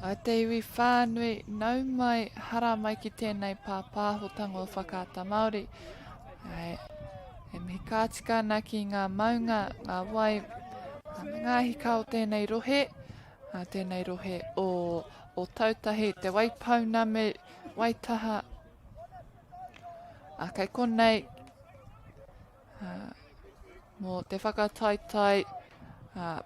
A te iwi whānui, nau mai, hara mai ki tēnei pāpāhotanga o Whakaata Māori. E, e mihi kātika ana ki ngā maunga, ngā wai, me ngā hika o tēnei rohe, a tēnei rohe o, o Tautahi, Te Waipounamu, Waitaha. A, kei konei, mō te whakataetae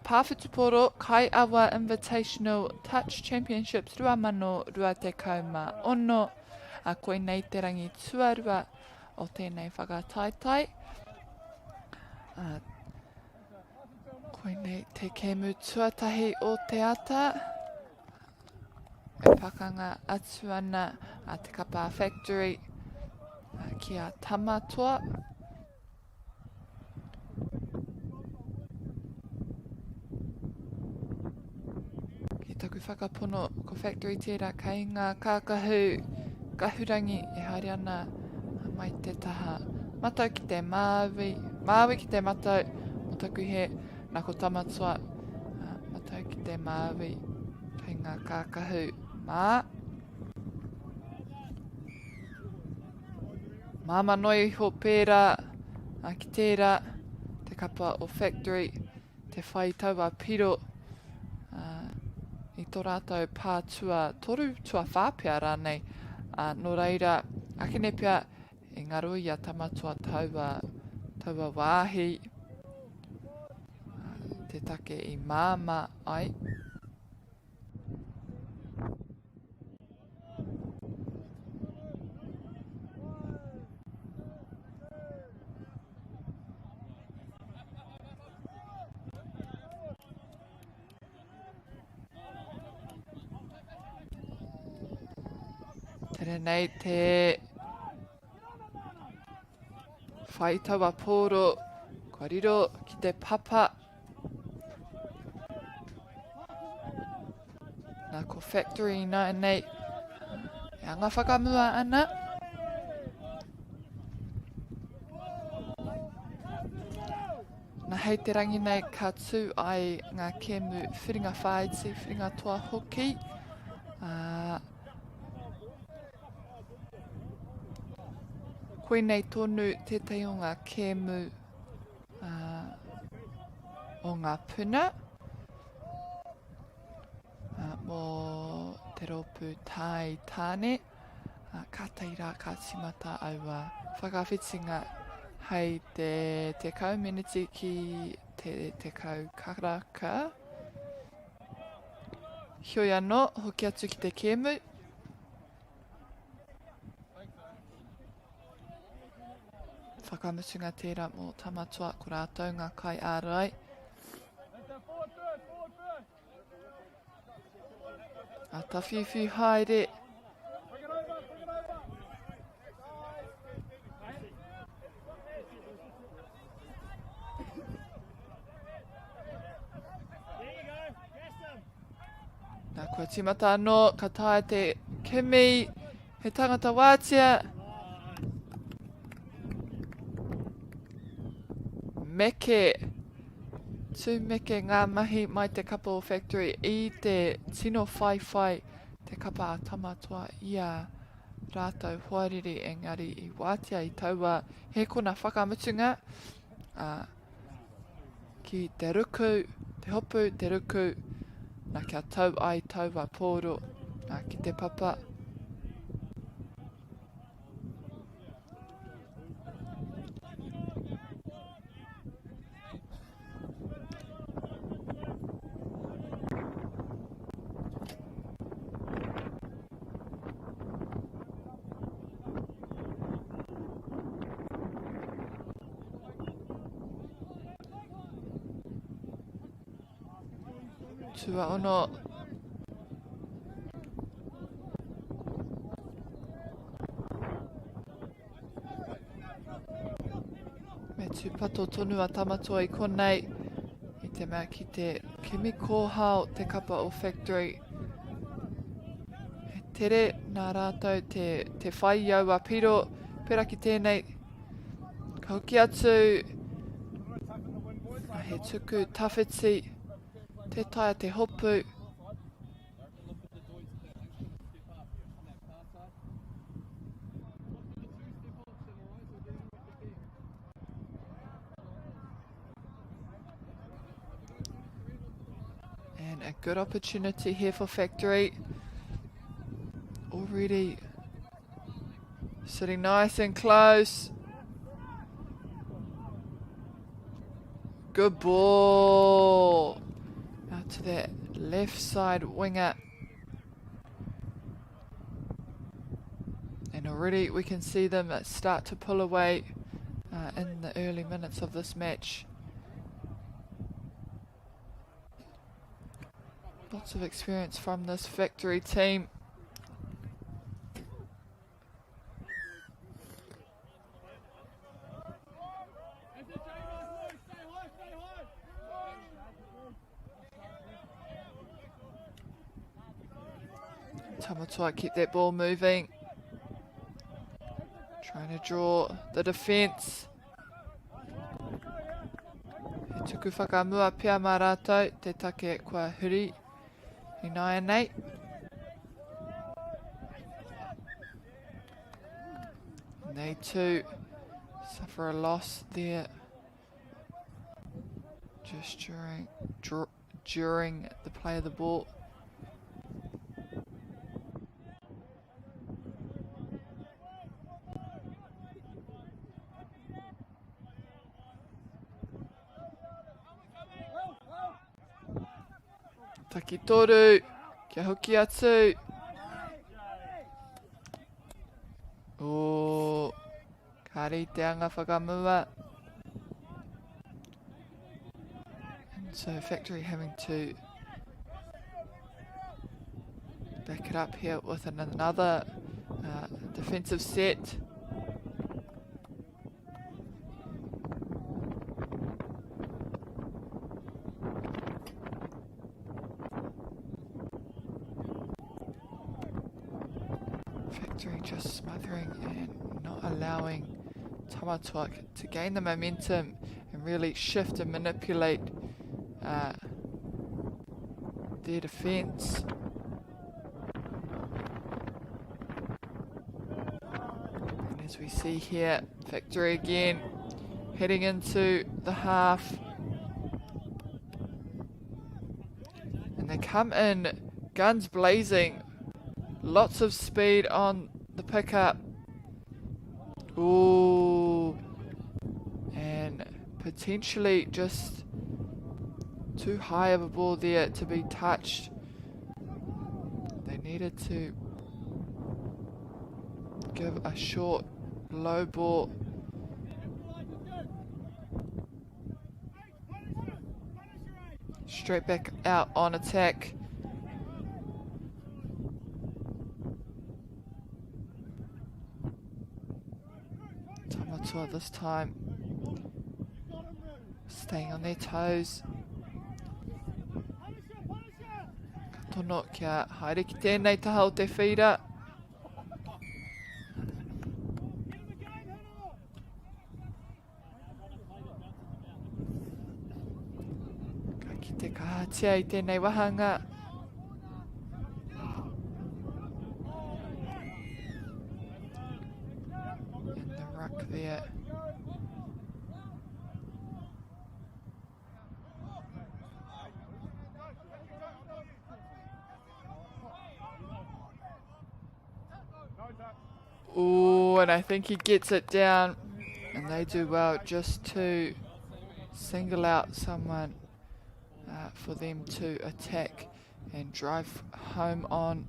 Pāwhutupōro Kaiawa Invitational Touch Championships 2026. Koinei te rangi tuarua o tēnei whakataetae. Koinei te kēmu tuatahi o te ata. E pakanga atu ana a Te Kapa Factory ki a Tamatoa. Ki taku whakapono, ko Factory tērā kei ngā kākahu kahurangi e haere ana mai te taha matau ki te māui, māui ki te matau, o taku he, nā ko Tamatoa, matau ki te māui, kei ngā kākahu mā. Māmā noa iho pērā ki tērā te kapa o Factory, te whai taua piro i tō rātou pā tua toru, tua whā pea rānei. Nō reira, akene pea e ngaro i a Tamatoa taua, taua wāhi te take i māmā ai. Tere nei te whai taua pōro kua riro ki te papa Nā, ko Factory ināianei e anga whakamua ana. Nā, hei te rangi nei ka tū ai ngā kēmu whiringa whāiti, whiringa toa hoki. Uh, koinei tonu tētahi o ngā kēmu o ngā puna mō te rōpū Tāi Tāne. Kātahi rā ka tīmata aua whakawhitinga hei te 10 meneti ki te 10 karaka. Heoi anō, hoki atu ki te kēmu. Whakamutunga tērā mō Tamatoa, ko rātou ngā kaiārai. A tawhiwhi haere. Nā, kua tīmata anō, ka taea te kimi he tangata wātea. Meke, tū meke ngā mahi mai te kapa o Factory i te tino whaiwhai te kapa a Tamatoa i a rātou hoariri engari i wātea i taua hēkona whakamutunga. Ā, ki te ruku, te hopu, te ruku, na kia tau ai taua pōro, na ki te papa. Tuaono. Me tūpato tonu a Tamatoa i konei i te mea ki te kimi kōhao te kapa o Factory. He tere nā rātou te, te whai i aua piro, pera ki tēnei Ka hoki atu, he tuku tawhiti, tē taea te hopu. And a good opportunity here for Factory. Already sitting nice and close. Good ball. Out to that left side winger. And already we can see them start to pull away uh, in the early minutes of this match. Lots of experience from this factory team. Tamatoa keep that ball moving. Trying to draw the defence. He tuku whakamua pea mā rātou, te take kua huri i nāianei. And they too suffer a loss there just during, during the play of the ball. Takitoru, kia hoki atu. Oh, kāre i te anga whakamua. And so Factory having to back it up here with another uh, defensive set. Factory just smothering and not allowing Tamatoa to gain the momentum and really shift and manipulate uh, their defence. And as we see here, Victory again heading into the half. And they come in guns blazing. Lots of speed on the pickup. Ooh. And potentially just too high of a ball there to be touched. They needed to give a short, low ball. Straight back out on attack. Tamatoa this time staying on their toes. Ka tono kia haere ki tēnei taha o te whīra. Ka kite kahatia i tēnei wahanga. In the ruck there. Oh, and I think he gets it down. And they do well just to single out someone uh, for them to attack and drive home on.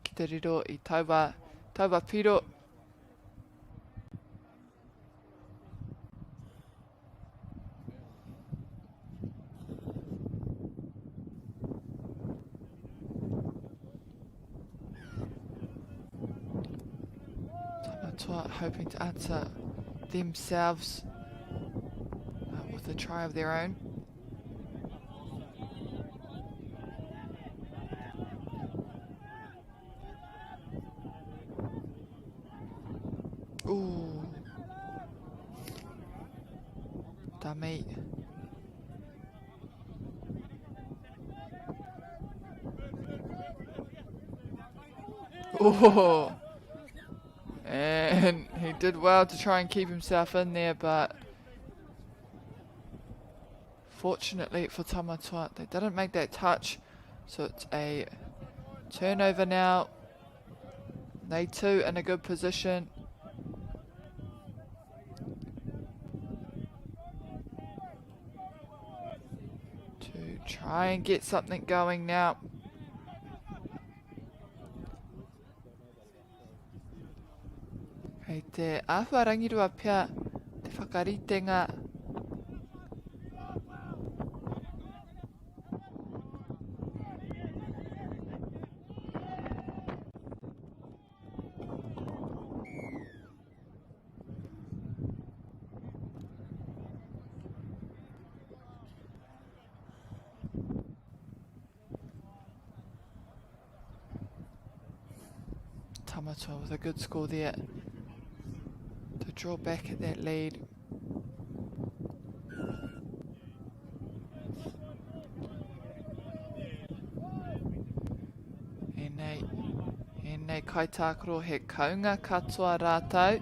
Ki te riro i taua, taua piro. Tamatoa hoping to answer themselves uh, with a try of their own. Ooh. Dummy. Oh. And he did well to try and keep himself in there, but Unfortunately for Tamatoa, they didn't make that touch. So it's a turnover now. They too in a good position. To try and get something going now. Kei te āhua rangirua pea te whakaritenga. Tamatoa with a good score there to draw back at that lead. Ēnei, ēnei kaitākaro he kaunga katoa rātou.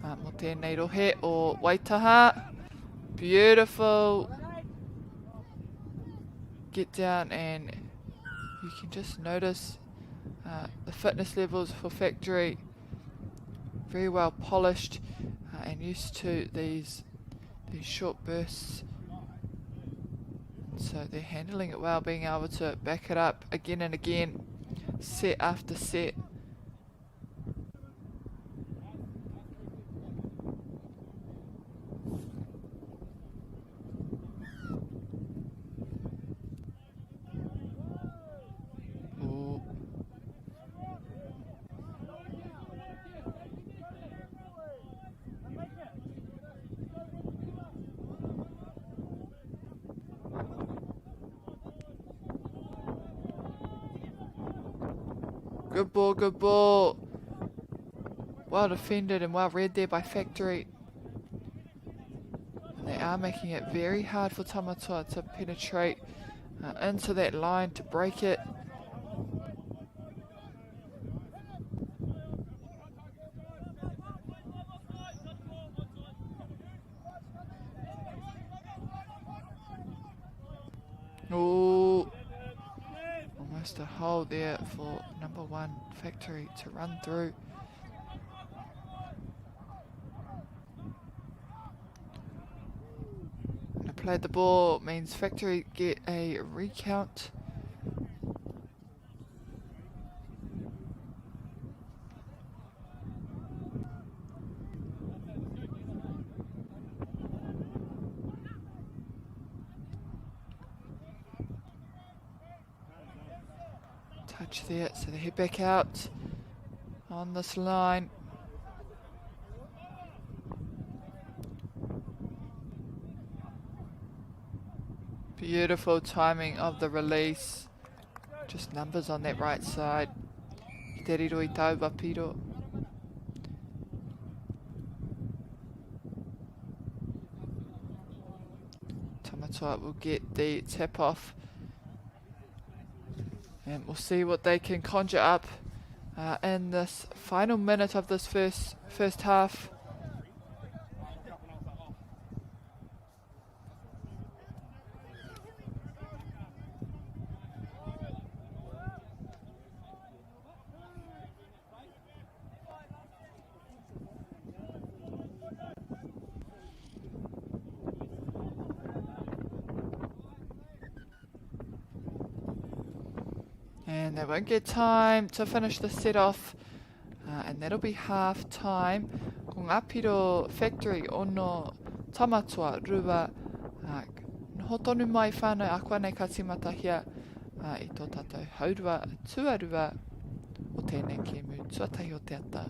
Mō tēnei rohe o Waitaha. Beautiful. Get down and you can just notice uh, the fitness levels for factory very well polished uh, and used to these these short bursts. So they're handling it well, being able to back it up again and again, set after set. Ooh. Good ball, good ball. Well defended and well read there by Factory. And they are making it very hard for Tamatoa to penetrate uh, into that line to break it. Oh, almost a hole there for number one Factory to run through. And to play the ball means Factory get a recount. Touch there, so they head back out on this line. Beautiful timing of the release. Just numbers on that right side. Ki te riro i taua piro. Tamatoa will get the tap off. And we'll see what they can conjure up uh, in this final minute of this first first half. And they won't get time to finish the set off. Uh, and that'll be half time. Ko ngā piro factory ono Tamatoa rua. Uh, noho tonu mai whānau a koa nei ka tīmatahia uh, i tō tātou haurua tuarua o tēnei kēmu tuatahi o te ata.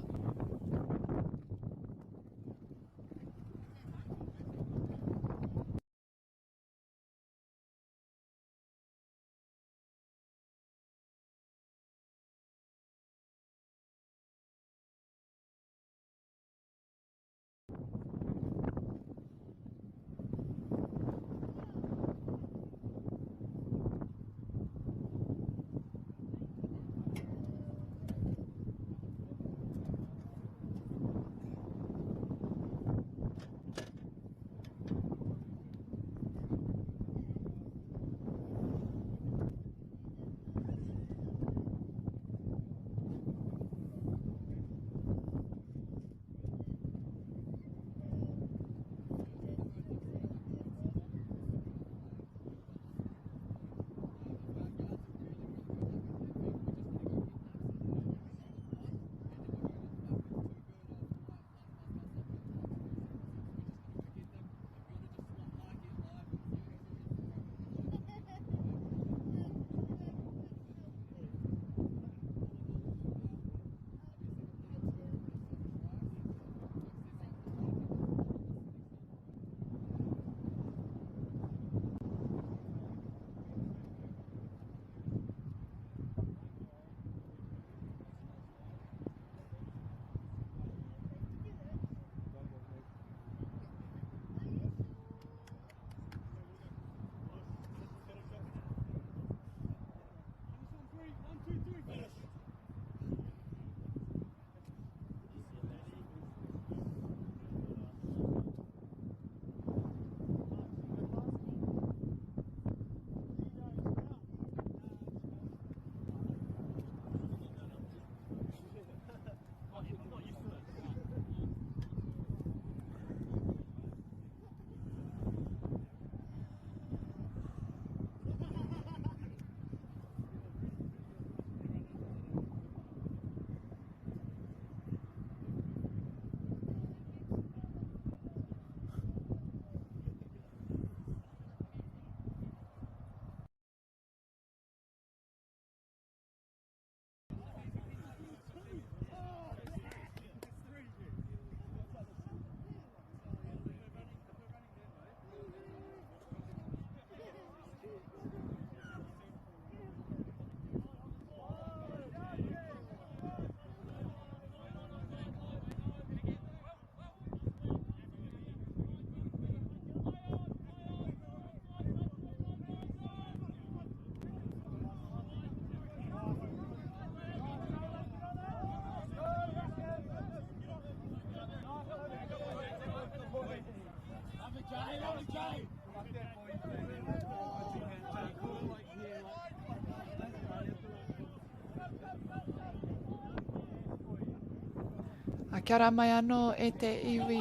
Kia ora mai anō e te iwi,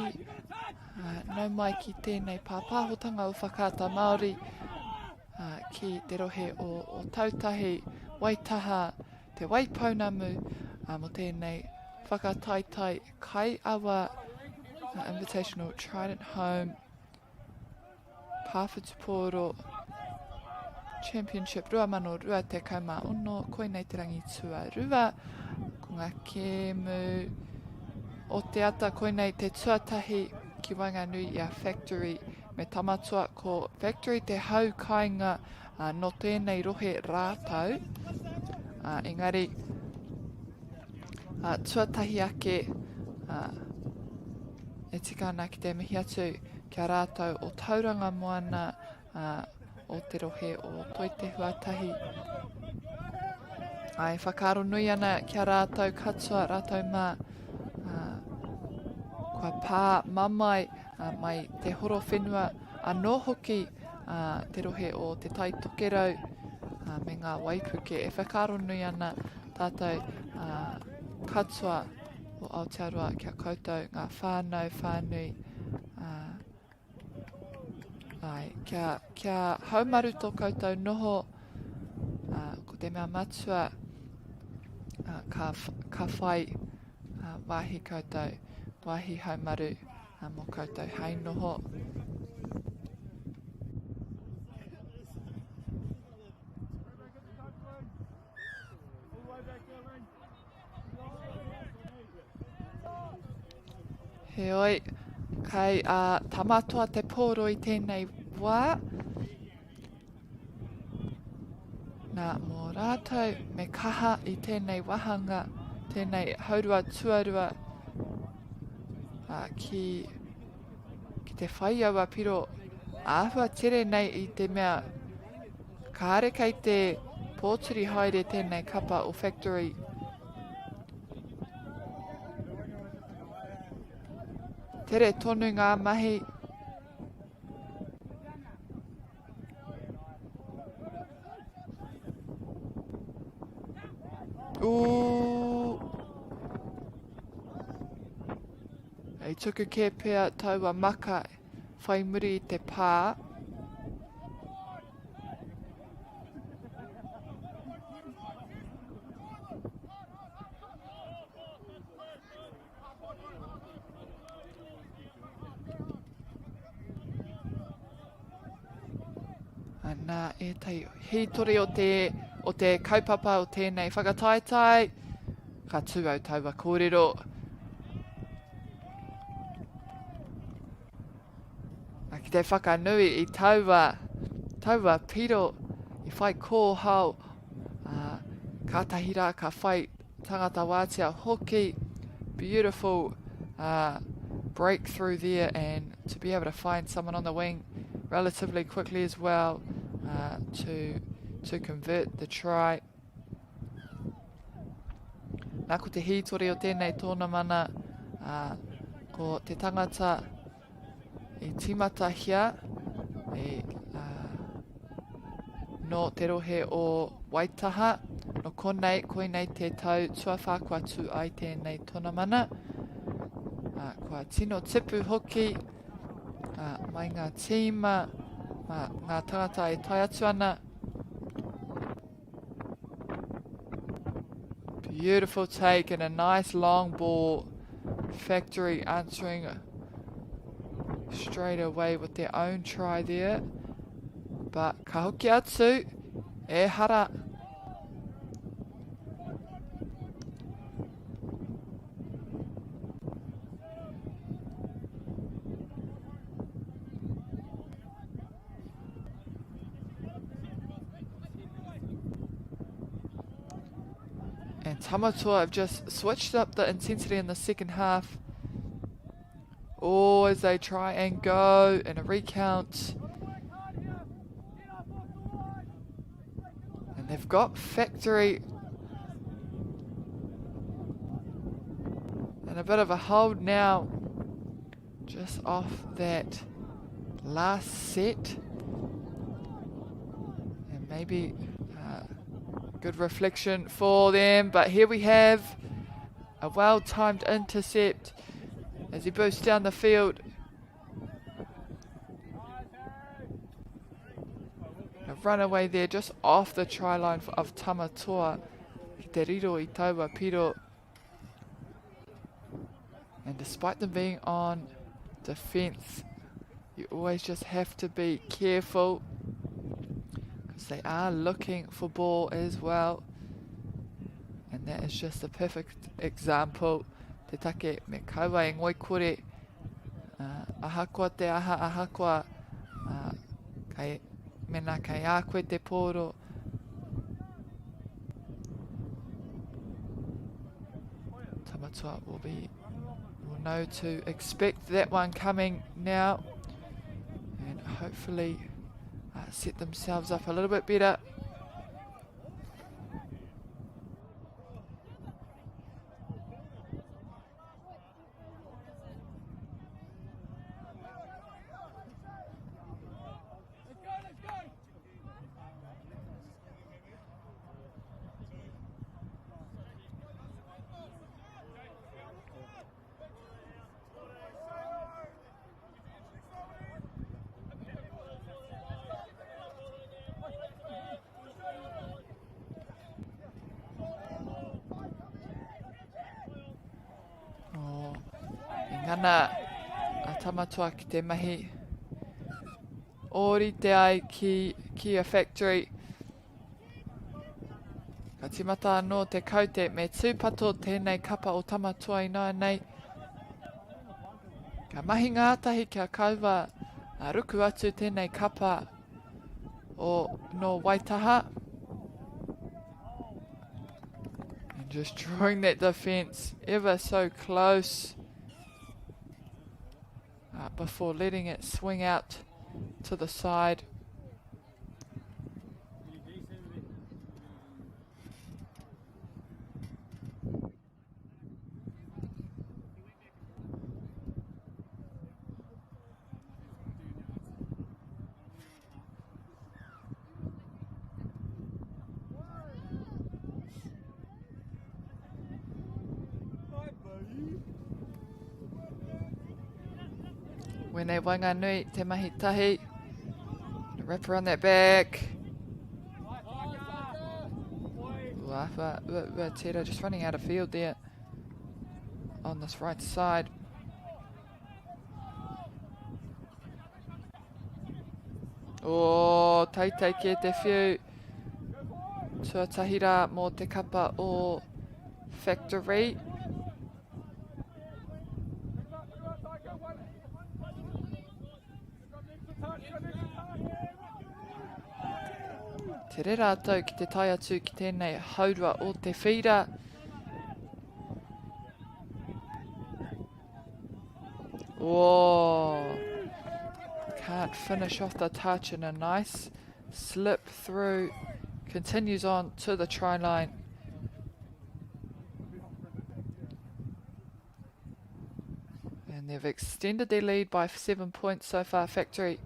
nau mai ki tēnei pāpāhotanga o Whakaata Māori ki te rohe o Ōtautahi, Waitaha, Te Waipounamu mō tēnei whakataetae Kaiawa Invitational Trident Home Pāwhutupōro Championship 2026, koinei te rangi tuarua, ko ngā kēmu o te ata, koinei te tuatahi ki waenganui i a Factory me Tamatoa, ko Factory te hau kāinga nō tēnei rohe rātou, engari tuatahi ake e tika ana ki te mihi atu ki a rātou o Tauranga Moana, ā, o te rohe o Toi Te Huatahi. Ā, e whakaaro nui ana ki a rātou katoa, rātou mā, ā, kua pā mamae ā, mai te horo whenua anō hoki ā, te rohe o Te Tai Tokerau ā, me ngā waipuke. E whakaaro nui ana tātou ā, katoa o Aotearoa ki a koutou ngā whānau whānui, ā, Āe, kia, kia haumaru tō koutou noho, ā, ko te mea matua, ā, ka, ka whai ā, wāhi koutou, wāhi haumaru ā, mō koutou hei noho. Heoi, kei a Tamatoa te pōro i tēnei wā. Nā, mō rātou me kaha i tēnei wahanga, tēnei haurua tuarua a, ki, ki te whai aua piro āhua tere nei i te mea kāre kei te pōturi haere tēnei kapa o Factory. Tere tonu ngā mahi. Ooh. I tuku kē pea taua maka whai muri i te pā. Nā ētahi hītori o te, o te kaupapa o tēnei whakataetae, ka tū au taua kōrero. Ki te whakanui i taua, taua piro i whai kōhao, ā, kātahi rā ka whai tangata wātea hoki. Beautiful uh, breakthrough there and to be able to find someone on the wing relatively quickly as well uh, to, to convert the try. Nā ko te hītori o tēnei tōnamana, ā, ko te tangata i tīmatahia i, ā, nō te rohe o Waitaha, nō konei, koinei te tau tuawhā kua tū ai tēnei tōnamana, ā, kua tino tipu hoki, ā, mai ngā tīma, mā ngā tangata e tae atu ana, Beautiful take and a nice long ball. Factory answering straight away with their own try there. But ka hoki atu, e hara. And Tamatoa have just switched up the intensity in the second half. Oh, as they try and go in a recount. And they've got Factory and a bit of a hold now. Just off that last set. And maybe uh, good reflection for them. But here we have A well-timed intercept as he boosts down the field. A runaway there just off the try line of Tamatoa. Ki te riro i taua piro. And despite them being on defence, you always just have to be careful because they are looking for ball as well. And that is just a perfect example. Te take me kaua e ngoikore. Uh, ahakoa te aha, ahakoa uh, kei, mena kei a koe te pōro. Tamatua will be will know to expect that one coming now and hopefully uh, set themselves up a little bit better. Oh, e ngana a Tamatoa ki te mahi ōrite ai ki Kia Factory. Ka tīmata anō te kaute me tūpato tēnei kapa o Tamatoa ināianei. Ka mahi ngātahi kia kaua a ruku atu tēnei kapa o no Waitaha. And just drawing that defence ever so close uh, before letting it swing out to the side. Wene Wanganui, te mahi tahi. Wrap around that back. Uafa, Ua, Tera just running out of field there on this right side. Oh, teitei kē te whiu. Tuatahi rā mō te kapa o Factory. Tere rātou ki te tae atu ki tēnei haurua o te whīra. Oh, can't finish off the touch and a nice slip through. Continues on to the try line. And they've extended their lead by 7 points so far, Factory.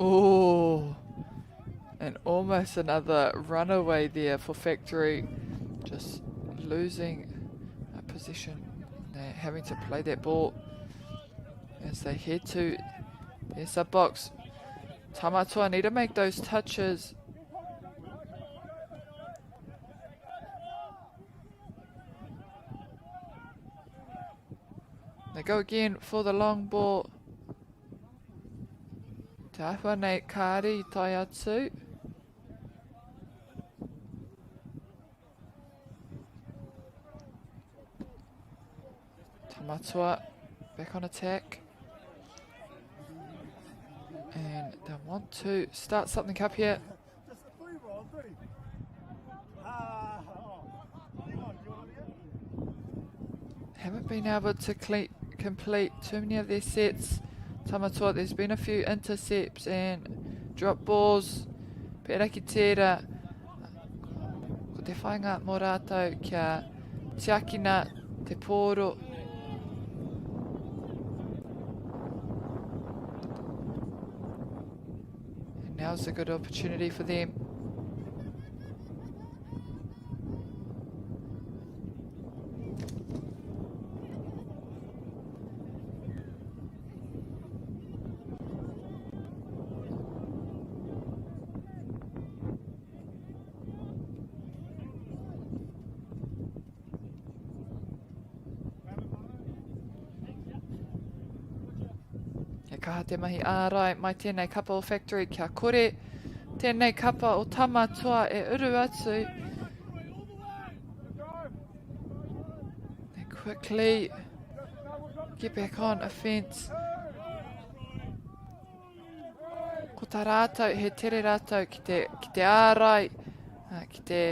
Oh, and almost another runaway there for Factory. Just losing a position. They're having to play that ball as they head to their sub box. Tamatoa need to make those touches. They go again for the long ball. Te āhua nei kāri i tae atu. Tamatua back on attack. And they want to start something up here. Haven't been able to complete too many of their sets. Tamatoa, there's been a few intercepts and drop balls. Pērā ki tērā, ko te whāinga mō rātou kia tiakina te pōro. And now's a good opportunity for them. He kaha te mahi ārai mai tēnei kapa o Factory kia kore tēnei kapa o Tamatoa e uru atu. They quickly get back on offence. Ko tā rātou, he tere rātou ki te, ki te ārai, ki te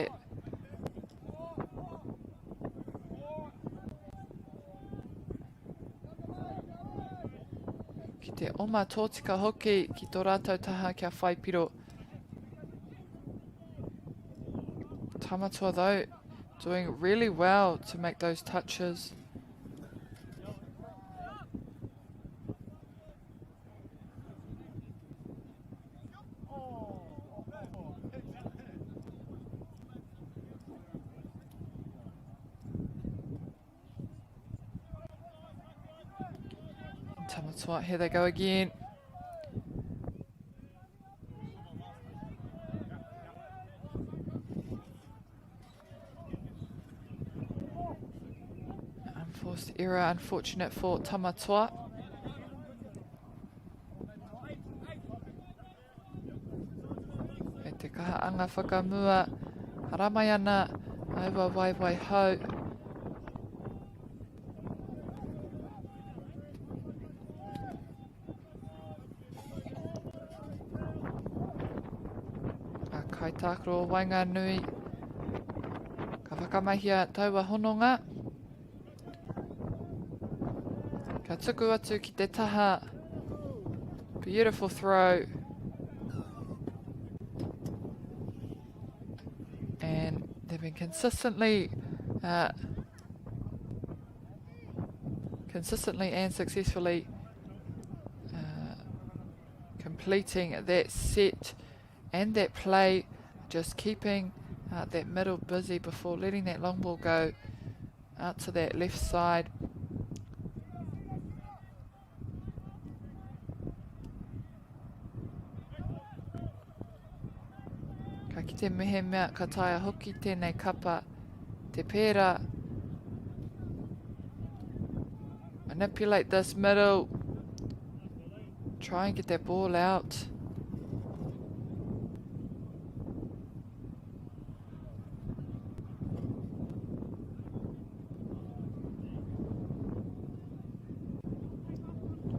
Ki te oma tōtika hoki ki tō rātou taha kia whai piro. Tamatoa though, doing really well to make those touches. Tamatoa, here they go again. Unforced error, unfortunate for Tamatoa. Kei te kaha anga whakamua, haramai ana aua waewae hau. A kaitākaro o waenganui, ka whakamahia taua hononga. Ka tuku atu ki te taha. Beautiful throw. And they've been consistently uh, consistently and successfully uh, completing that set and that play, just keeping uh, that middle busy before letting that long ball go out to that left side. Ka kite mehemea ka taea hoki tēnei kapa te pērā. Manipulate this middle. Try and get that ball out.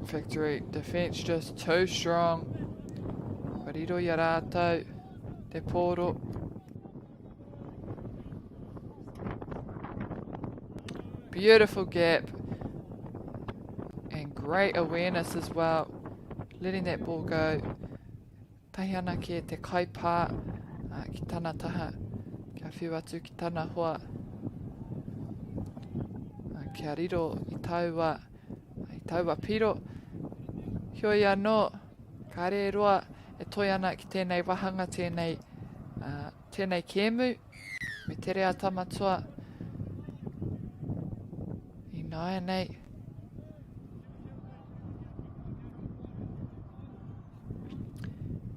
Victory defence just too strong. Kua riro i a rātou te pōro. Beautiful gap and great awareness as well. Letting that ball go. Tahi anake te kaipā ki tana taha, kia whiu atu ki tana hoa, kia riro i taua, i taua piro. Heoi anō, kāre e roa e toe ana ki tēnei wāhanga, tēnei, tēnei kēmu, me tere a Tamatoa ināianei.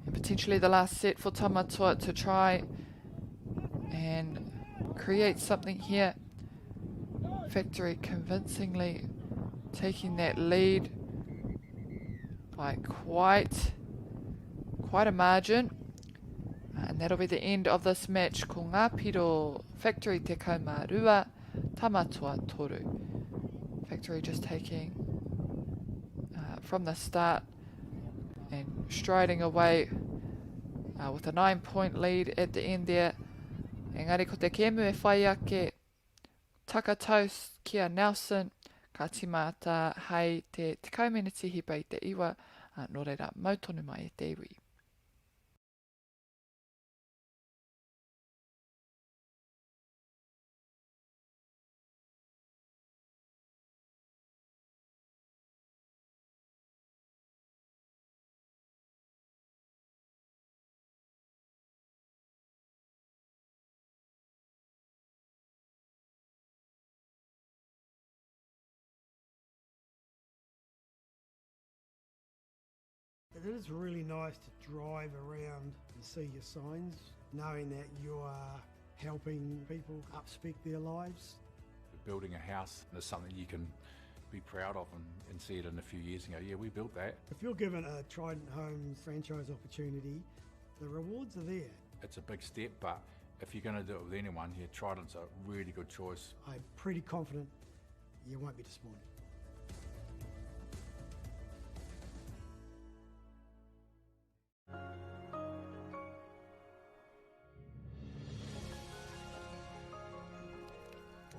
And potentially the last set for Tamatoa to try and create something here. Factory convincingly taking that lead by quite quite a margin. And that'll be the end of this match. Ko ngā piro Factory te kaumārua, Tamatoa toru. Factory just taking uh, from the start and striding away uh, with a 9 point lead at the end there. Engari ko te kēmu e whai ake. Takatau ki a Nelson, ka tīmata hei te 10 meneti hipa i te iwa, ā, nō reira, mau tonu mai e te iwi. It is really nice to drive around and see your signs, knowing that you are helping people upspec their lives. Building a house is something you can be proud of and, and see it in a few years and go, yeah, we built that. If you're given a Trident Homes franchise opportunity, the rewards are there. It's a big step, but if you're going to do it with anyone, yeah, Trident's a really good choice. I'm pretty confident you won't be disappointed.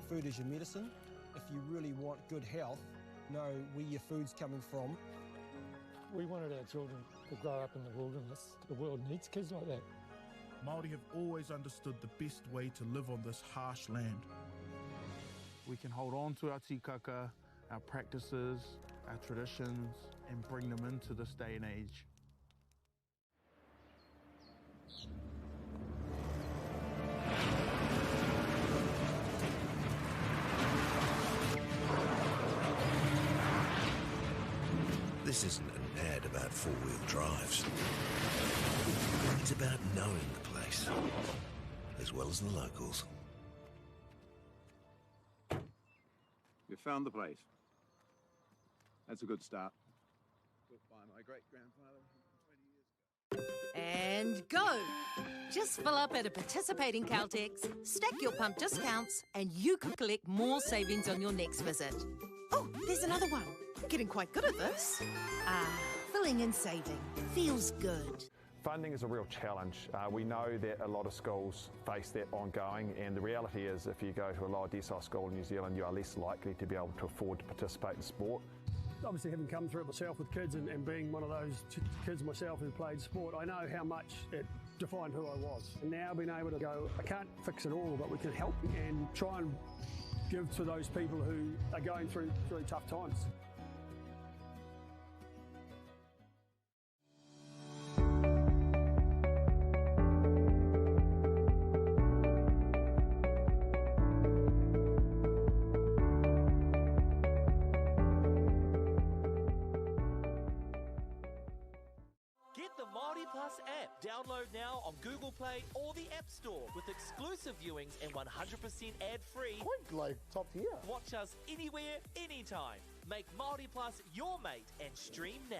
Food is your medicine. If you really want good health, know where your food's coming from. We wanted our children to grow up in the wilderness. The world needs kids like that. Māori have always understood the best way to live on this harsh land. We can hold on to our tikaka, our practices, our traditions, and bring them into this day and age. This isn't an ad about four-wheel drives. It's about knowing the place, as well as the locals. You found the place. That's a good start. Built by my great-grandfather 20 years ago. And go! Just fill up at a participating Caltex, stack your pump discounts, and you could collect more savings on your next visit. Oh, there's another one. Getting quite good at this. Ah, filling and saving. Feels good. Funding is a real challenge. We know that a lot of schools face that ongoing, and the reality is if you go to a lower decile school in New Zealand, you are less likely to be able to afford to participate in sport. Obviously, having come through it myself with kids and, and being one of those kids myself who played sport, I know how much it defined who I was. And now being able to go, I can't fix it all, but we can help and try and give to those people who are going through, through tough times. Get the Māori Plus app. Download now on Google Play or the App Store with exclusive viewings and 100% ad-free. Quite like top tier. Watch us anywhere, anytime. Make Māori Plus your mate and stream now.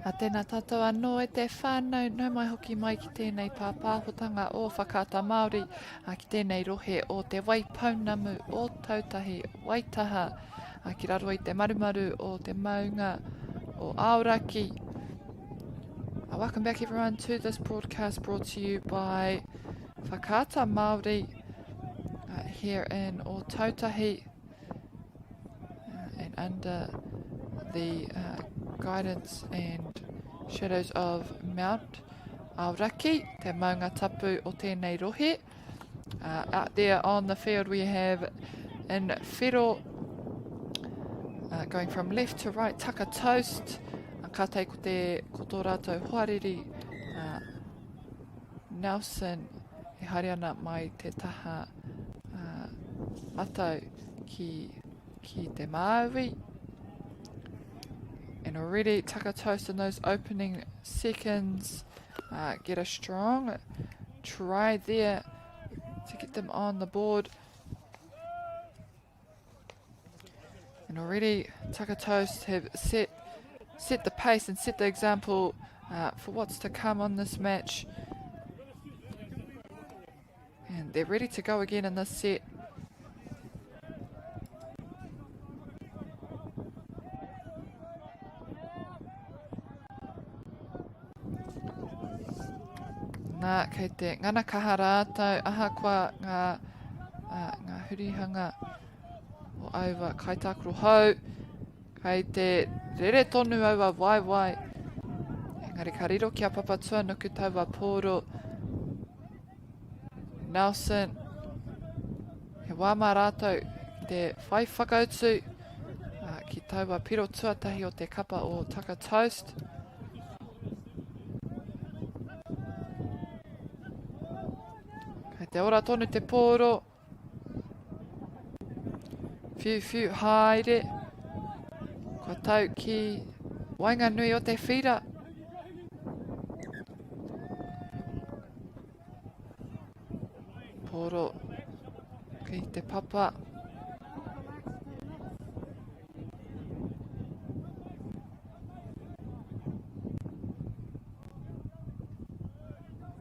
A tēnā tātou anō e te whānau, nau mai hoki mai ki tēnei pāpāhotanga o Whakaata Māori, a ki tēnei rohe o Te Waipounamu, Ōtautahi, Waitaha, a ki raro i te marumaru o te maunga o Aoraki. Welcome back everyone to this broadcast brought to you by Whakaata Māori uh, here in Ōtautahi uh, and under the uh, guidance and shadows of Mount Aoraki, te maunga tapu o tēnei rohe. Uh, out there on the field we have in Whiro, uh, going from left to right, Taka Toast, uh, ka tei ko te ko tō rātou hoariri, uh, Nelson e haere ana mai te taha uh, matau ki, ki te Māui. And already Taka Toast in those opening seconds uh, get a strong try there to get them on the board. And already Taka Toast have set set the pace and set the example uh, for what's to come on this match. And they're ready to go again in this set. Nā, kei te ngana kaha rātou, ahakoa ngā, uh, ngā hurihanga o aua kaitākaro hou, kei te rere tonu aua waewae, engari ka riro ki a Papatuanuku taua pōro. Nelson, he wā mā rātou ki te whai whakautu uh, ki taua piro tuatahi o te kapa o Taka Toast. Kei te ora tonu te pōro. Whiu, whiu, haere. Kua tau ki waenganui o te whira. Pōro ki te papa.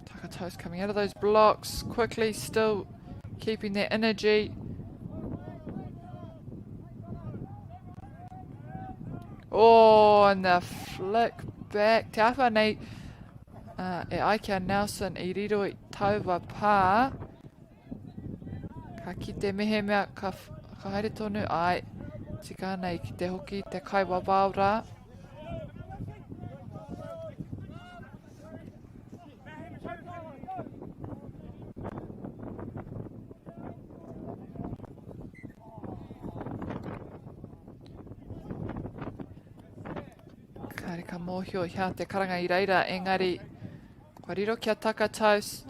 Takato's coming out of those blocks quickly, still keeping their energy. Oh, and the flick back. Te āhua nei uh, e ai ki a Nelson i riro i taua pā. Ka kite mehemea ka, ka haere tonu, ai, tika ana i kite hoki te kaiwawao rā. Kāre ka mōhio hea te karanga i reira, engari kua riro kia taka taus,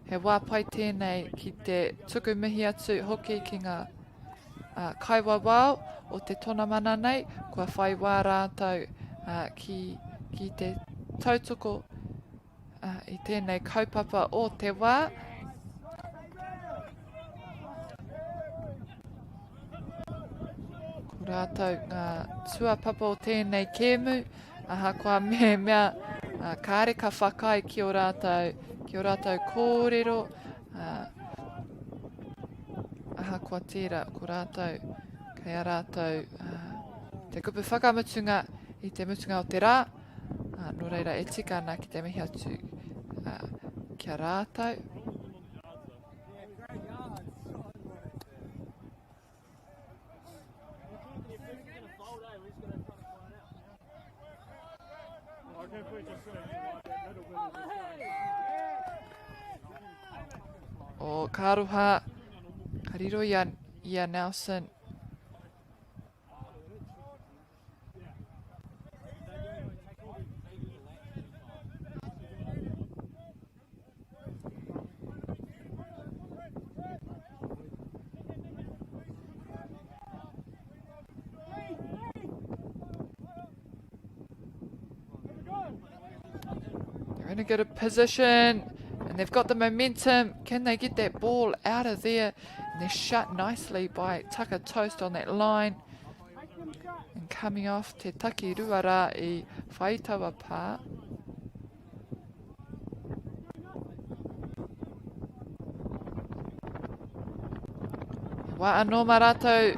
he wā pai tēnei ki te tuku mihi atu hoki ki ngā uh, kaiwawao o te tonamana nei, kua whai wā rātou uh, ki, ki te tautoko uh, i tēnei kaupapa o te wā. Ko rātou ngā tuapapa o tēnei kēmu, ahakoa mehemea uh, kāre ka whakaae ki o rātou, ki o rātou kōrero, uh, ahakoa tērā, ko rātou, kei a rātou uh, te kupu whakamutunga i te mutunga o te rā, uh, nō reira e tika ana ki te mihi atu uh, ki a rātou. O ka aroha, ka riro i a, i a Nelson. They're in a good position and they've got the momentum. Can they get that ball out of there? And they're shut nicely by Tucker Toast on that line. coming off te takirua rā i whai taua pā. He wā anō mā rātou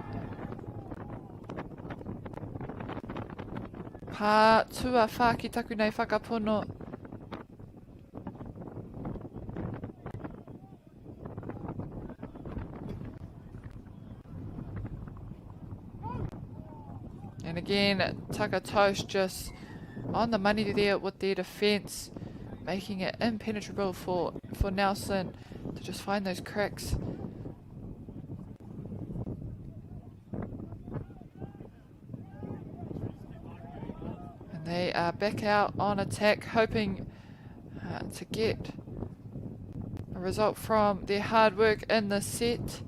pā tuawhā ki taku nei whakapono. And again, Takatoast just on the money there with their defence, making it impenetrable for, for Nelson to just find those cracks. And they are back out on attack, hoping uh, to get a result from their hard work in the set.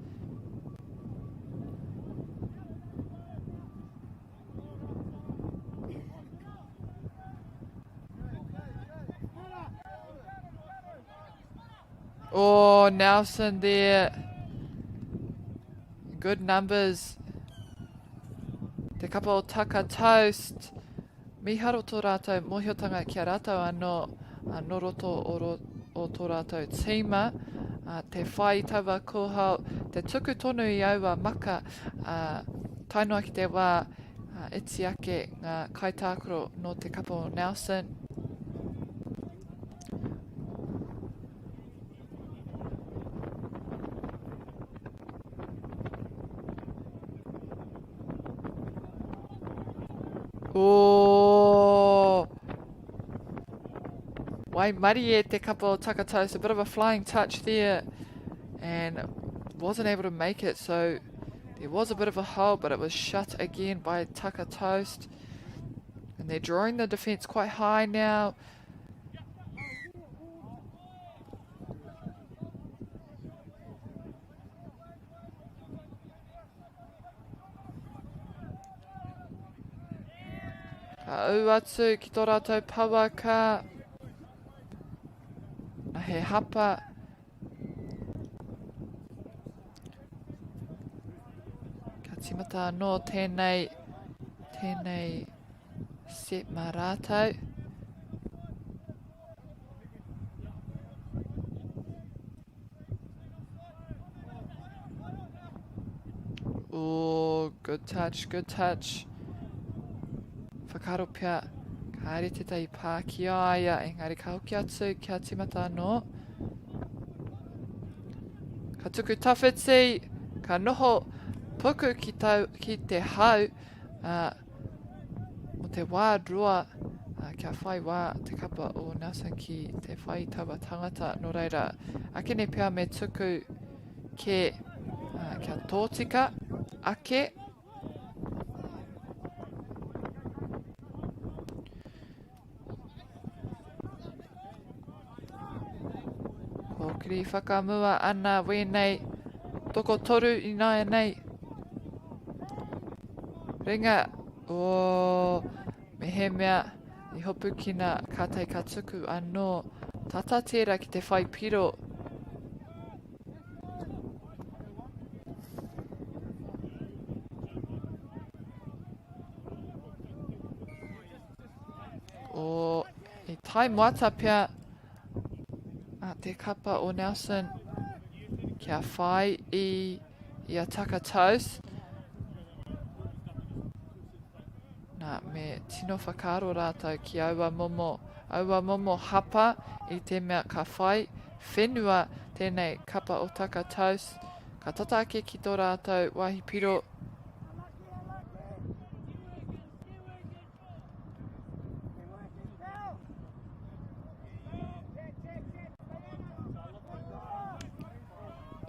Oh, Nelson there. Good numbers. Te kapa o Taka Toast. Miharo tō rātou mōhiotanga ki a rātou anō, nō roto o, ro, o tō rātou tīma, te whai i taua kōhao, te tuku tonu i aua maka, tae noa ki te wā iti ake ngā kaitākaro nō te kapa o Nelson. Oh! Waimarie te kapa o Takatau. It's a bit of a flying touch there and wasn't able to make it. So there was a bit of a hole, but it was shut again by Taka Toast. And they're drawing the defence quite high now. Ka ū atu ki tō rātou pouaka. Na he hapa. Ka tīmata anō tēnei, tēnei set mā rātou. Oh, good touch, good touch. Whakaaro pea, kāre tētahi pā ki a ia, engari ka hoki atu kia tīmata anō. Ka tuku tawhiti, ka noho puku ki, tau, ki te hau, uh, Mō te wā roa, kia whai wā te kapa o Nelson ki te whai i taua tangata, nō reira, akene pea me tuku kē kia tōtika ake. Kōkiri whakamua ana wēnei tokotoru ināianei. Ringa, o, mehemea i hopukina kātahi ka tuku anō. Tata tērā ki te whai piro. O, i tae moata pea a te kapa o Nelson kia whai i, i a Taka Toes. Nā, me tino whakaaro rātou ki aua momo, aua momo hapa i te mea ka whai whenua tēnei kapa o Taka Toes. Ka tata ake ki tō rātou wāhi piro.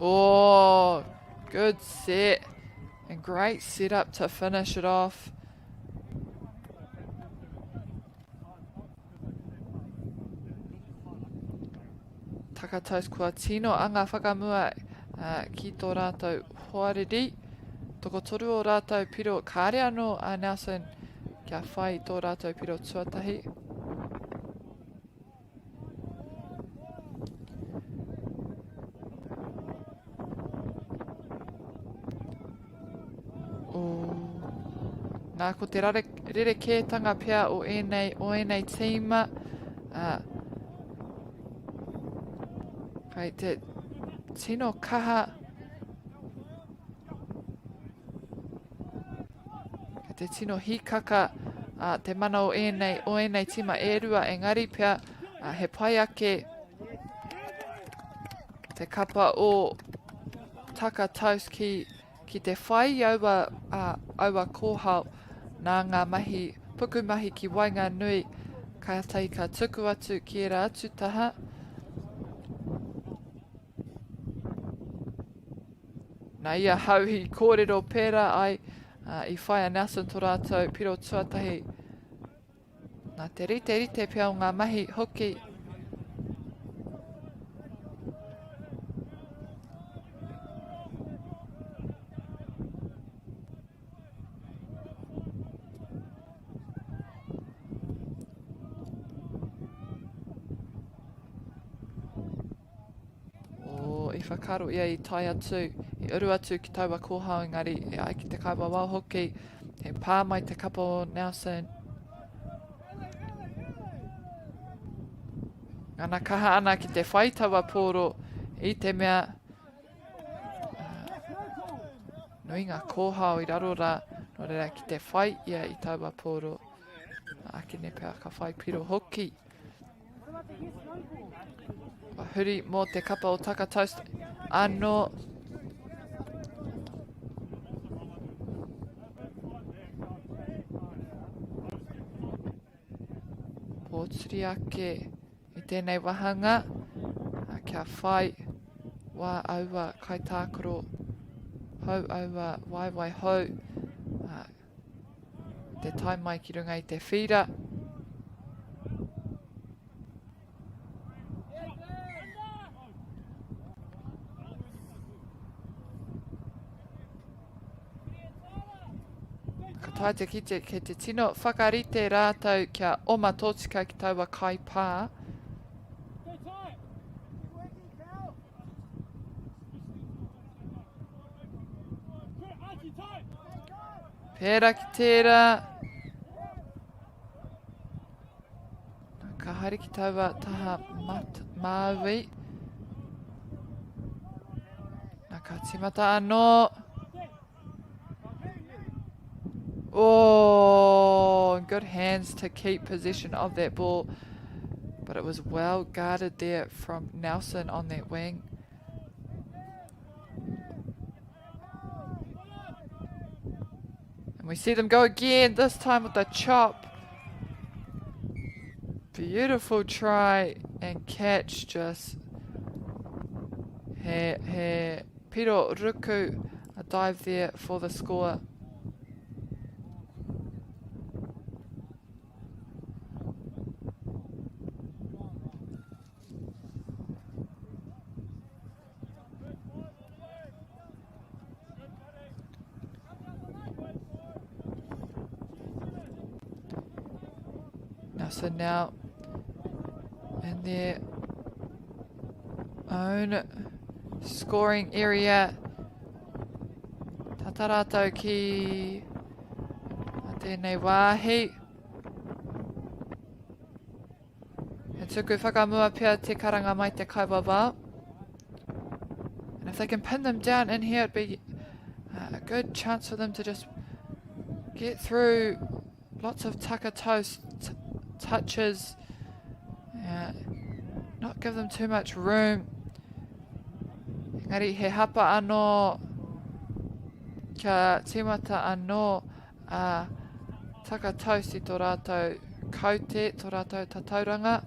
Oh, good set and great setup to finish it off. Takataus kua tino anga whakamua uh, ki tō rātou hoariri. Tokotoru o rātou piro kāre anō a Nelson kia whai i tō rātou piro tuatahi. Oh. Nā Nā, ko te rare, rerekētanga pea o ēnei, o ēnei tīma, ā, kei te tino kaha, kei te tino hīkaka ā, te mana o ēnei, o ēnei tīma e rua, engari pea ā, he pai ake te kapa o Taka Taus ki Ki te whai i aua, ā, aua kōhao nā ngā mahi pukumahi ki waenganui, kātahi ka tuku atu ki ērā atu taha. Nā i ahau i kōrero pērā ai, ā, i whai a Nelson tō rātou piro tuatahi. Nā te riterite pea o ngā mahi hoki. Oh, i whakaaro ia i tae atu, i uru atu ki taua kōhao engari e ai ki te kaiwawao hoki, he pā mai te kapa o Nelson. Ngana kaha ana ki te whai taua pōro i te mea nui ngā kōhao i raro rā, nō reira ki te whai ia i taua pōro. Ākene pea ka whai piro hoki. Kua huri mō te kapa o Taka Toast anō. Pōturi ake i tēnei wahanga kia whai wā aua kaitākaro hou aua waewae hou Te tae mai ki runga i te whīra. Ka taea te kite kei te tino whakarite rātou kia oma tōtika ki taua kaipā. Pērā ki tērā. Ka haere ki taua taha mat, Māui. Nā, ka tīmata anō. Oh, good hands to keep possession of that ball. But it was well guarded there from Nelson on that wing. And we see them go again, this time with the chop. Beautiful try and catch just. He, he piro ruku, a dive there for the score. Now, so now in their own scoring area. Tata rātou ki tēnei wāhi. He tuku whakamua pea te karanga mai te kaiwawao. And if they can pin them down in here, it'd be uh, a good chance for them to just get through lots of tucker toast touches. Uh, not give them too much room. Engari he hapa anō kia tīmata anō a Taka Toast i tō rātou kaute, tō rātou tatauranga.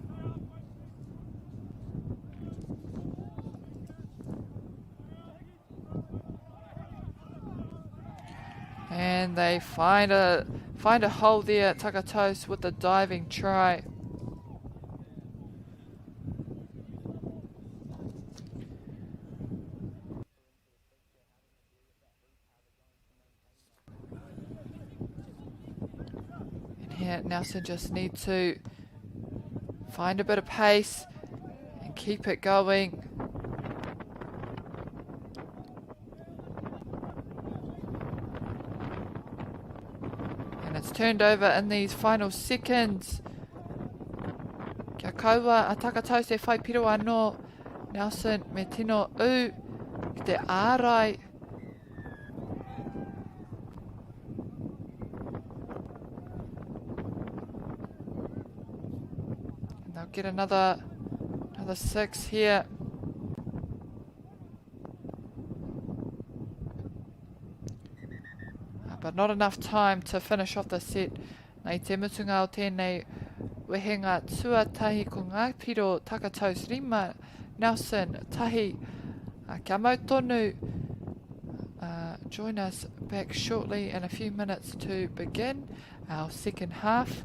And they find a find a hole there, Taka Toast with the diving try. And here Nelson just need to find a bit of pace and keep it going. And it's turned over in these final seconds. Kia kaua a Takatau se whai piro anō. Nelson me tino ū ki te ārai. And they'll get another, another six here. Ah, but not enough time to finish off the set. Nei te mutunga o tēnei wehenga tuatahi ko ngā piro Takataus 5, Nelson tahi. Uh, kia mau tonu. Uh, join us back shortly in a few minutes to begin our second half.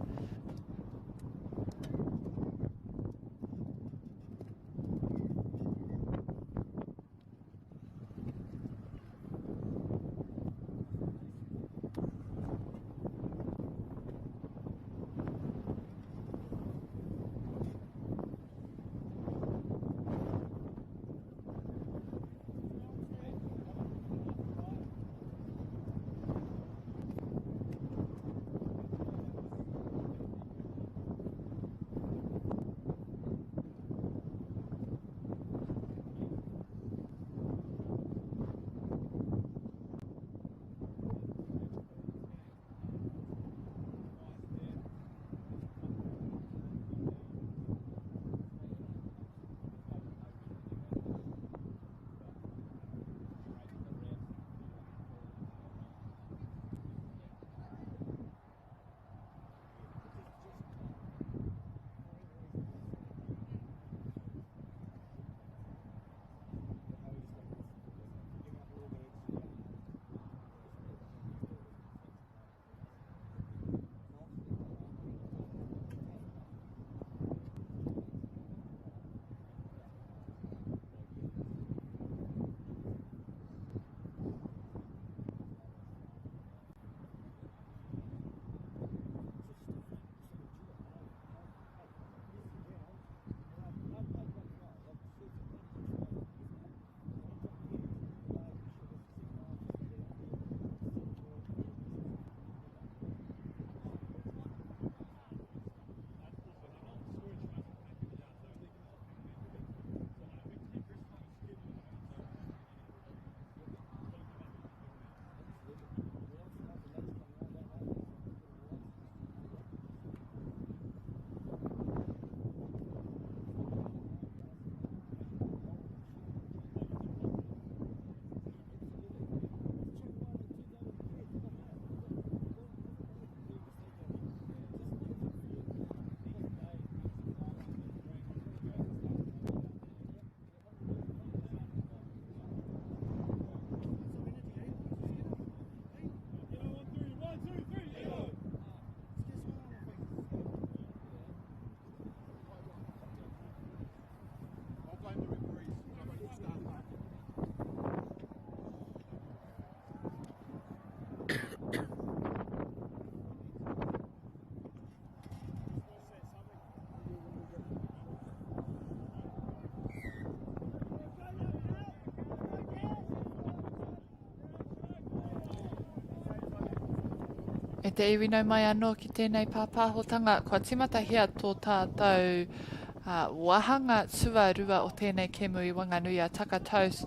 E te iwi nau mai anō ki tēnei pāpāhotanga, kua tīmatahia tō tātou uh, wāhanga tuarua o tēnei kemu i Wanganui a Takataus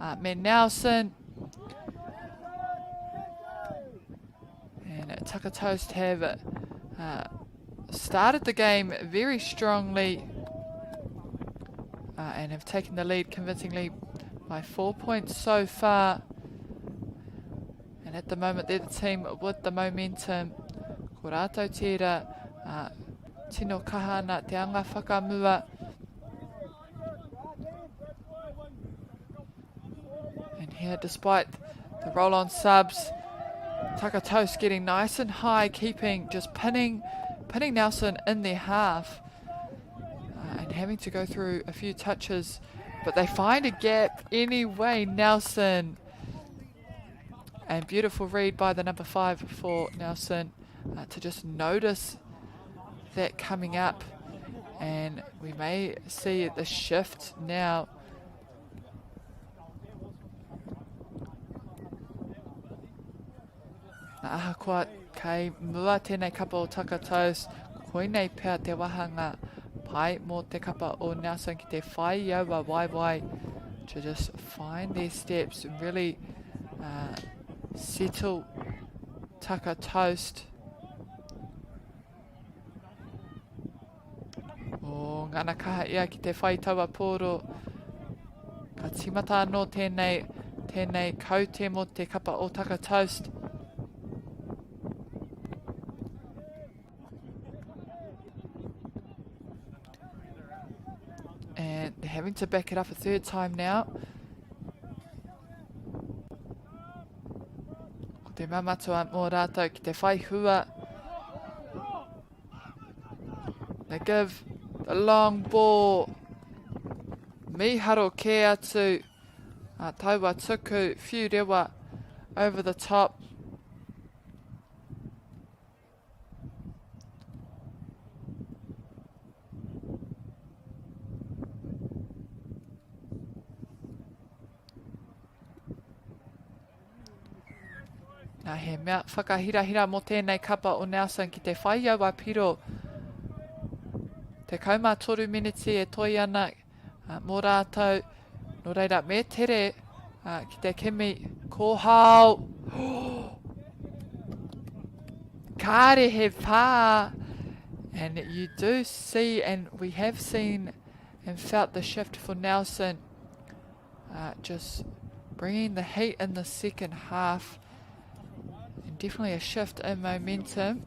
uh, me Nelson. And Takatoast have uh, started the game very strongly uh, and have taken the lead convincingly by four points so far. And at the moment, they're the team with the momentum. Ko rātou tērā, uh, tino kaha ana te anga whakamua. And here, despite the roll-on subs, Takatoast getting nice and high, keeping, just pinning, pinning Nelson in their half. Uh, and having to go through a few touches, but they find a gap anyway, Nelson. And beautiful read by the number 5 for Nelson uh, to just notice that coming up. And we may see the shift now. Nā, ahakoa kei mua tēnei kapa o Takataus, koinei pea te wāhanga pai mō te kapa o Nelson ki te whai i aua waewae to just find their steps and really uh, settle Taka Toast. O, ngana kaha ia ki te whai taua pōro. Ka tīmata anō tēnei, tēnei kaute mō te kapa o Taka Toast. And they're having to back it up a third time now. Ko te mamatua mō rātou ki te whai hua. They give the long ball. Miharo kē atu. A taua tuku, whiu rewa over the top. Nā, he mea whakahirahira mō tēnei kapa o Nelson ki te whai aua piro. 13 miniti e toi ana mō rātou. Nō reira, me tere ki te kimi kōhao. Kāre he pā. And you do see, and we have seen and felt the shift for Nelson. Uh, just bringing the heat in the second half. And definitely a shift in momentum.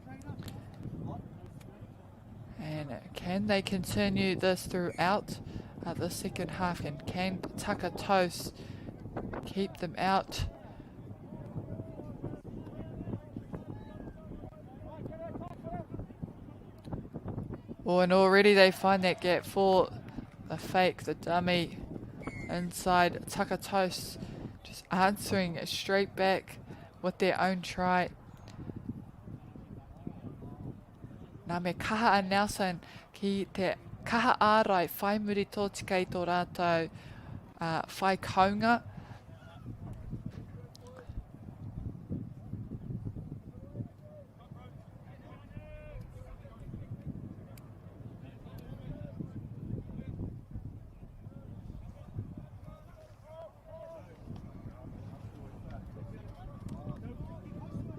And can they continue this throughout uh, the second half? And can Takatoast keep them out? Oh, and already they find that gap for the fake, the dummy inside. Takatoast just answering straight back with their own try. Nā me kaha a Nelson ki te kaha ārai whai muri tōtika i tō rātou uh, whai kaunga.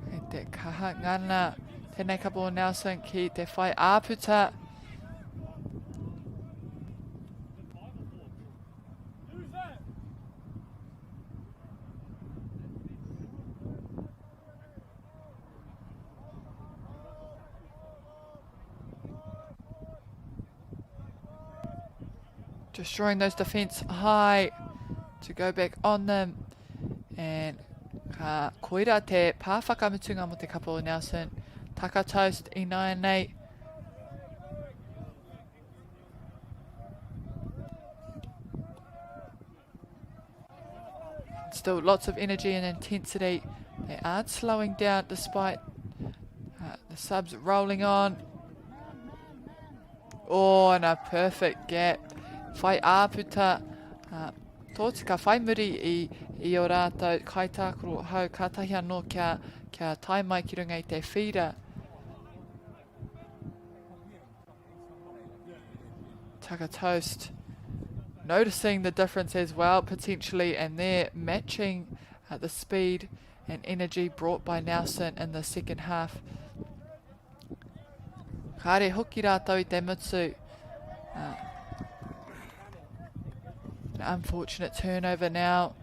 Kei te kaha ngana tēnei kapa o Nelson ki te whai āputa. Destroying those defence high to go back on them. And ka koira te pā whakamutunga mo te kapa o Nelson. Taka toast i nāianei. Still lots of energy and intensity. They aren't slowing down despite uh, the subs rolling on. Oh, and a perfect gap. Whai āputa, uh, tōtika whai muri i, i o rātou kaitākaro hau kātahi anō kia, kia tae mai ki runga i te whīra. Tucker Toast noticing the difference as well, potentially, and they're matching uh, the speed and energy brought by Nelson in the second half. Kāre hoki rātou i te mutu. Uh, an unfortunate turnover now.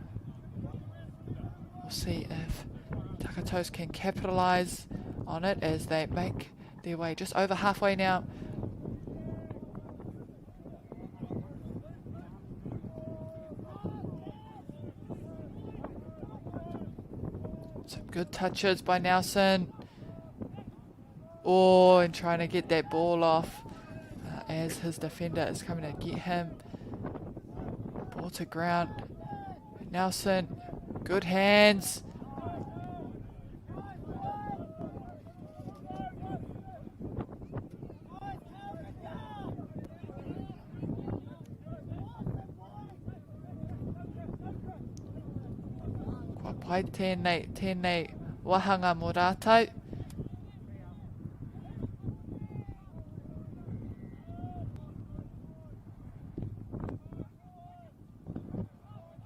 We'll see if Takatoast can capitalise on it as they make their way just over halfway now. Some good touches by Nelson. Oh, and trying to get that ball off uh, as his defender is coming to get him. Ball to ground. Nelson, good hands. Kua pai tēnei, tēnei. wahanga mō rātou.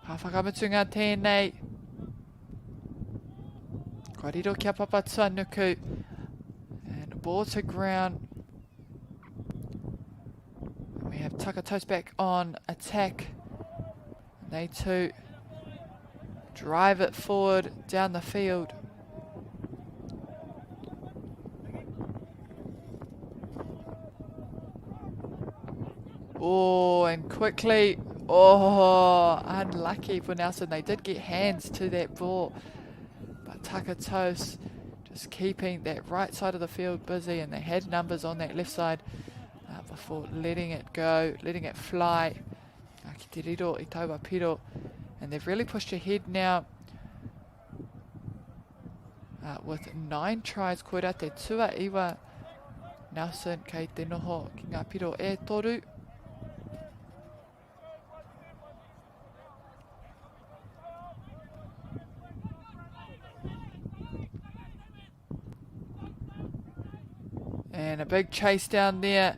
Ka whakamutunga tēnei. Kua riro kia Papatuanuku. And ball to ground. We have Tucker Toast back on attack. And they too drive it forward down the field. Oh, and quickly. Oh, unlucky for Nelson. They did get hands to that ball. But Takatos just keeping that right side of the field busy, and they had numbers on that left side before letting it go, letting it fly. Ki te riro i taua piro. And they've really pushed ahead now with 9 tries. Koira te tua iwa. Nelson kei te noho ki ngā piro e toru. And a big chase down there.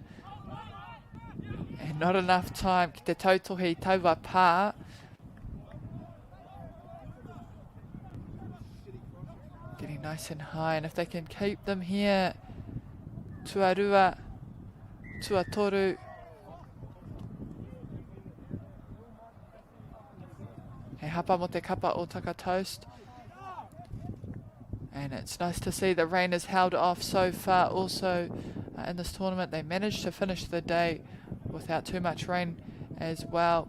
And not enough time ki te tautohe i taua pā. Getting nice and high, and if they can keep them here, tuarua, tuatoru. He hapa mo te kapa o Taka Toast. And it's nice to see the rain has held off so far also in this tournament. They managed to finish the day without too much rain as well.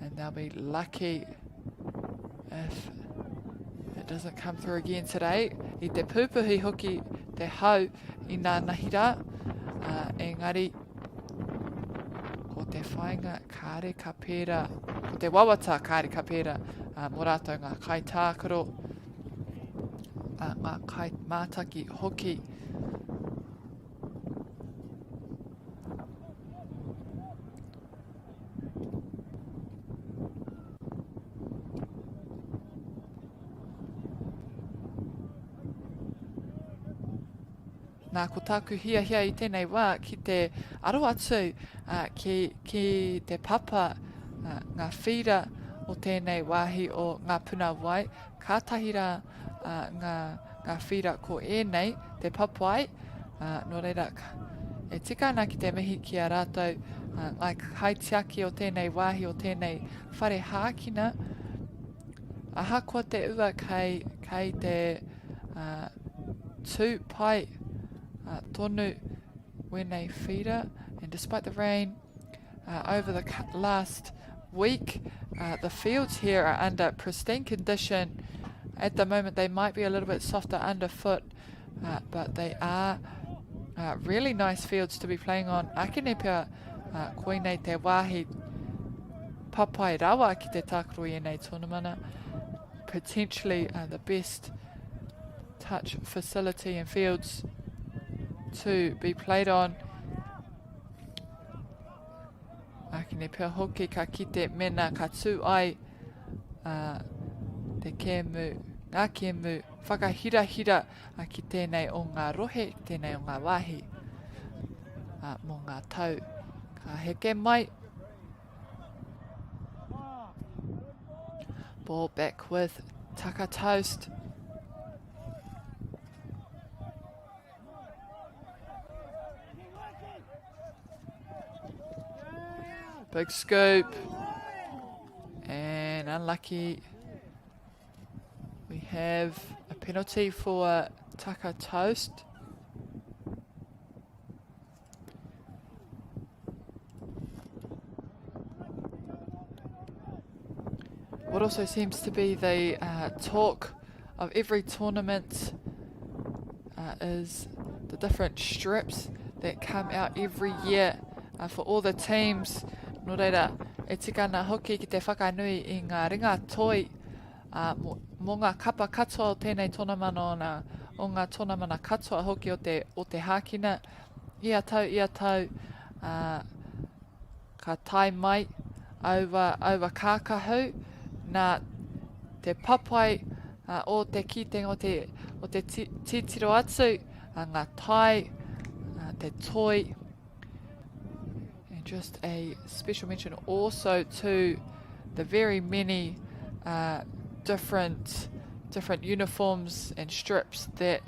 And they'll be lucky if it doesn't come through again today. I te pūpuhi hoki te hau i nā nahira, engari ko te whainga kāre ka pērā, ko te wawata kāre ka pērā mō rātou ngā kaitākaro, ngā kaimātaki hoki. Nā, ko tāku hiahia i tēnei wā ki te aro atu ki, ki te papa, ngā whīra o tēnei wāhi o Ngā Puna Wai, kātahi rā ngā, ngā whīra ko ēnei, te papai, nō reira, e tika ana ki te mihi ki a rātou ngā kaitiaki o tēnei wāhi, o tēnei whare hākina, ahakoa te ua kei, kei te tū pai tonu wēnei whīra, and despite the rain over the last week, the fields here are under pristine condition. At the moment they might be a little bit softer underfoot, but they are really nice fields to be playing on. Akene pea koinei te wāhi papai rawa ki te tākaro i ēnei tōnamana. Potentially the best touch facility and fields to be played on. Akene pea hoki ka kite mena ka tū ai te kēmu, ngā kēmu whakahirahira ki tēnei o ngā rohe, ki tēnei o ngā wāhi mō ngā tau ka heke mai. Ball back with Tucker Toast. Big scoop. And unlucky. We have a penalty for Tucker Toast. What also seems to be the talk of every tournament is the different strips that come out every year for all the teams. Nō reira, e tika ana hoki ki te whakanui i ngā ringa toi mō, mō ngā kapa katoa o tēnei tonamana o ngā, o ngā tonamana katoa hoki o te, o te hākina. Ia tau, ia tau, ā, ka tae mai aua, aua kākahu, nā te papai, o te kitenga o te, o te titiro atu, ngā tai, te toi. And just a special mention also to the very many different different uniforms and strips that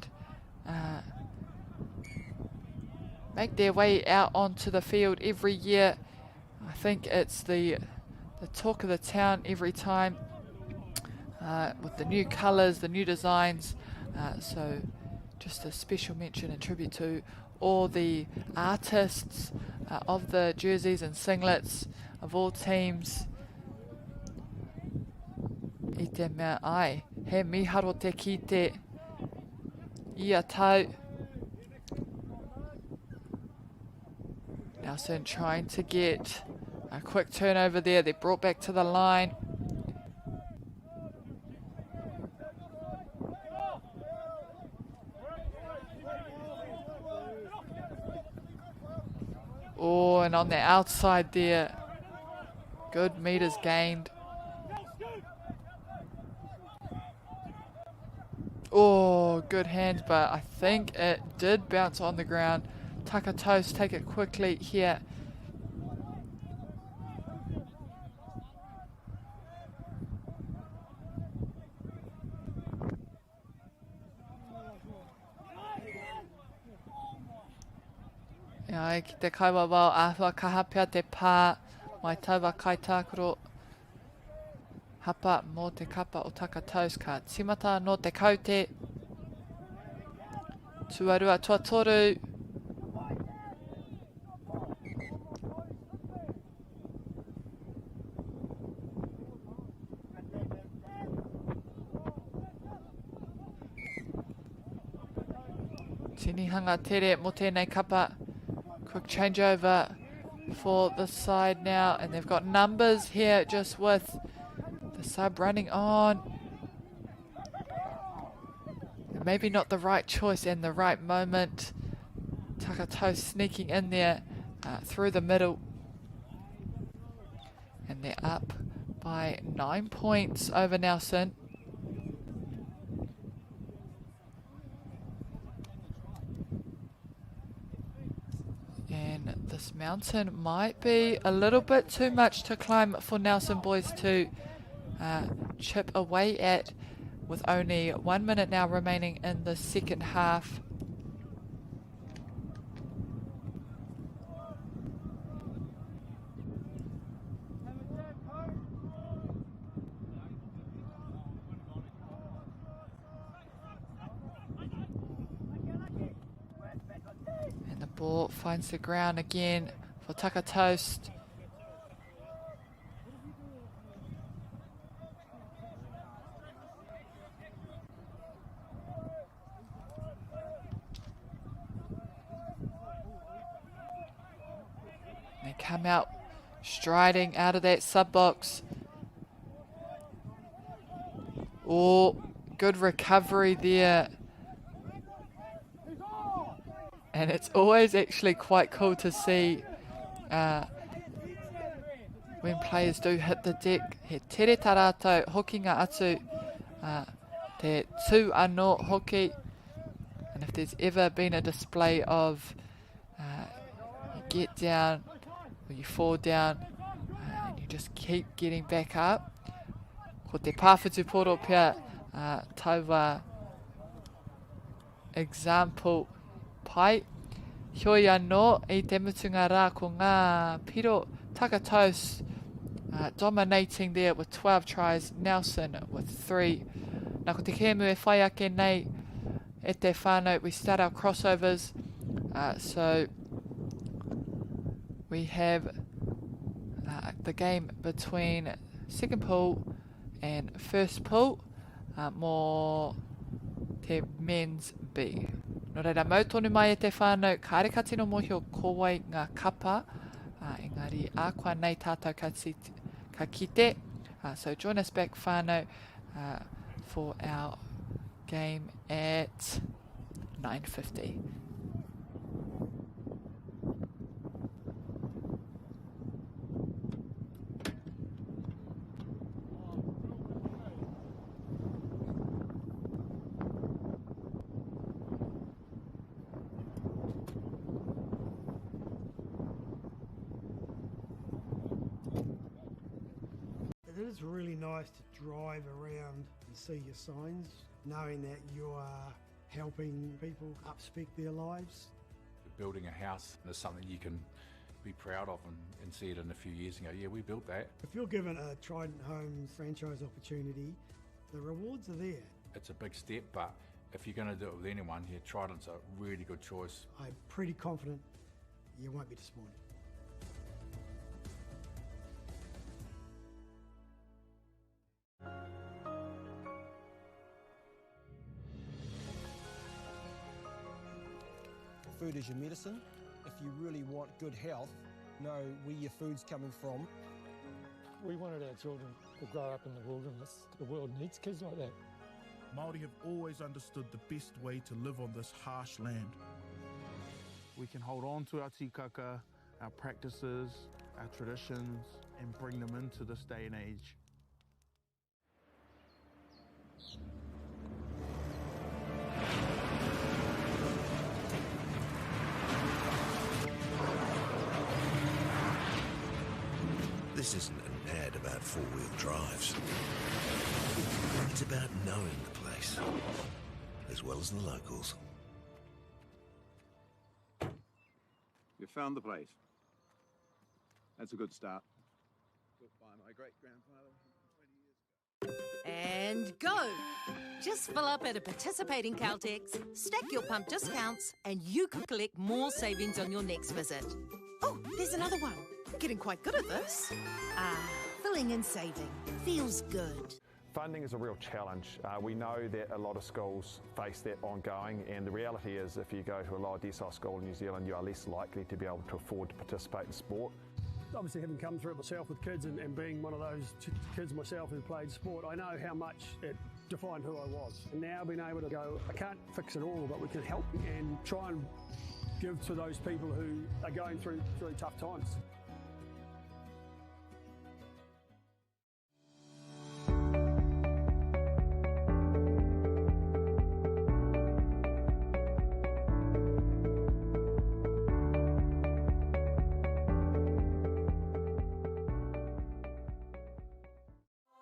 make their way out onto the field every year. I think it's the the talk of the town every time with the new colours, the new designs. So just a special mention and tribute to all the artists of the jerseys and singlets of all teams. I te mea ai, he miharo te kite ia tau. Nelson trying to get a quick turnover there. They're brought back to the line. Oh, and on the outside there, good meters gained. Oh, good hands, but I think it did bounce on the ground. Takatous take it quickly here. Ai, ki te kaiwawao āhua kaha pea te pā mai taua kaitākaro hapa mō te kapa o Takatous. Ka tīmata anō te kaute. Tuarua, tuatoru. Tinihanga tere mō tēnei kapa. Quick changeover for the side now. And they've got numbers here just with the sub running on. Maybe not the right choice and the right moment. Takatous sneaking in there through the middle. And they're up by 9 points over Nelson. And this mountain might be a little bit too much to climb for Nelson boys to chip away at, with only 1 minute now remaining in the second half. And the ball finds the ground again for Takatous. They come out striding out of that sub box. Oh, good recovery there. And it's always actually quite cool to see when players do hit the deck. He tere tā rātou hokinga atu, te tū anō hoki. And if there's ever been a display of you get down or you fall down and you just keep getting back up, ko te pāwhitu poro pea taua example pai. Heoi anō, i te mutunga rā ko ngā piro Takatous dominating there with 12 tries, Nelson with 3. Nā ko te kēmu e whai ake nei e te whānau, we start our crossovers. So we have the game between second pool and first pool mō te men's B. Nō reira, mau tonu mai e te whānau, kāre ka tino mōhio ko wai ngā kapa, engari ākoa nei tātou ka, ka kite. So join us back whānau for our game at 9:50. It is really nice to drive around and see your signs, knowing that you are helping people upspec their lives. Building a house is something you can be proud of and, and see it in a few years and go, yeah, we built that. If you're given a Trident Homes franchise opportunity, the rewards are there. It's a big step, but if you're going to do it with anyone, yeah, Trident's a really good choice. I'm pretty confident you won't be disappointed. Food is your medicine. If you really want good health, know where your food's coming from. We wanted our children to grow up in the wilderness. The world needs kids like that. Māori have always understood the best way to live on this harsh land. We can hold on to our tikaka, our practices, our traditions, and bring them into this day and age. This isn't an ad about four-wheel drives. It's about knowing the place, as well as the locals. You found the place. That's a good start. Built by my great-grandfather 120 years ago. And go! Just fill up at a participating Caltex, stack your pump discounts, and you could collect more savings on your next visit. Oh, there's another one. Getting quite good at this. Ah, filling and saving. Feels good. Funding is a real challenge. Uh, we know that a lot of schools face that ongoing, and the reality is if you go to a lower decile school in New Zealand, you are less likely to be able to afford to participate in sport. Obviously, having come through it myself with kids and, and being one of those kids myself who played sport, I know how much it defined who I was. And now being able to go, I can't fix it all, but we can help and try and give to those people who are going through really tough times.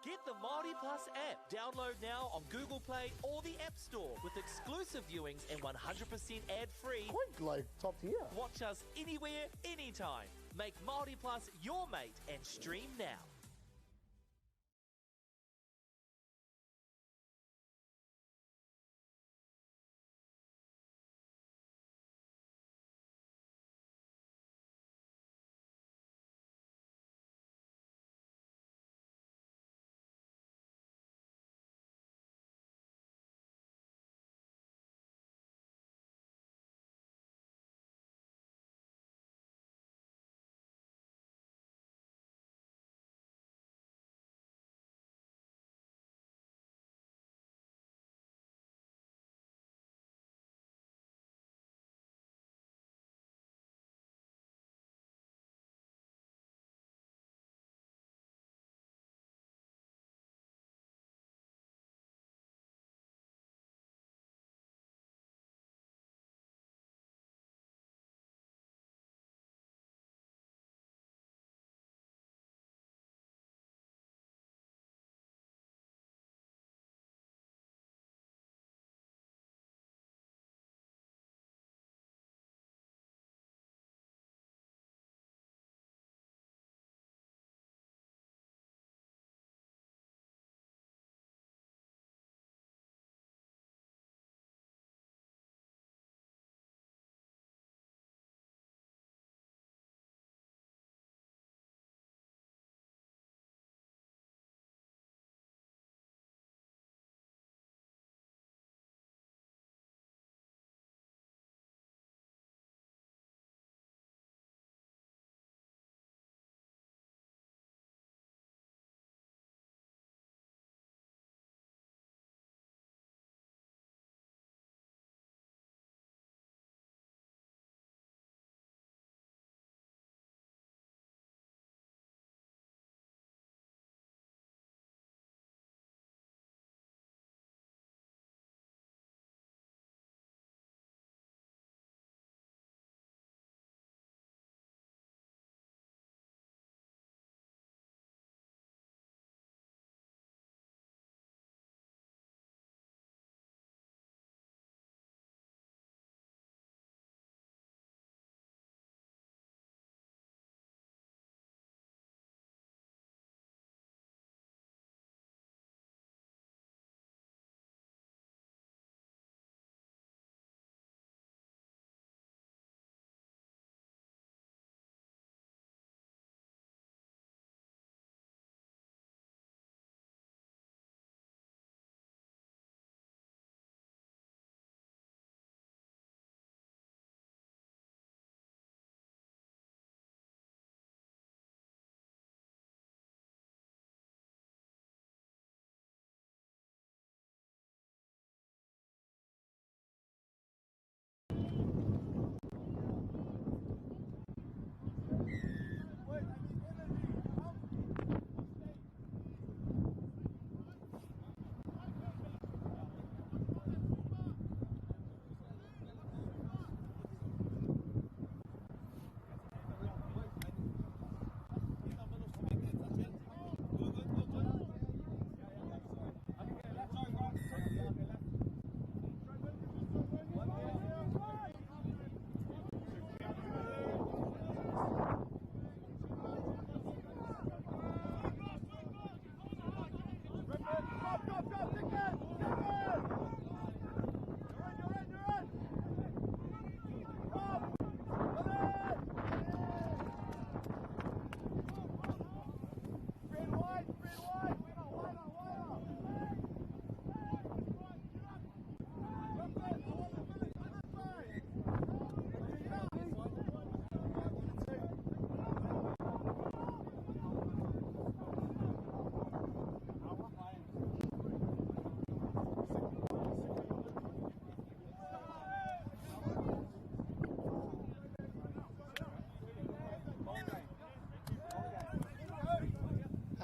Get the Māori Plus app. Download now on Google Play or the App Store with exclusive viewings and 100% ad-free. Quite like top tier. Watch us anywhere, anytime. Make Māori Plus your mate and stream now.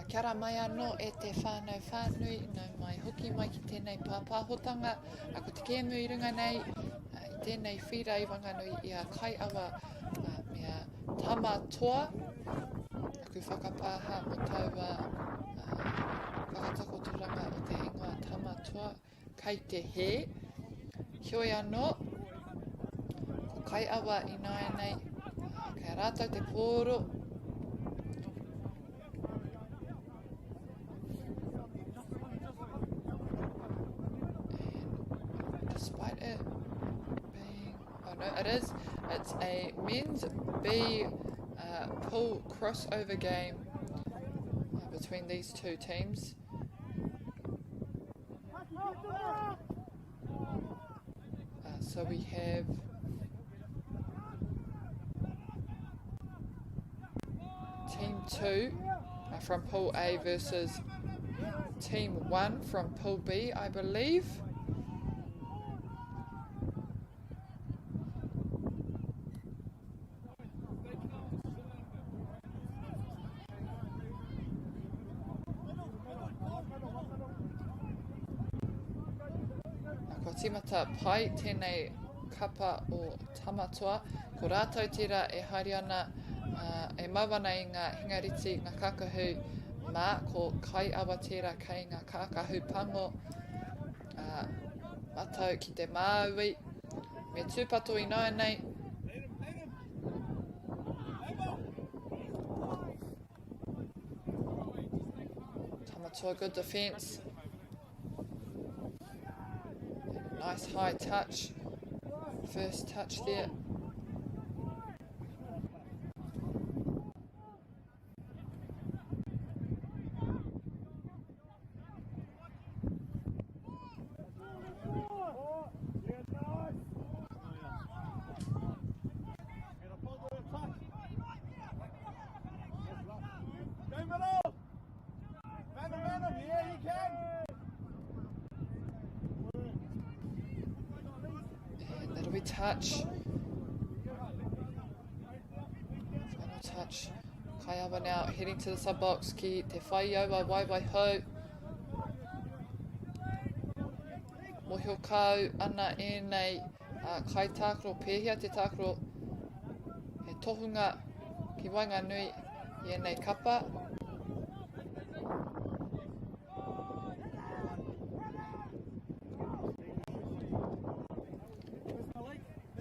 Kia ora mai anō e te whānau whānui, nau mai hoki mai ki tēnei pāpāhotanga, a ko te kēmu i runga nei, i tēnei whīra i Wanganui i a Kaiawa me a Tama Toa, aku whakapāha mō taua whakatakotoranga o te ingoa Tama Toa. Kei te hē. Heoi anō, ko Kaiawa ināianei, kei a rātou te pōro. And despite it being, oh no, it is, it's a men's B pool crossover game between these two teams. Uh, so we have Team 2 uh, from Pool A versus Team 1 from Pool B, I believe. Kua tīmata pai tēnei kapa o Tamatoa. Ko rātou tērā e haere ana, e mau ana i ngā hingariti, ngā kākahu mā, ko Kaiawa tērā kei ngā kākahu pango, matau ki te māui. Me tūpato ināianei. Tamatoa, good defence. Nice high touch. First touch there. And that'll be touch. Final touch. Kaiawa now heading to the sub box ki te whaiaua waiwai hou. Mohio kau ana ēnei uh, kai tākaro, pēhea te tākaro he tohunga ki waenganui i ēnei kapa.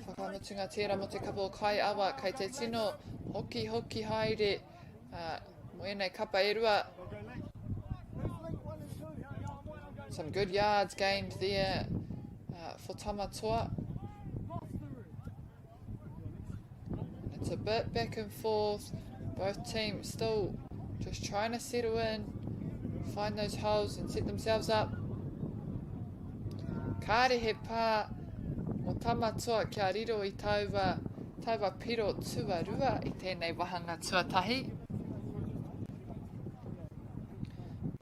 Whakamutunga tērā mō te kapa o Kaiawa, kei te tino hoki hoki haere uh, mō ēnei kapa e rua. Some good yards gained there uh, for Tamatoa. And it's a bit back and forth. Both teams still just trying to settle in, find those holes and set themselves up. Kāre he pā o Tamatoa kia riro i taua, taua piro tuarua i tēnei wahanga tuatahi.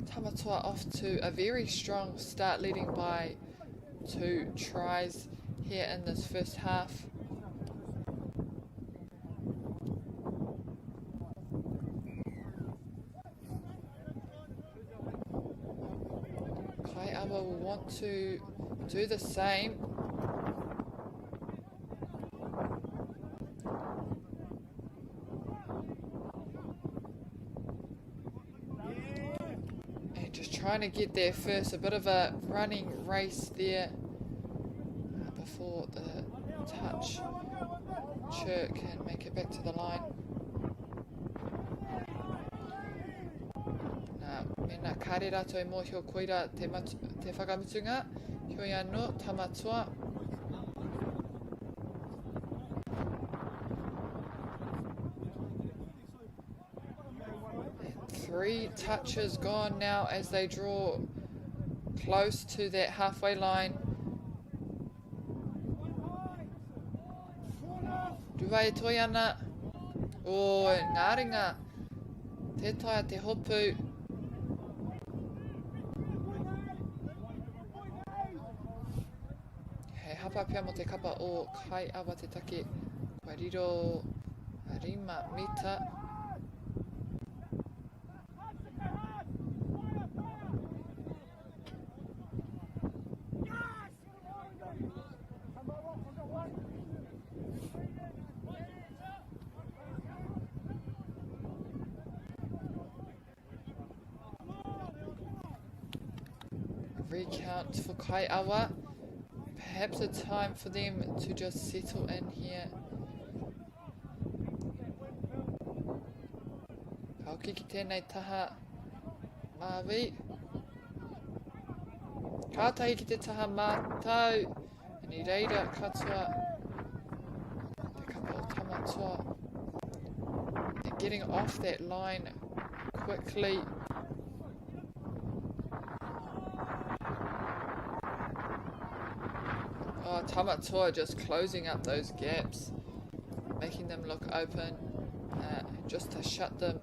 Tamatoa off to a very strong start leading by two tries here in this first half. Kaiawa will want to do the same. And just trying to get there first, a bit of a running race there uh, before the touch. Chirk can make it back to the line. Nā, mēnā kāre rātou e mōhio koira te, matu, te whakamutunga, heoi anō, Tamatoa. Three touches gone now as they draw close to that halfway line. Rua e toi ana. O, oh, ngā ringa. Te taea te hopu. He hapa pea mō te kapa o Kaiawa te take. Kua riro 5 mita. Recount for Kaiawa. Perhaps a time for them to just settle in here. Ka hoki ki tēnei taha Māui. Kātahi ki te taha mātau. And i reira katoa te kapa o Tamatoa. They're getting off that line quickly. Oh, Tamatoa just closing up those gaps, making them look open, just to shut them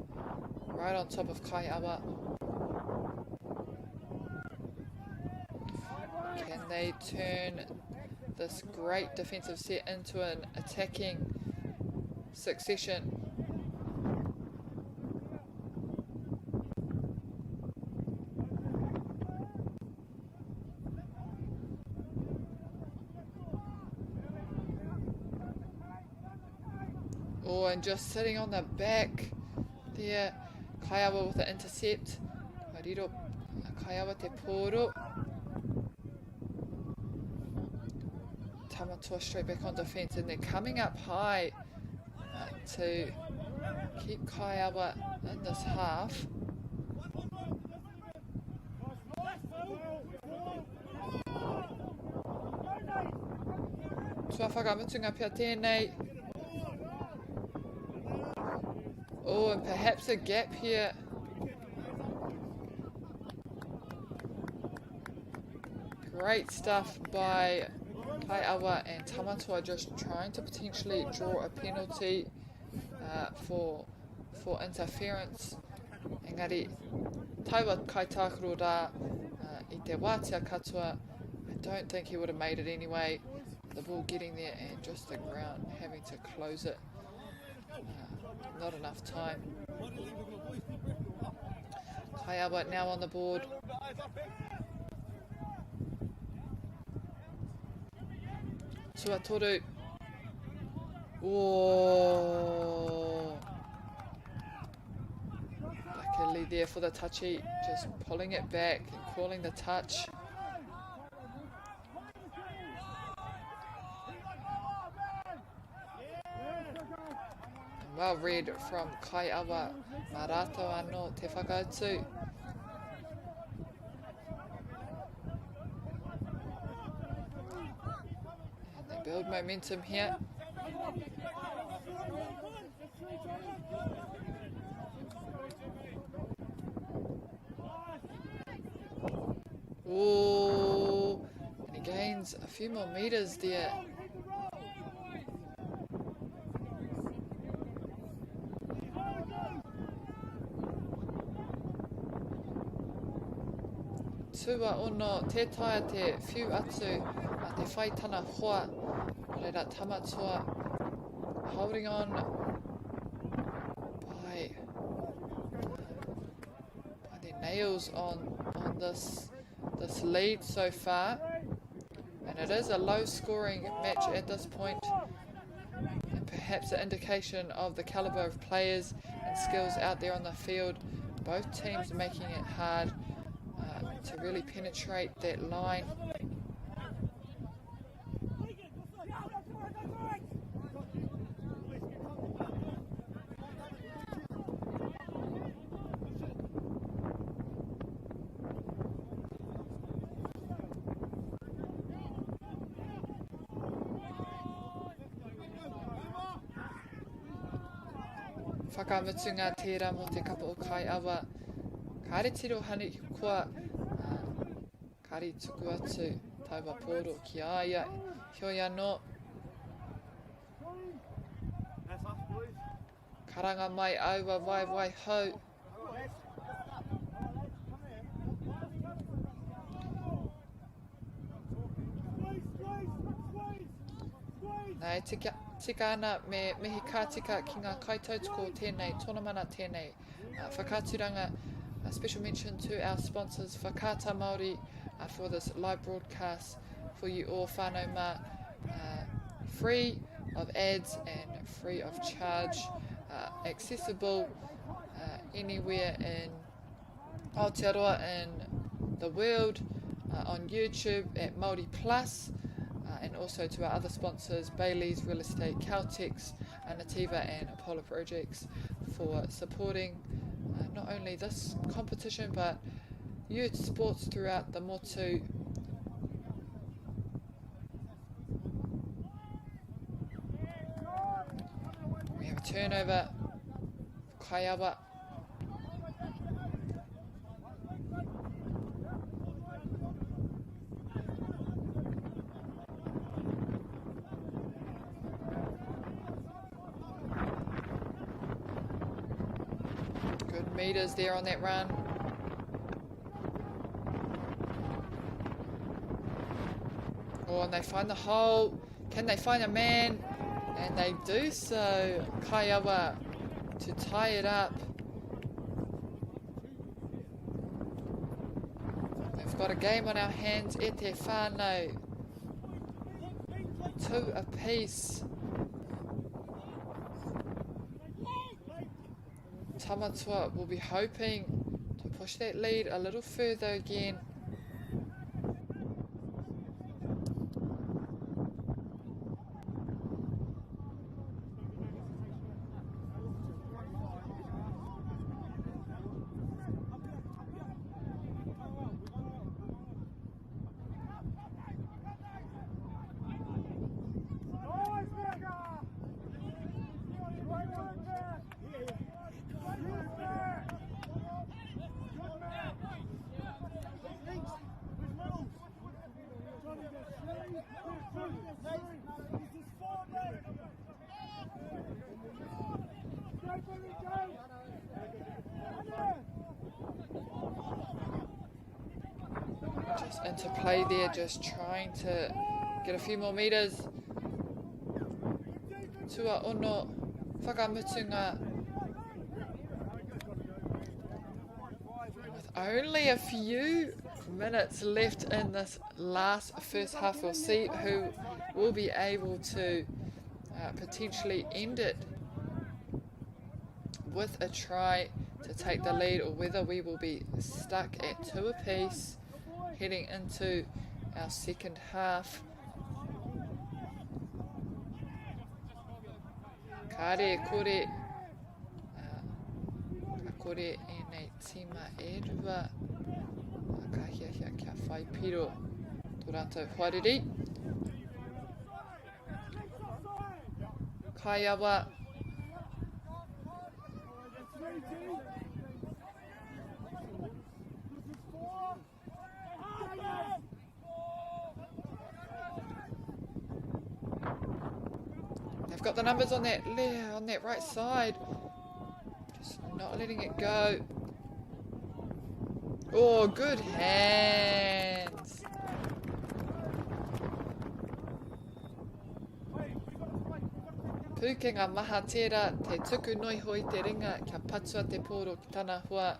right on top of Kaiawa. Can they turn this great defensive set into an attacking succession? Oh, and just sitting on the back there, Kaiawa with the intercept. Riro, Kaiawa te pōro. Tamatoa straight back on defence, and they're coming up high to keep Kaiawa in this half. Tua whakamutunga pea tēnei. Oh, and perhaps a gap here. Great stuff by Kaiawa and Tamatoa just trying to potentially draw a penalty for interference. Engari, taua kaitākaro rā i te wātea katoa. I don't think he would have made it anyway. The ball getting there and just the ground having to close it. Not enough time. Kaiawa now on the board. Tuatoru. Whoa. Luckily there for the touchy, just pulling it back and calling the touch. And well read from Kaiawa Marato anō te whakautu. And they build momentum here. Oh, and he gains a few more meters there. Tua ono, tē taea te whiu atu a te whai tana hoa, nō reira Tamatoa holding on by their nails on this lead so far. And it is a low scoring match at this point, and perhaps an indication of the caliber of players and skills out there on the field. Both teams making it hard to really penetrate that line. Whakamutunga tērā mō te kapa o Kaiawa. Kāre tiro hani koa, kāre i tuku atu taua pōro ki a ia. Heoi anō, karanga mai aua waewae hou. Nā, e tika ana me mihi ka tika ki ngā kaitautoko o tēnei tonamana, tēnei whakaaturanga. A special mention to our sponsors, Whakaata Māori, for this live broadcast for you all, whānau mā, free of ads and free of charge, accessible anywhere in Aotearoa in the world. on YouTube at Māori Plus, and also to our other sponsors, Bailey's Real Estate, Caltex, Nativa and Apollo Projects, for supporting not only this competition but youth sports throughout the motu. We have a turnover. Kaiawa. Good meters there on that run. Oh, and they find the hole. Can they find a man? And they do so. Kaiawa to tie it up. We've got a game on our hands. E te whānau. 2 apiece. Tamatoa will be hoping to push that lead a little further again. Just into play there, just trying to get a few more meters. Tua ono, whakamutunga. With only a few minutes left in this last first half, we'll see who will be able to potentially end it with a try to take the lead, or whether we will be stuck at 2 apiece heading into our second half. Kāre kore, ka kore ēnei tīma e rua, ka hiahia kia whai piro tō rātou hoariri. Kaiawa. They've got the numbers on that right side. Just not letting it go. Oh, good hands. Pūkenga maha tērā, te tuku noiho I te ringa kia patua te pōro ki tana hua.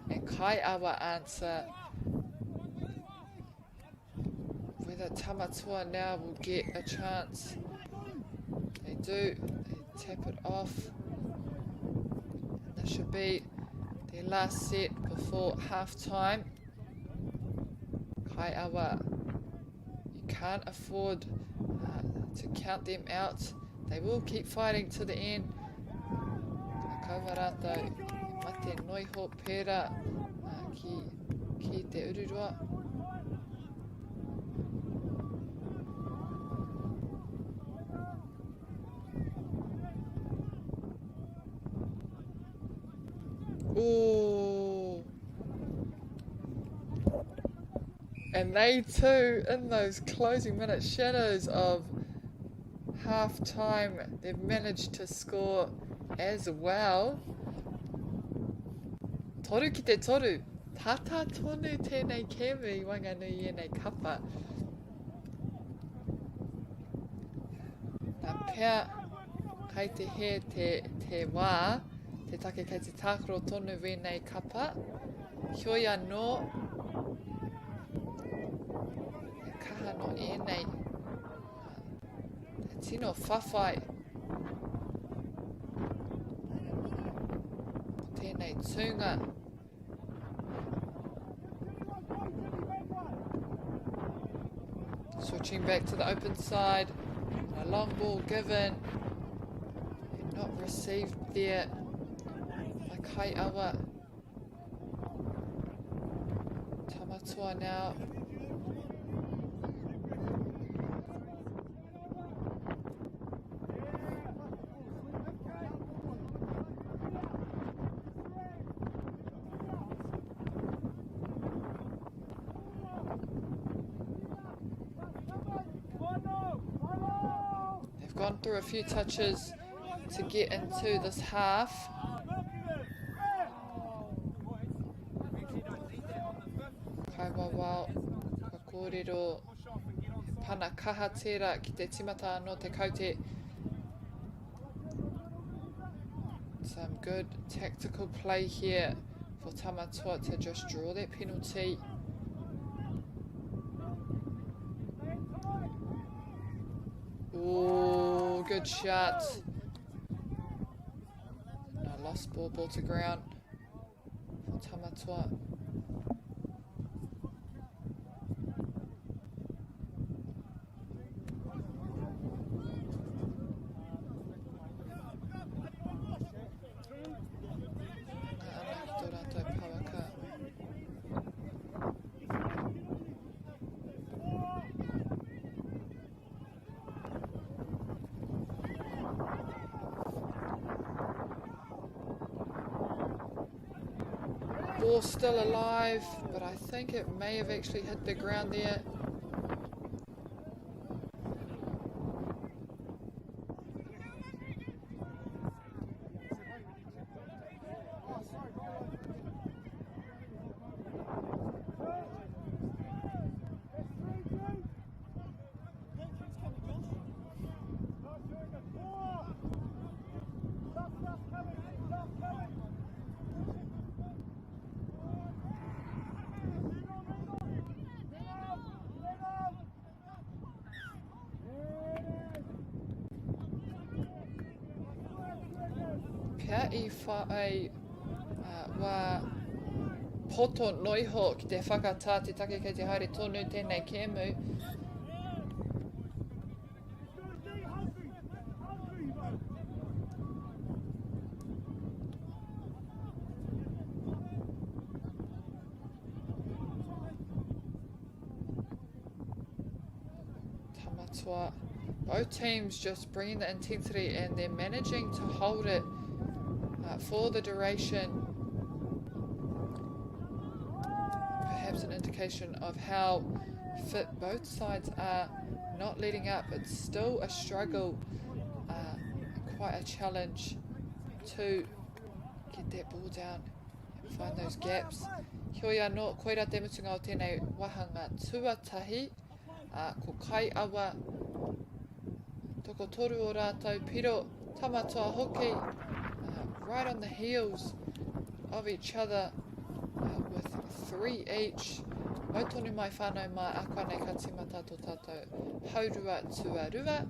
And Kaiawa answer. Whether Tamatoa now will get a chance. They do. They tap it off. And this should be their last set before half time. Kaiawa, you can't afford to count them out. They will keep fighting to the end. Ka kaua rātou e mate noiho pērā ki te ururoa. Ooh. And they too, in those closing minute shadows of half time, they've managed to score as well. Toru ki te toru. Tata tonu tēnei kēmu i waenganui i ēnei kapa. Nā pea, kai te he te wā, te take kei te tākaro tonu wēnei kapa. Heoi anō, e kaha no ēnei. Te tino whawhai. Tēnei tūnga. Switching back to the open side. And a long ball given. And not received there by Kaiawa. Tamatoa now. They've gone through a few touches to get into this half. Kaiwawao, ka kōrero, he pana kaha tērā ki te timata anō te kaute. Some good tactical play here for Tamatoa to just draw that penalty. Oh, good shot. And a lost ball, ball to ground for Tamatoa. Ana ki tō rātou pouaka. Ball still alive, but I think it may have actually hit the ground there. Pea i whai wā poto noiho ki te whakatā te take kei te haere tonu tēnei kēmu. Tamatoa. Both teams just bringing the intensity and they're managing to hold it for the duration. Perhaps an indication of how fit both sides are, not letting up. It's still a struggle, quite a challenge to get that ball down and find those gaps. Heoi anō, koira te mutunga o tēnei wāhanga tuatahi. Ko Kaiawa, tokotoru o rātou, Piro, Tamatoa hoki, right on the heels of each other with 3 each. Mau tonu mai whānau mā, akuanei ka tīmata tō tātou haurua tuarua.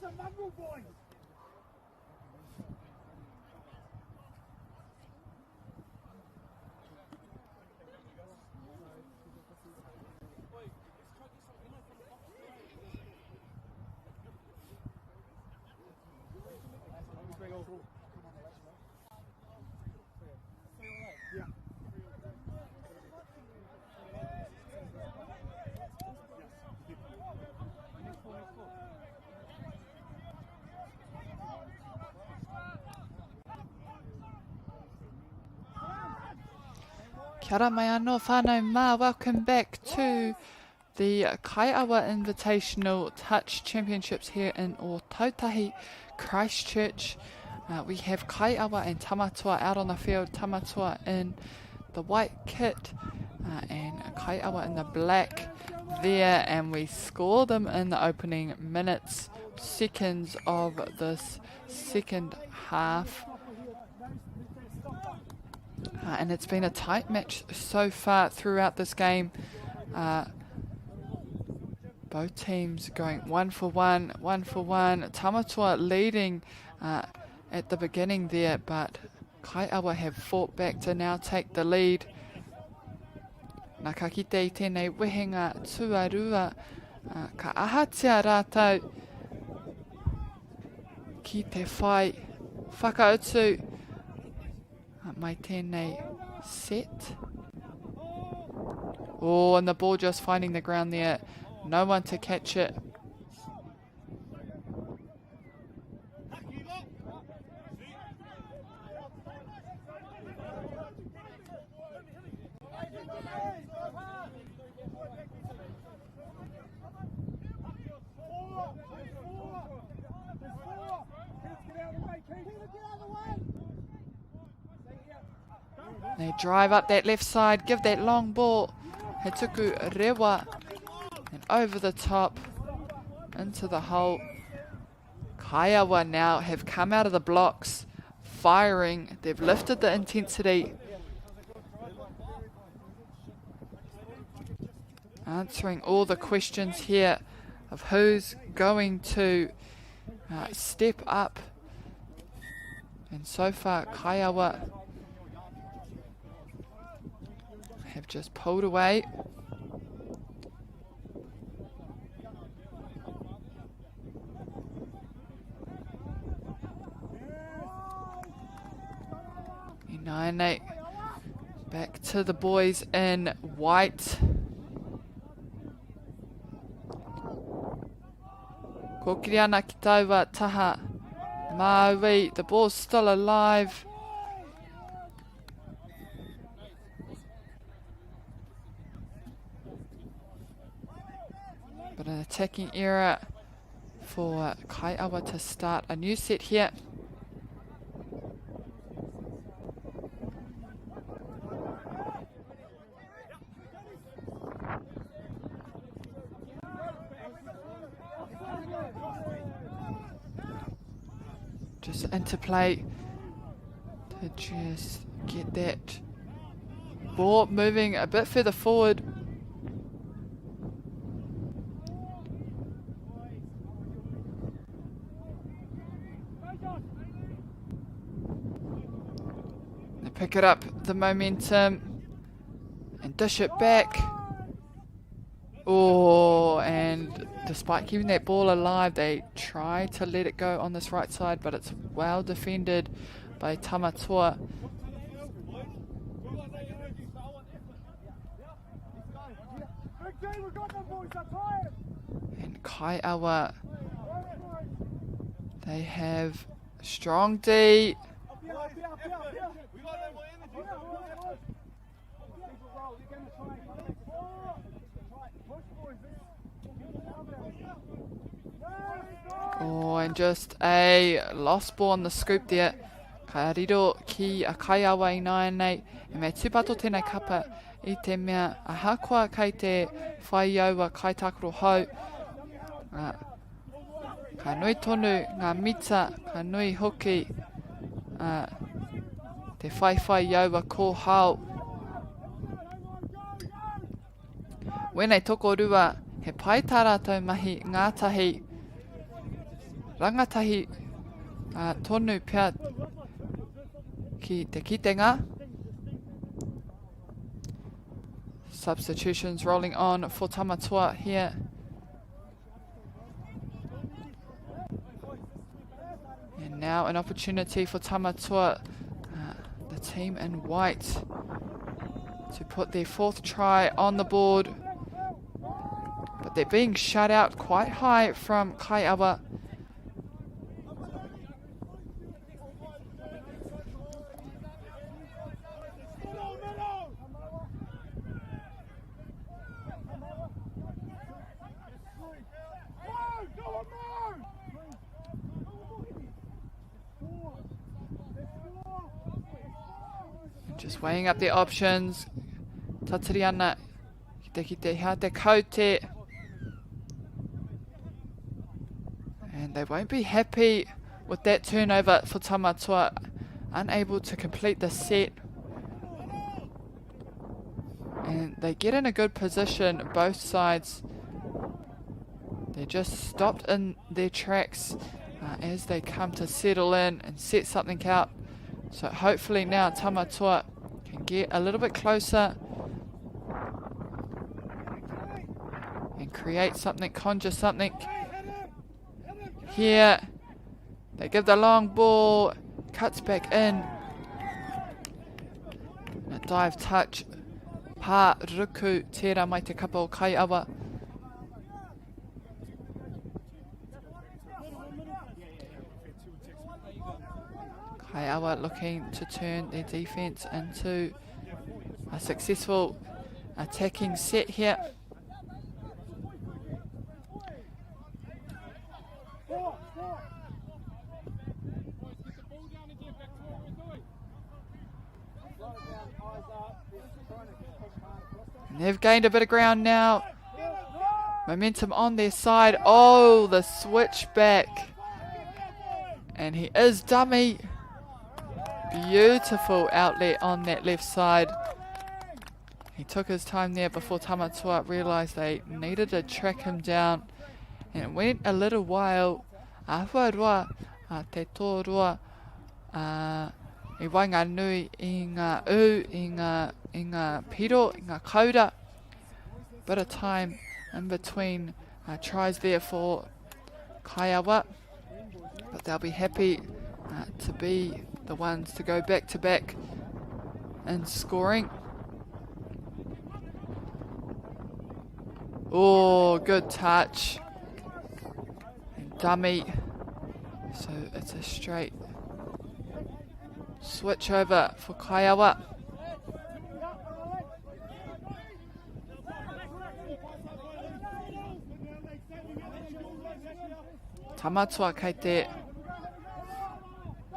some mongrel boys. Kia ora mai anō whānau mā, welcome back to the Kaiawa Invitational Touch Championships here in Ōtautahi, Christchurch. Uh, we have Kaiawa and Tamatoa out on the field, Tamatoa in the white kit uh, and Kaiawa in the black there, and we score them in the opening minutes, seconds of this second half. Uh, and it's been a tight match so far throughout this game. Uh, both teams going 1 for 1, 1 for 1. Tamatoa leading uh, at the beginning there, but Kaiawa have fought back to now take the lead. Nā ka kite i tēnei wehenga tuarua, uh, ka ahatia rātou ki te whai whakautu uh, mai tēnei set. Oh, and the ball just finding the ground there. No one to catch it. They drive up that left side, give that long ball. He tuku rewa and over the top into the hole. Kaiawa now have come out of the blocks firing. They've lifted the intensity. Answering all the questions here of who's going to uh, step up. And so far, Kaiawa have just pulled away. 9-8. Back to the boys in white. Kōkiri ana ki taua taha Māui. The ball's still alive. But an attacking error for Kaiawa to start a new set here. Just interplay to just get that ball moving a bit further forward. They pick it up, the momentum, and dish it back. Oh, and despite keeping that ball alive, they try to let it go on this right side, but it's well defended by Tamatoa. And Kaiawa, they have strong D. Oh, and just a lost ball on the scoop there. Ka riro ki a Kaiawa i nāianei, e me tūpato tēnei kapa i te mea ahakoa kei te whai i aua kaitākaro hou, uh, ka nui tonu ngā mita, ka nui hoki uh, te whaiwhai i aua kōhao. Wēnei tokorua, he pai tā rātou mahi ngātahi. Rangatahi uh, tonu pea ki te kitenga. Substitutions rolling on for Tamatoa here. And now an opportunity for Tamatoa, uh, the team in white, to put their fourth try on the board. But they're being shut out quite high from Kaiawa. Just weighing up their options. Tatiri ana ki te kite hea te kaute. And they won't be happy with that turnover for Tamatoa. Unable to complete the set. And they get in a good position, both sides. They just stopped in their tracks uh, as they come to settle in and set something out. So hopefully now Tamatoa can get a little bit closer and create something, conjure something. Here, they give the long ball, cuts back in. A dive touch. Pā ruku tērā mai te kapa o Kaiawa. Kaiawa looking to turn their defense into a successful attacking set here. And they've gained a bit of ground now. Momentum on their side. Oh, the switchback. And he is dummy. Beautiful outlet on that left side. He took his time there before Tamatoa realised they needed to track him down. And it went a little while. Āhua roa, te tōroa, i waenganui i ngā ū, i ngā, i ngā piro, i ngā kaura. Bit of time in between uh, tries there for Kaiawa. But they'll be happy uh, to be the ones to go back to back in scoring. Oh, good touch. And dummy. So it's a straight switch over for Kaiawa. Tamatua kei te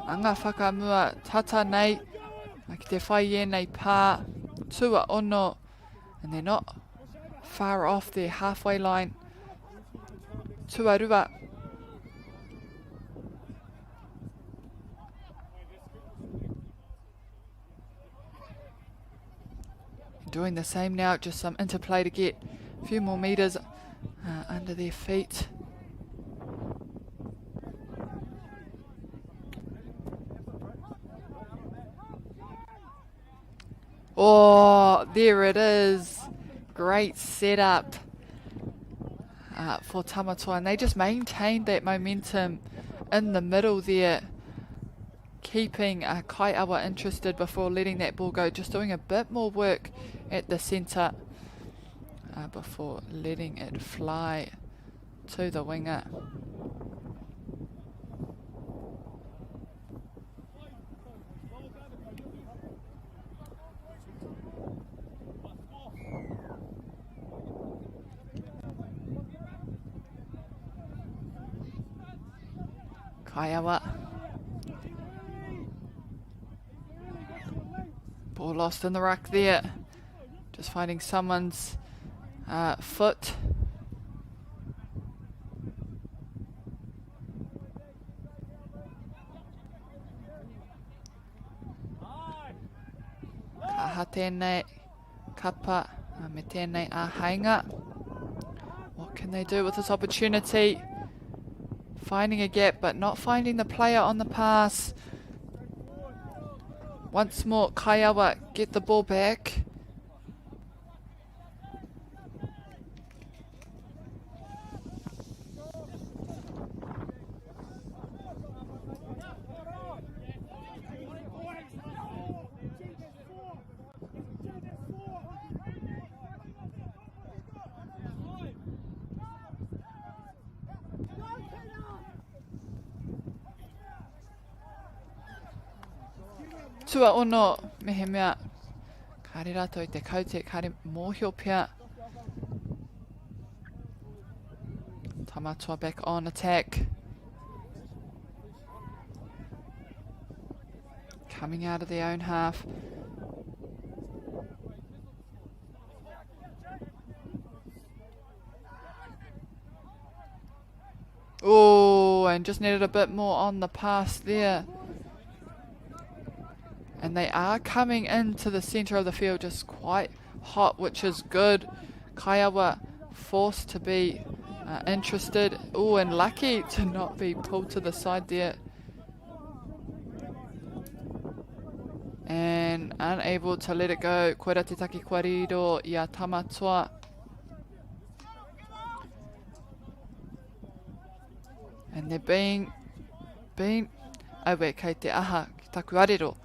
anga whakamua tata nei ki te whai i ēnei pā tua ono and they're not far off their halfway line. Tuarua. Doing the same now, just some interplay to get a few more meters uh, under their feet. Oh, there it is. Great setup uh, for Tamatoa. And they just maintained that momentum in the middle there, keeping uh, Kaiawa interested before letting that ball go. Just doing a bit more work at the centre uh, before letting it fly to the winger. Kaiawa. Ball lost in the ruck there. Just finding someone's uh, foot. Ka aha tēnei kapa me tēnei āheinga. What can they do with this opportunity? Finding a gap, but not finding the player on the pass. Once more, Kaiawa get the ball back. Tuaono, mehemea kāre rātou i te kaute, kāre mōhio pea. Tamatoa back on attack. Coming out of their own half. Oh, and just needed a bit more on the pass there. And they are coming into the centre of the field just quite hot, which is good. Kaiawa forced to be interested. Oh, and lucky to not be pulled to the side there. And unable to let it go. Koira te taki kua riro i a Tamatoa. And they're being, being, aue, kei te aha, ki taku arero,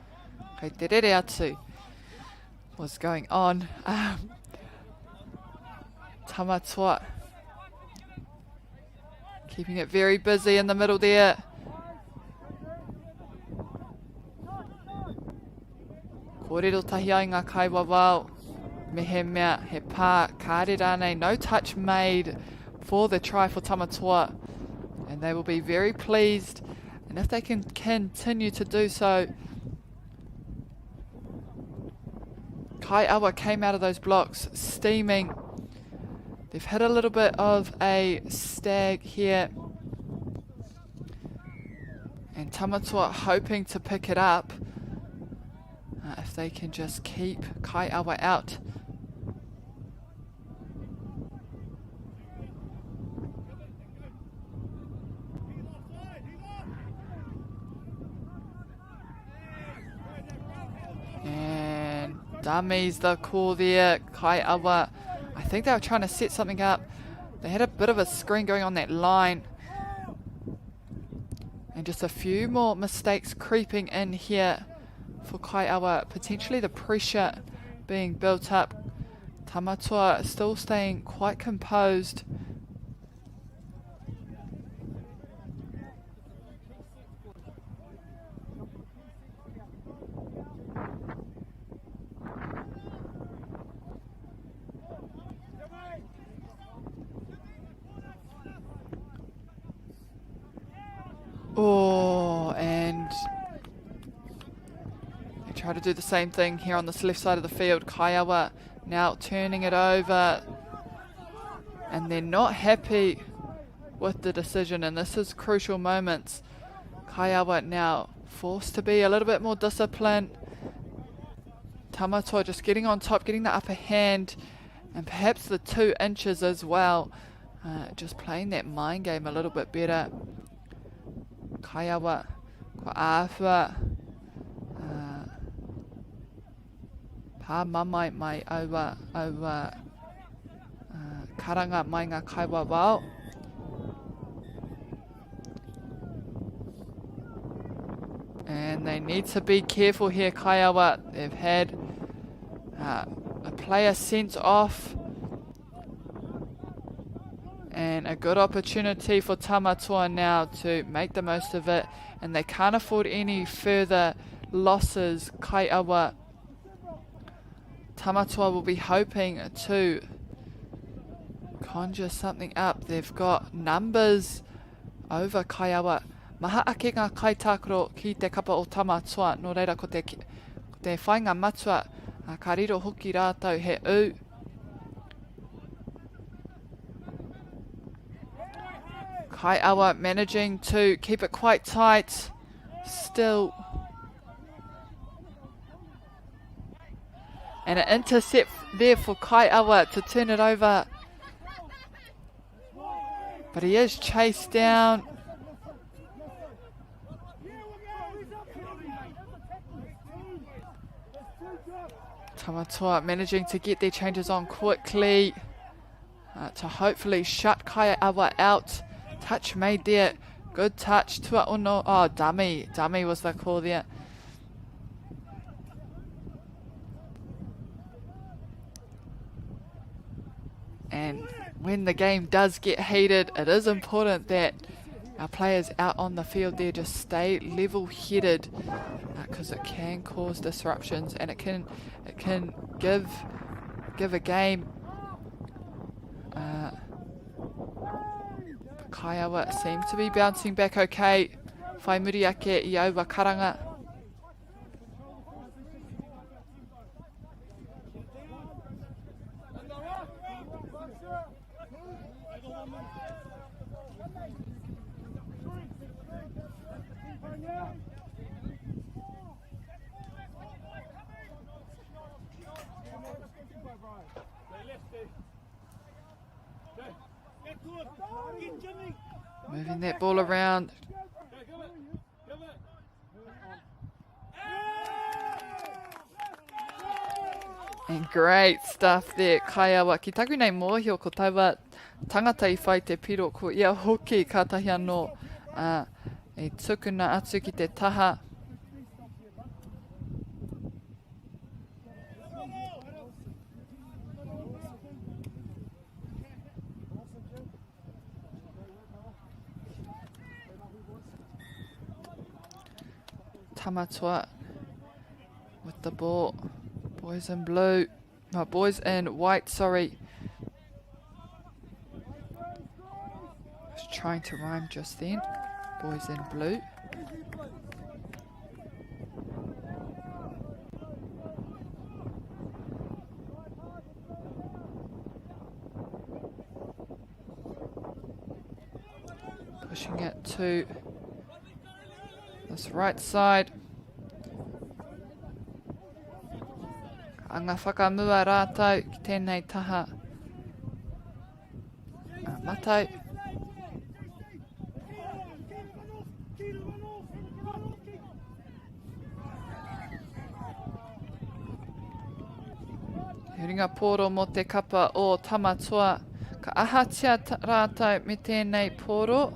kei te rere atu what's going on. Tamatoa keeping it very busy in the middle there. Kōrero tahi ai ngā kaiwawao. Mehemea he pā, kāre rānei, no touch made for the try for Tamatoa. And they will be very pleased. And if they can continue to do so, Kaiawa came out of those blocks steaming. They've hit a little bit of a stag here. And Tamatoa hoping to pick it up. If they can just keep Kaiawa out. And dummies the call there. Kaiawa, I think they were trying to set something up. They had a bit of a screen going on that line. And just a few more mistakes creeping in here for Kaiawa. Potentially the pressure being built up. Tamatoa still staying quite composed. Oh, and they try to do the same thing here on this left side of the field. Kaiawa now turning it over, and they're not happy with the decision, and this is crucial moments. Kaiawa now forced to be a little bit more disciplined. Tamatoa just getting on top, getting the upper hand, and perhaps the 2 inches as well. Just playing that mind game a little bit better. Kaiawa, kua āhua, pā mamae mai aua, aua karanga mai ngā kaiwawao. And they need to be careful here, Kaiawa. They've had a player sent off. And a good opportunity for Tamatoa now to make the most of it. And they can't afford any further losses. Kaiawa. Tamatoa will be hoping to conjure something up. They've got numbers over Kaiawa. Maha ake ngā kaitākaro ki te kapa o Tamatoa. Nō reira ko te, ko te whainga matua, ka riro hoki rātou he ū. Kaiawa managing to keep it quite tight still. And an intercept there for Kaiawa to turn it over. But he is chased down. Tamatoa managing to get their changes on quickly to hopefully shut Kaiawa out. Touch made there. Good touch. Tuaono. Oh, dummy. Dummy was the call there. And when the game does get heated, it is important that our players out on the field there just stay level-headed, because it can cause disruptions and it can give a game. Kaiawa seems to be bouncing back okay. Whai muri ake i aua karanga. Moving that ball around. And great stuff there, Kaiawa. Ki taku nei mōhio ko taua tangata i whai te piro, ko ia hoki kātahi anō i tukuna atu ki te taha. Tamatoa with the ball. Boys in blue. No, boys in white, sorry. I was trying to rhyme just then. Boys in blue. Pushing it to this right side. Anga whakamua rātou ki tēnei taha. Matau. Huringa pōro mō te kapa o Tamatoa. Ka ahatia rātou me tēnei pōro.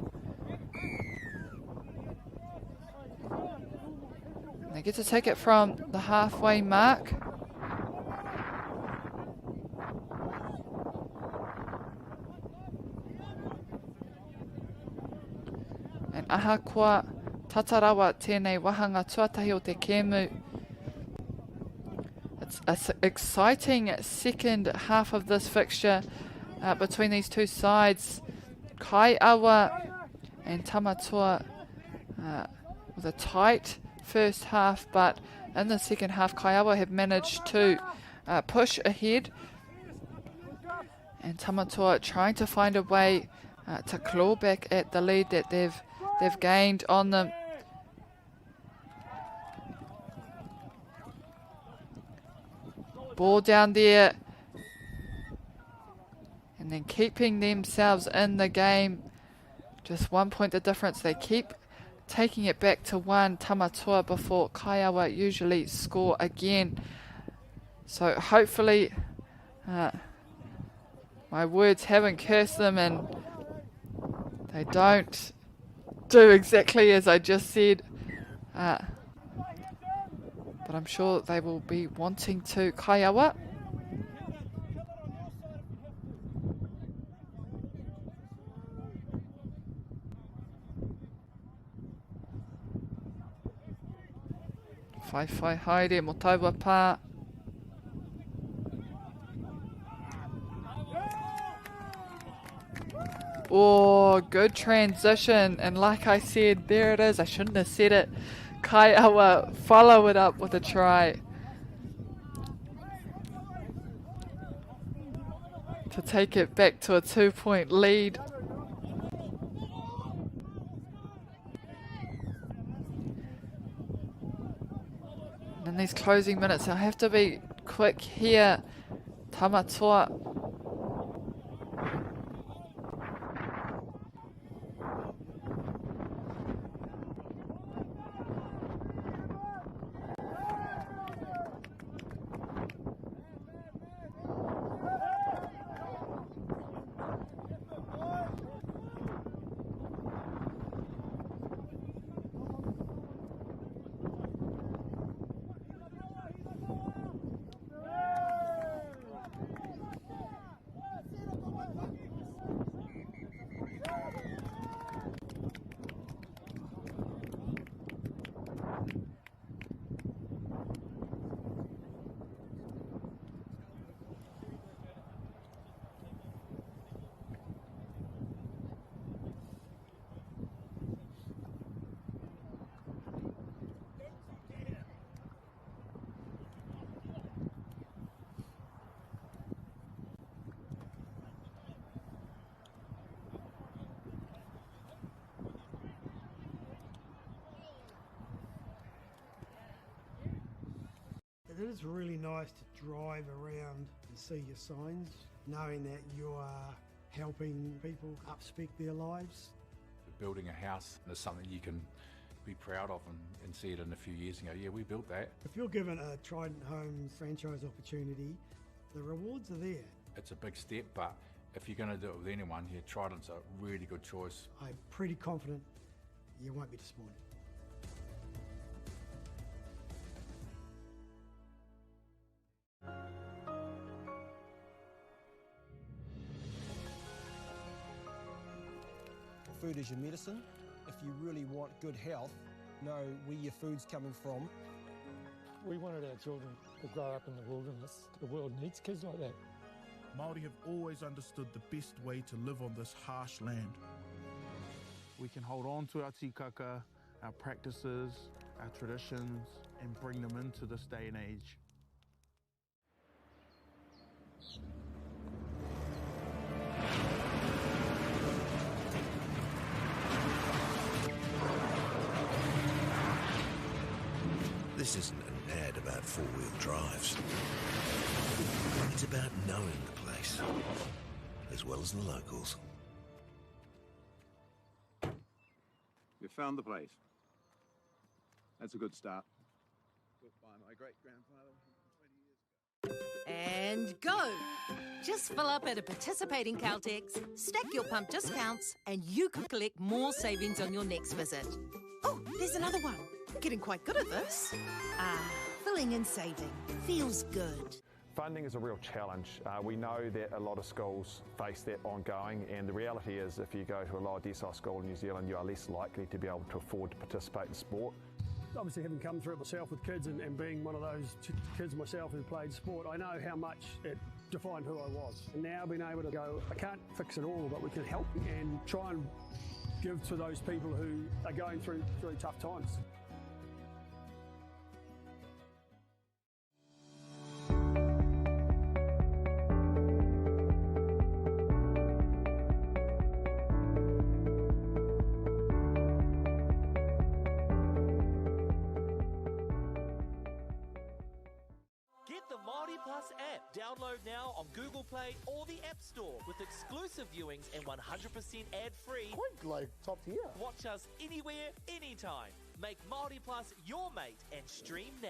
They get to take it from the halfway mark. And ahakoa tatarawa tēnei wahanga tuatahi o te kēmu. It's an exciting second half of this fixture between these two sides. Kaiawa and Tamatoa with a tight first half, but in the second half, Kaiawa have managed to push ahead. And Tamatoa trying to find a way to claw back at the lead that they've gained on them. Ball down there. And then keeping themselves in the game. Just 1 point the difference. They keep taking it back to 1 Tamatoa before Kaiawa usually score again. So hopefully my words haven't cursed them and they don't do exactly as I just said. But I'm sure they will be wanting to. Kaiawa. Whai whai haere mo taua pā. Oh, good transition. And like I said, there it is. I shouldn't have said it. Kaiawa follow it up with a try to take it back to a 2-point lead. And in these closing minutes, I have to be quick here. Tamatoa. It is really nice to drive around and see your signs, knowing that you are helping people upspec their lives. Building a house is something you can be proud of and, and see it in a few years and go, yeah, we built that. If you're given a Trident Homes franchise opportunity, the rewards are there. It's a big step, but if you're going to do it with anyone, yeah, Trident's a really good choice. I'm pretty confident you won't be disappointed. Food is your medicine. If you really want good health, know where your food's coming from. We wanted our children to grow up in the wilderness. The world needs kids like that. Māori have always understood the best way to live on this harsh land. We can hold on to our tikaka, our practices, our traditions, and bring them into this day and age. This isn't an ad about four-wheel drives. It's about knowing the place, as well as the locals. You found the place. That's a good start. Built by my great-grandfather 120 years ago. And go! Just fill up at a participating Caltex, stack your pump discounts, and you could collect more savings on your next visit. Oh, there's another one. Getting quite good at this. Ah, filling and saving. Feels good. Funding is a real challenge. Uh, we know that a lot of schools face that ongoing, and the reality is if you go to a lower decile school in New Zealand, you are less likely to be able to afford to participate in sport. Obviously, having come through it myself with kids and, and being one of those kids myself who played sport, I know how much it defined who I was. And now being able to go, I can't fix it all, but we can help and try and give to those people who are going through really tough times. Get the Māori Plus app. Download now on Google Play or the App Store with exclusive viewings and 100% ad-free. Quite like top tier. Watch us anywhere, anytime. Make Māori Plus your mate and stream now.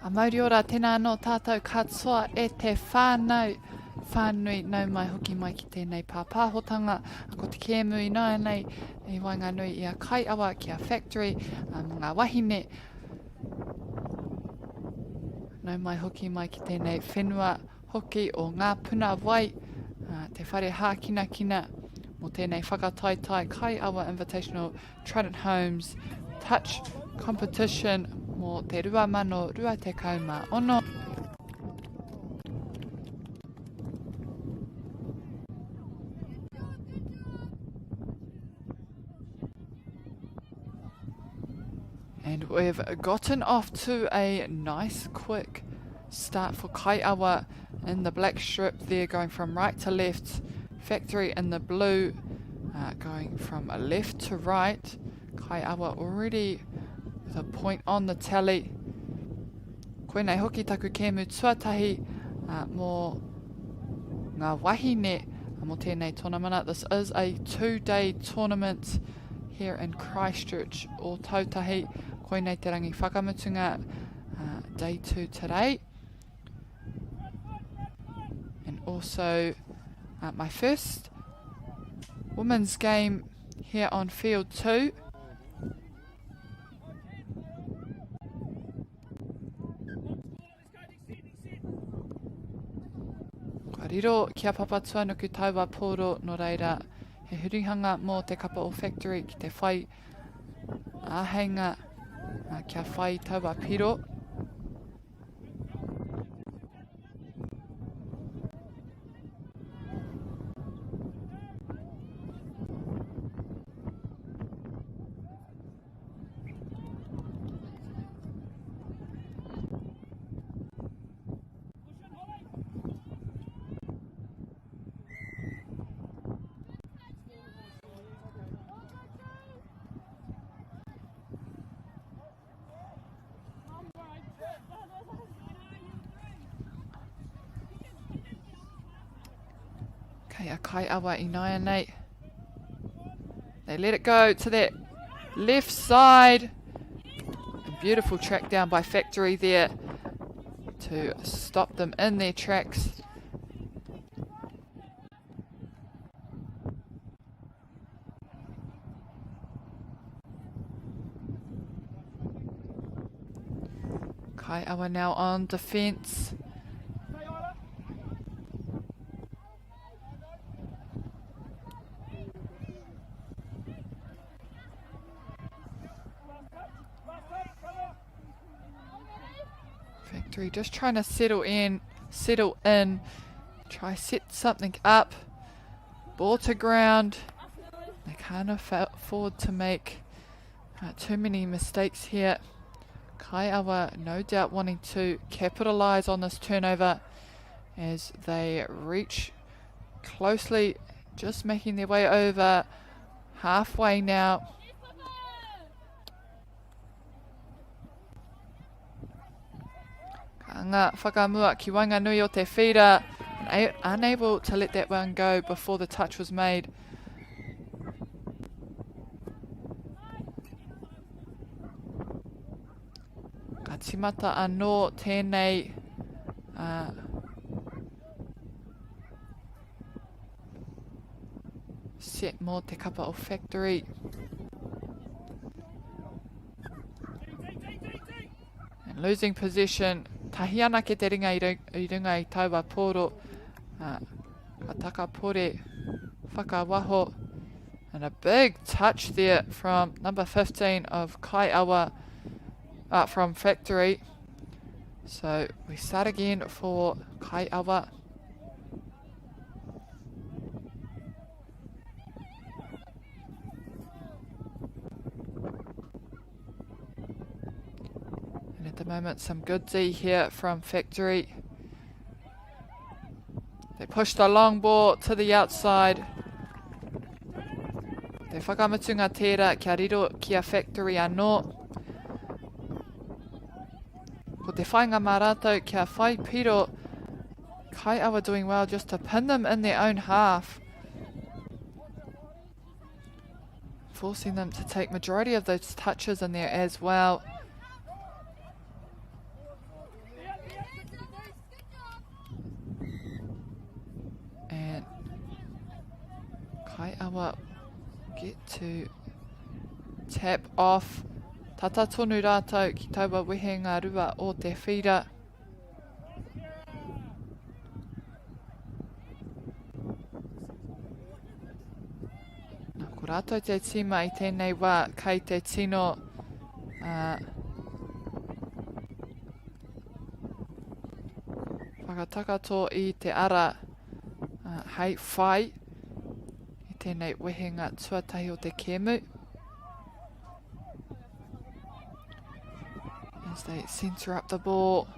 A mauri ora, tēnā anō tātou katoa e te whānau whānui nau mai hoki mai ki tēnei pāpāhotanga. Ko te kēmu ināianei i waenganui i a Kaiawa ki a Factory mō ngā wahine. Nau mai hoki mai ki tēnei whenua hoki o Ngā Puna Wai, te whare hākinakina mō tēnei whakataetae Kaiawa Invitational Trident Homes Touch Competition mō te 2026. And we've gotten off to a nice quick start for Kaiawa in the black strip there, going from right to left. Factory in the blue, going from left to right. Kaiawa already with a point on the tally. Koinei hoki taku kēmu tuatahi mō ngā wahine mō tēnei tonamana. This is a two-day tournament here in Christchurch, Ōtautahi. Koinei te rangi whakamutunga, day 2 today. And also my first women's game here on field 2. Kua riro ki a Papatuanuku taua pōro, nō reira, he hurihanga mō te kapa o Factory ki te whai āheinga kia whai taua piro. Kei a Kaiawa ināianei. They let it go to that left side. A beautiful track down by Factory there to stop them in their tracks. Kaiawa now on defence. Factory just trying to settle in, try set something up. Ball to ground. They can't afford to make too many mistakes here. Kaiawa no doubt wanting to capitalise on this turnover as they reach closely, just making their way over halfway now. Ka anga whakamua ki waenganui o te whira, and unable to let that one go before the touch was made. Ka timata anō tēnei set mō te kapa o Factory. And losing possession, tahi anake te ringa i runga i taua pōro. Ka takapore whakawaho. And a big touch there from number 15 of Kaiawa from Factory. So we start again for Kaiawa. And at the moment, some good D here from Factory. They push the long ball to the outside. Te whakamutunga tērā kia riro ki a Factory anō. Ko te whainga mā rātou kia whai piro. Kaiawa doing well just to pin them in their own half. Forcing them to take majority of those touches in there as well. And Kaiawa get to tap off. Tata tonu rātou ki taua wehenga rua o te whira. Nā, ko rātou te tīma i tēnei wā kei te tino uh, whakatakato i te ara uh, hei whai i tēnei wehenga tuatahi o te kēmu. As they centre up the ball.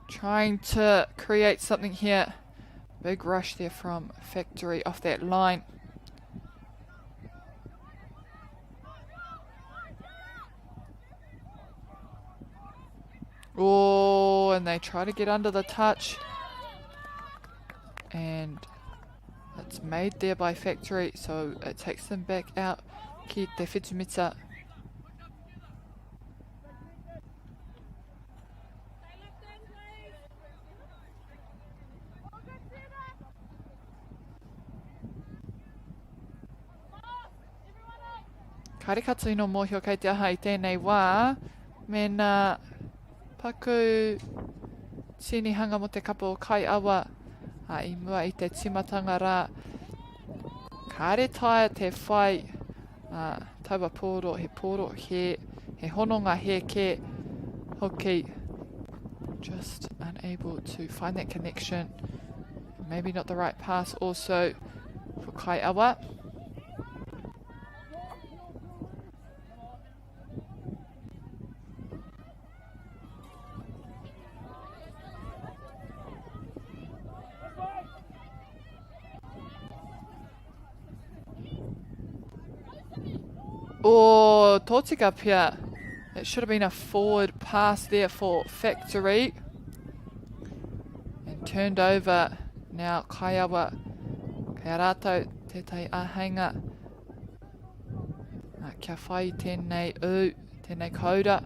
Trying to create something here. Big rush there from Factory off that line. Oh, and they try to get under the touch. And it's made there by Factory, so it takes them back out. Ki te whitumita. Kāre ka tino mōhio kei te aha i tēnei wā, mēnā paku tīnihanga mō te kapa o Kaiawa a, i mua i te tīmatanga rā. Kāre taea te whai a, taua pōro, he pōro he, he hononga he kē hoki. Just unable to find that connection. Maybe not the right pass also for Kaiawa. Oh, tōtika pia. It should have been a forward pass there for Factory. And turned over now Kaiawa. Kei a rātou tētahi āheinga kia whai i tēnei ū, tēnei koura.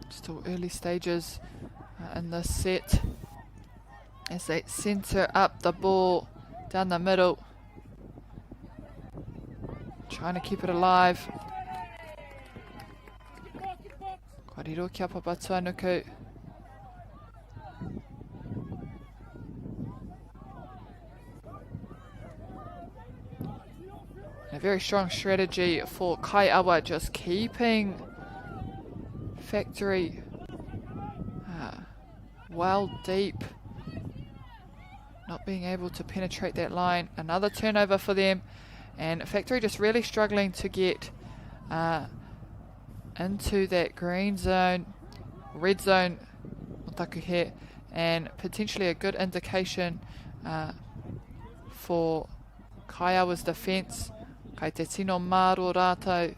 Still early stages in this set as they centre up the ball down the middle. Trying to keep it alive. Kua riro kia Papatuanuku. A very strong strategy for Kaiawa, just keeping Factory well deep. Not being able to penetrate that line. Another turnover for them. And Factory just really struggling to get into that green zone, red zone, here, and potentially a good indication for Kaiawa's defence. Kai te tino māro rātou.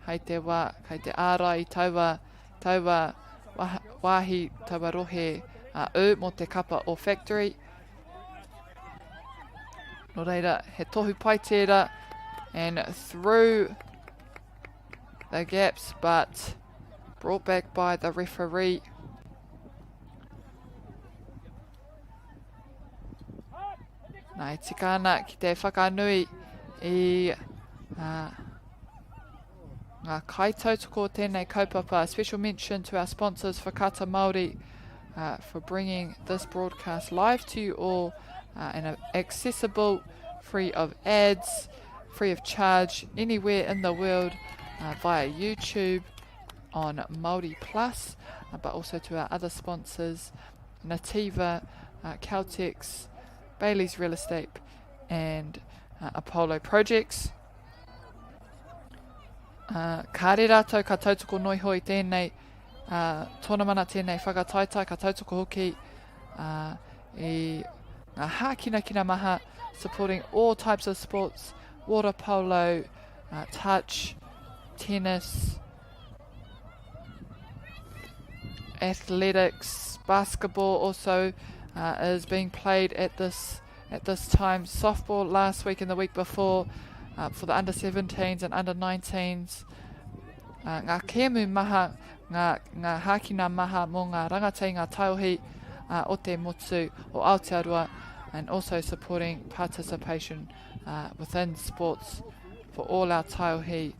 Hai te wā, kai te ārai taua, taua wāhi, taua rohe ū mō te kapa o Factory. Nō reira, he tohu pai tērā, and through the gaps, but brought back by the referee. Nā, e tika ana ki te whakanui i uh, ngā kaitautoko o tēnei kaupapa. A special mention to our sponsors, Whakaata Māori, uh, for bringing this broadcast live to you all uh, and accessible, free of ads, free of charge, anywhere in the world uh, via YouTube on Māori Plus, uh, but also to our other sponsors, Nativa, uh, Caltex, Bailey's Real Estate, and uh, Apollo Projects. Uh, kāre rātou ka tautoko noi hoi tēnei uh, tōna mana tēnei whakataetae, ka tautoko hoki uh, i ngā hākinakina maha, supporting all types of sports, water polo, uh, touch, tennis, athletics, basketball also uh, is being played at this at this time. Softball last week and the week before uh, for the under 17s and under 19s. Uh, ngā kēmu maha, ngā, ngā hākina maha mō ngā rangatahi, ngā taiohi uh, o te motu o Aotearoa and also supporting participation uh, within sports for all our taiohi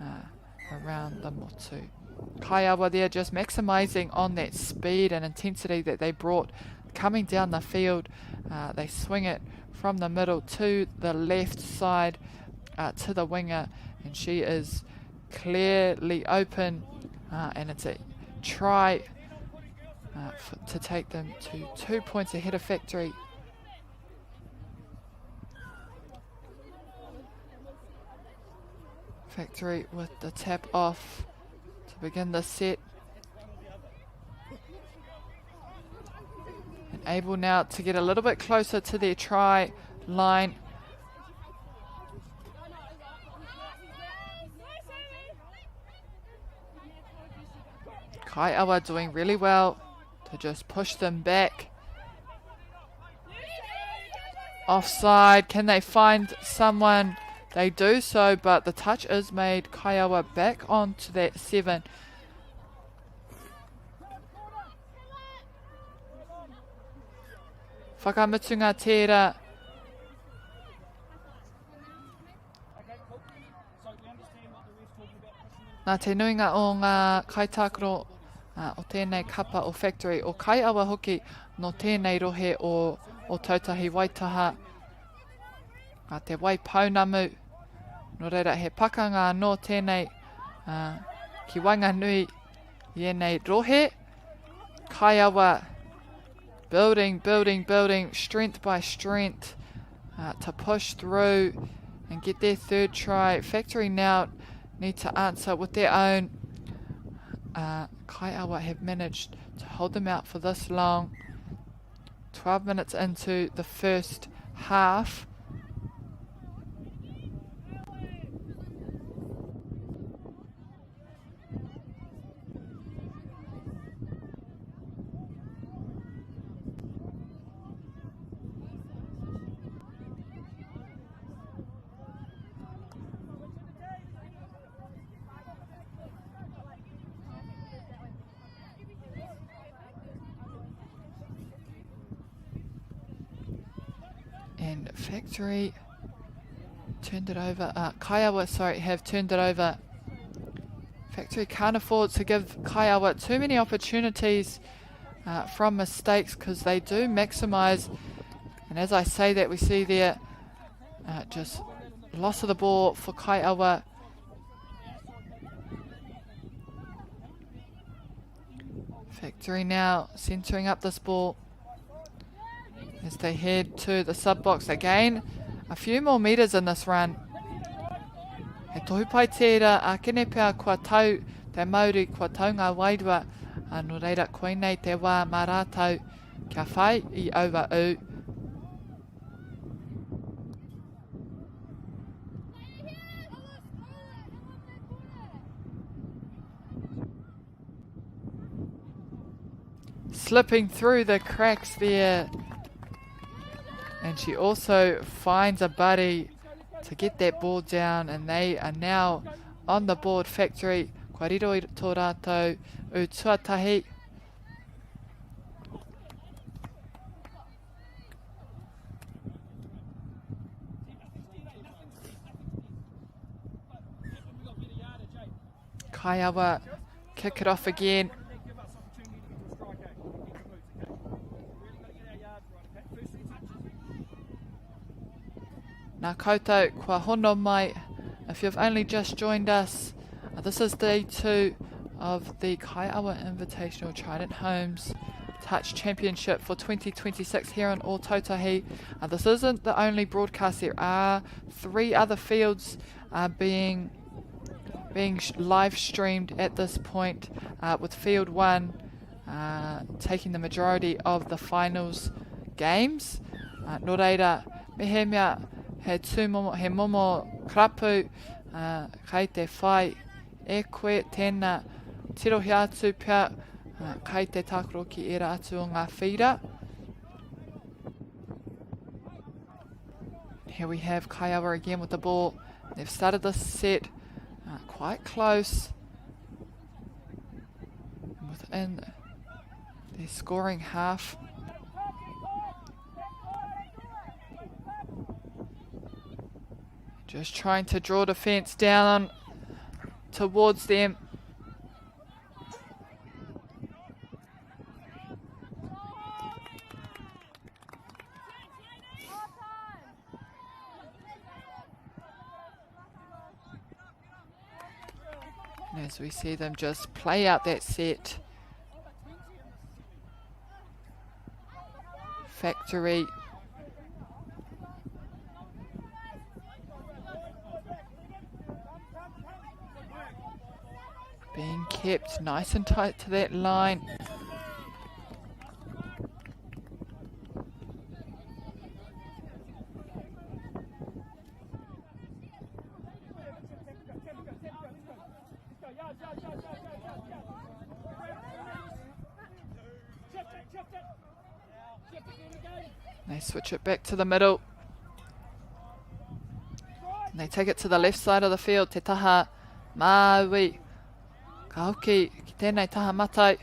uh, around the motu. Kaiawa there just maximising on that speed and intensity that they brought coming down the field. Uh, they swing it from the middle to the left side uh, to the winger, and she is clearly open. Uh, and it's a try uh, for, to take them to 2 points ahead of Factory. Factory with the tap off to begin the set. And able now to get a little bit closer to their try line. Kaiawa doing really well to just push them back. Offside, can they find someone? They do so, but the touch is made. Kaiawa back onto that 7. Whakamutunga tērā. Nā te nuinga o ngā kaitākaro o tēnei kapa o Factory, o Kaiawa hoki, nō tēnei rohe o Ōtautahi Waitaha, a Te Waipounamu. Nō reira, he pakanga anō tēnei ki waenganui i ēnei rohe. Kaiawa building, building, building, strength by strength uh, to push through and get their third try. Factory now need to answer with their own. Uh, Kaiawa have managed to hold them out for this long. 12 minutes into the first half. And Factory turned it over. Uh, Kaiawa, sorry, have turned it over. Factory can't afford to give Kaiawa too many opportunities uh, from mistakes because they do maximise. And as I say that, we see there uh, just loss of the ball for Kaiawa. Factory now centering up this ball as they head to the sub box again. A few more meters in this run. He tohu pai tērā, a kene pea kua tau te mauri, kua tau ngā wairua, a nō reira koinei te wā mā rātou kia whai i aua ū. Slipping through the cracks there. And she also finds a buddy to get that ball down, and they are now on the board. Factory, kua riro i tō rātou u tuatahi. Kaiawa kick it off again. Nā koutou kua hono mai. If you've only just joined us, this is day 2 of the Kaiawa Invitational Trident Homes Touch Championship for 2026 here in Ōtautahi. This isn't the only broadcast. There are 3 other fields being live streamed at this point, with Field 1 taking the majority of the finals games. Nō reira, mehemea he tūmomo, he momo karapu kai te whai e koe, tēnā tirohia atu pea kai te tākaro ki ērā atu o ngā whīra. Here we have Kaiawa again with the ball. They've started this set quite close. Within their scoring half. Just trying to draw defence down towards them. And as we see them just play out that set. Factory. Being kept nice and tight to that line. They switch it back to the middle. And they take it to the left side of the field. Te taha Māui. Ka hoki ki tēnei taha matai.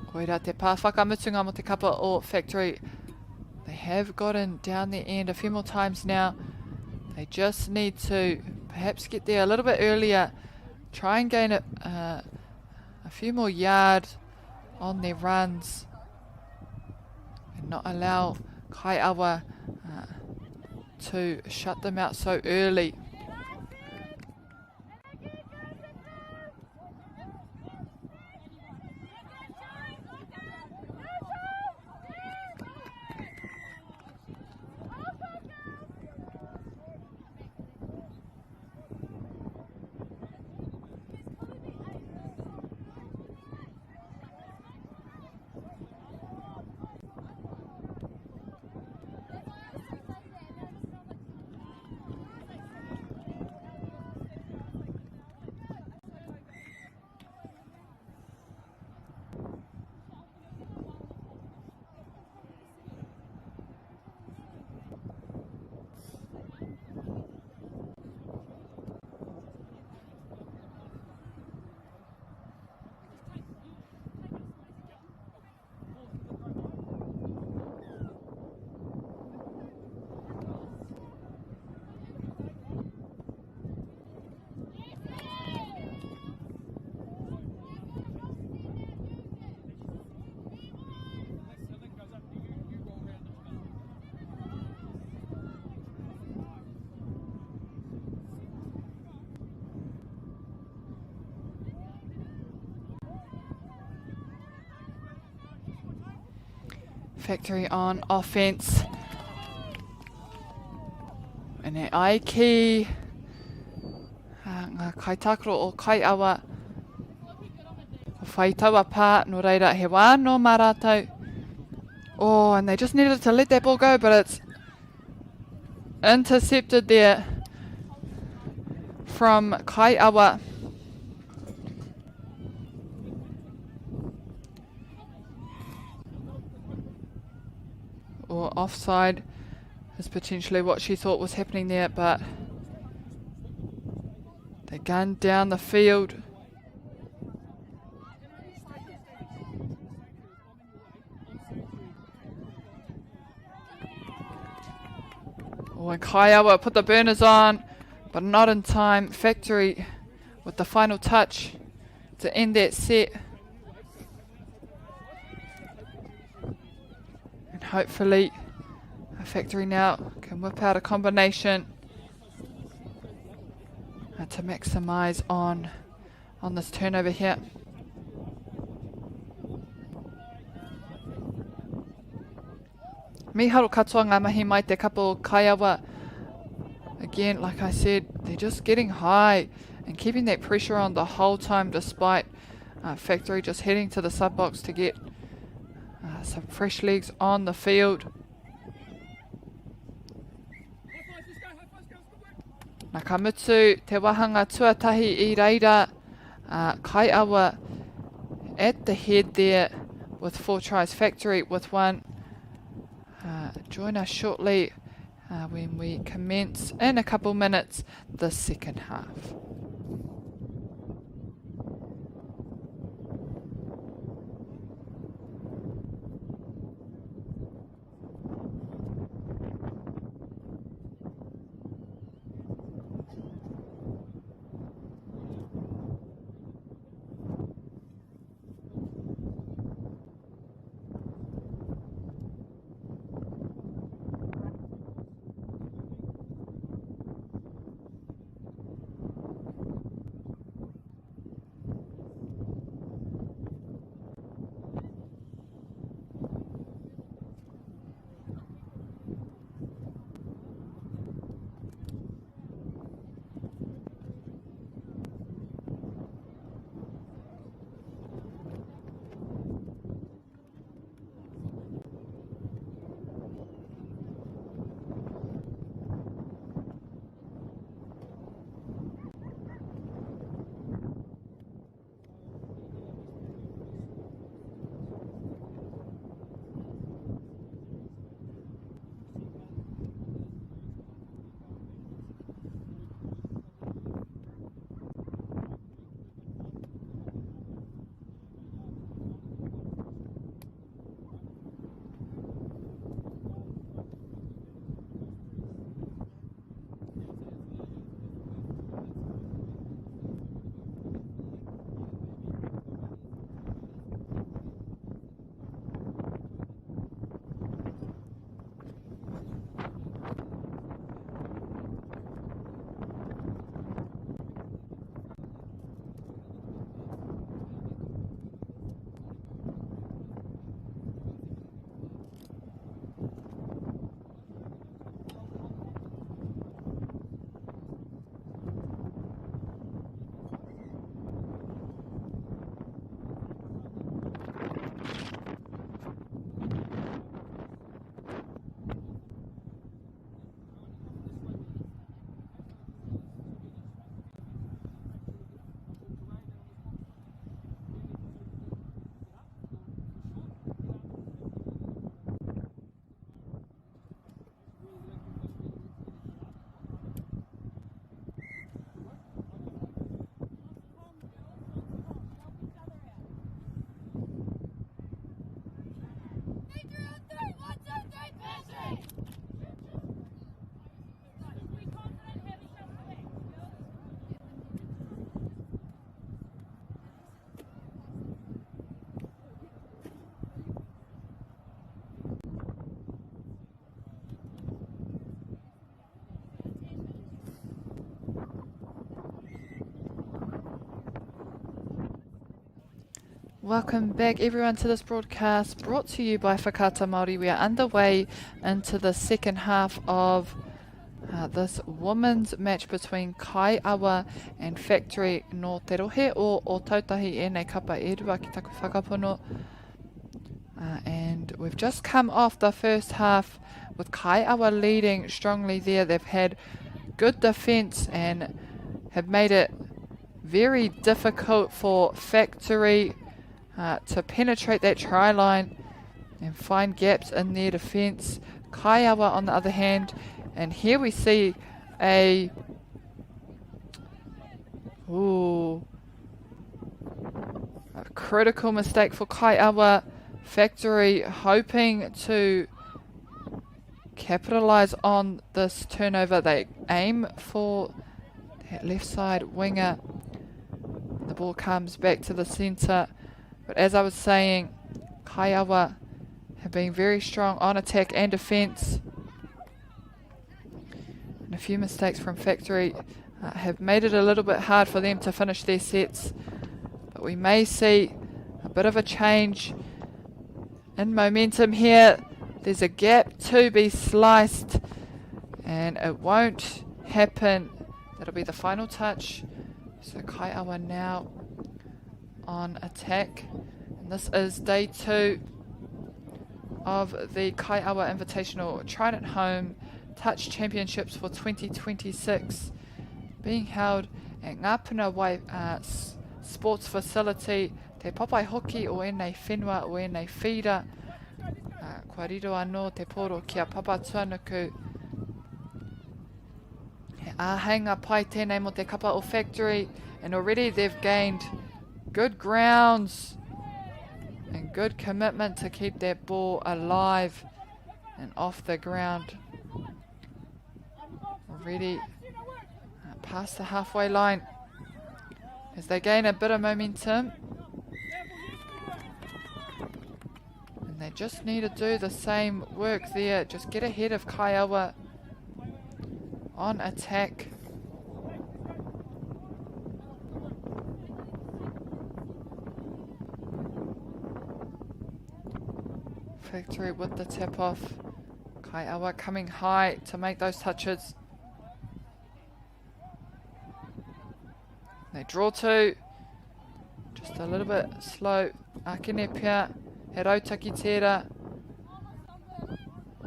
Koira te pā whakamutunga mo te kapa o Factory. They have gotten down the end a few more times now. They just need to perhaps get there a little bit earlier. Try and gain a few more yards on their runs. And not allow Kaiawa to shut them out so early. Factory on offense. And e ai ki ngā kaitākaro o Kaiawa, ko whai taua pā, nō reira he wā nō mā rātou. Oh, and they just needed to let that ball go, but it's intercepted there from Kaiawa. Or offside is potentially what she thought was happening there, but they gunned down the field. Oh, and Kaiawa put the burners on, but not in time. Factory with the final touch to end that set. And hopefully, a Factory now can whip out a combination to maximise on, on this turnover here. Miharo katoa ngā mahi mai te kapa o Kaiawa. Again, like I said, they're just getting high and keeping that pressure on the whole time despite uh, Factory just heading to the sub box to get uh, some fresh legs on the field. Na ka mutu te wahanga tuatahi i reira, uh, Kaiawa at the head there with four tries, Factory with one. Uh, join us shortly uh, when we commence in a couple minutes the second half. Welcome back everyone to this broadcast brought to you by Whakaata Māori. We are underway into the second half of uh, this women's match between Kaiawa and Factory no Te Rohe o Ōtautahi ēnei kapa e rua ki taku whakapono. Uh, and we've just come off the first half with Kaiawa leading strongly there. They've had good defence and have made it very difficult for Factory uh, to penetrate that try line and find gaps in their defence. Kaiawa on the other hand, and here we see a ooh, a critical mistake for Kaiawa. Factory hoping to capitalise on this turnover. They aim for that left side winger. The ball comes back to the centre. But as I was saying, Kaiawa have been very strong on attack and defence. And a few mistakes from Factory have made it a little bit hard for them to finish their sets. But we may see a bit of a change in momentum here. There's a gap to be sliced, and it won't happen. That'll be the final touch. So Kaiawa now on attack. And this is day 2 of the Kaiawa Invitational Trident Home Touch Championships for 2026, being held at Ngā Puna Wai Sports Facility, Te Papai Hoki o ēnei whenua, o ēnei whira. Kua riro anō te pōro ki a Papatuanuku. He āheinga pai tēnei mō te kapa o Factory, and already they've gained good grounds and good commitment to keep that ball alive and off the ground. Already past the halfway line as they gain a bit of momentum. And they just need to do the same work there. Just get ahead of Kaiawa on attack. Factory with the tip off. Kaiawa coming high to make those touches. They draw two. Just a little bit slow. Akene pia, he rautaki tērā.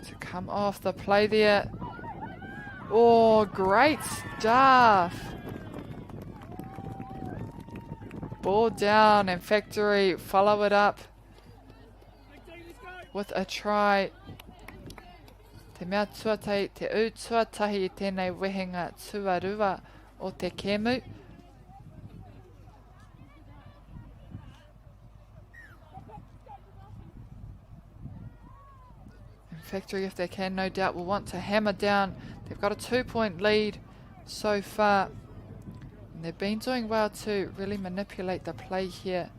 To come off the play there. Oh, great stuff. Ball down and Factory follow it up with a try. Te mea tuatahi, te ū tuatahi i tēnei wehenga tuarua o te kēmu. And Factory, if they can, no doubt will want to hammer down. They've got a 2-point lead so far. And they've been doing well to really manipulate the play here.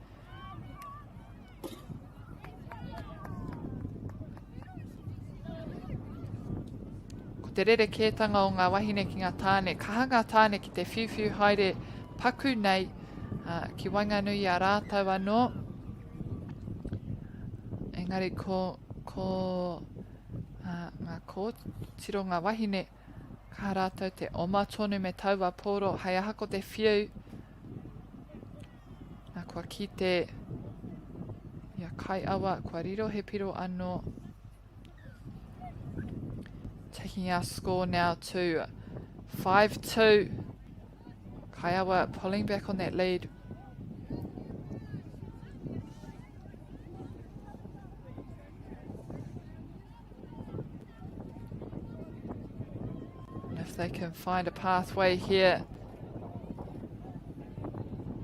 Ko te rerekētanga o ngā wahine ki ngā tāne, kaha ngā tāne ki te whiuwhiu haere paku nei ki waenganui i a rātou anō. Engari ko, ko ngā kōtiro, ngā wahine, kaha rātou te oma tonu me taua pōro hei aha ko te whiu. Nā, kua kite i a Kaiawa, kua riro he piro anō. Taking our score now to 5-2. Kaiawa pulling back on that lead. And if they can find a pathway here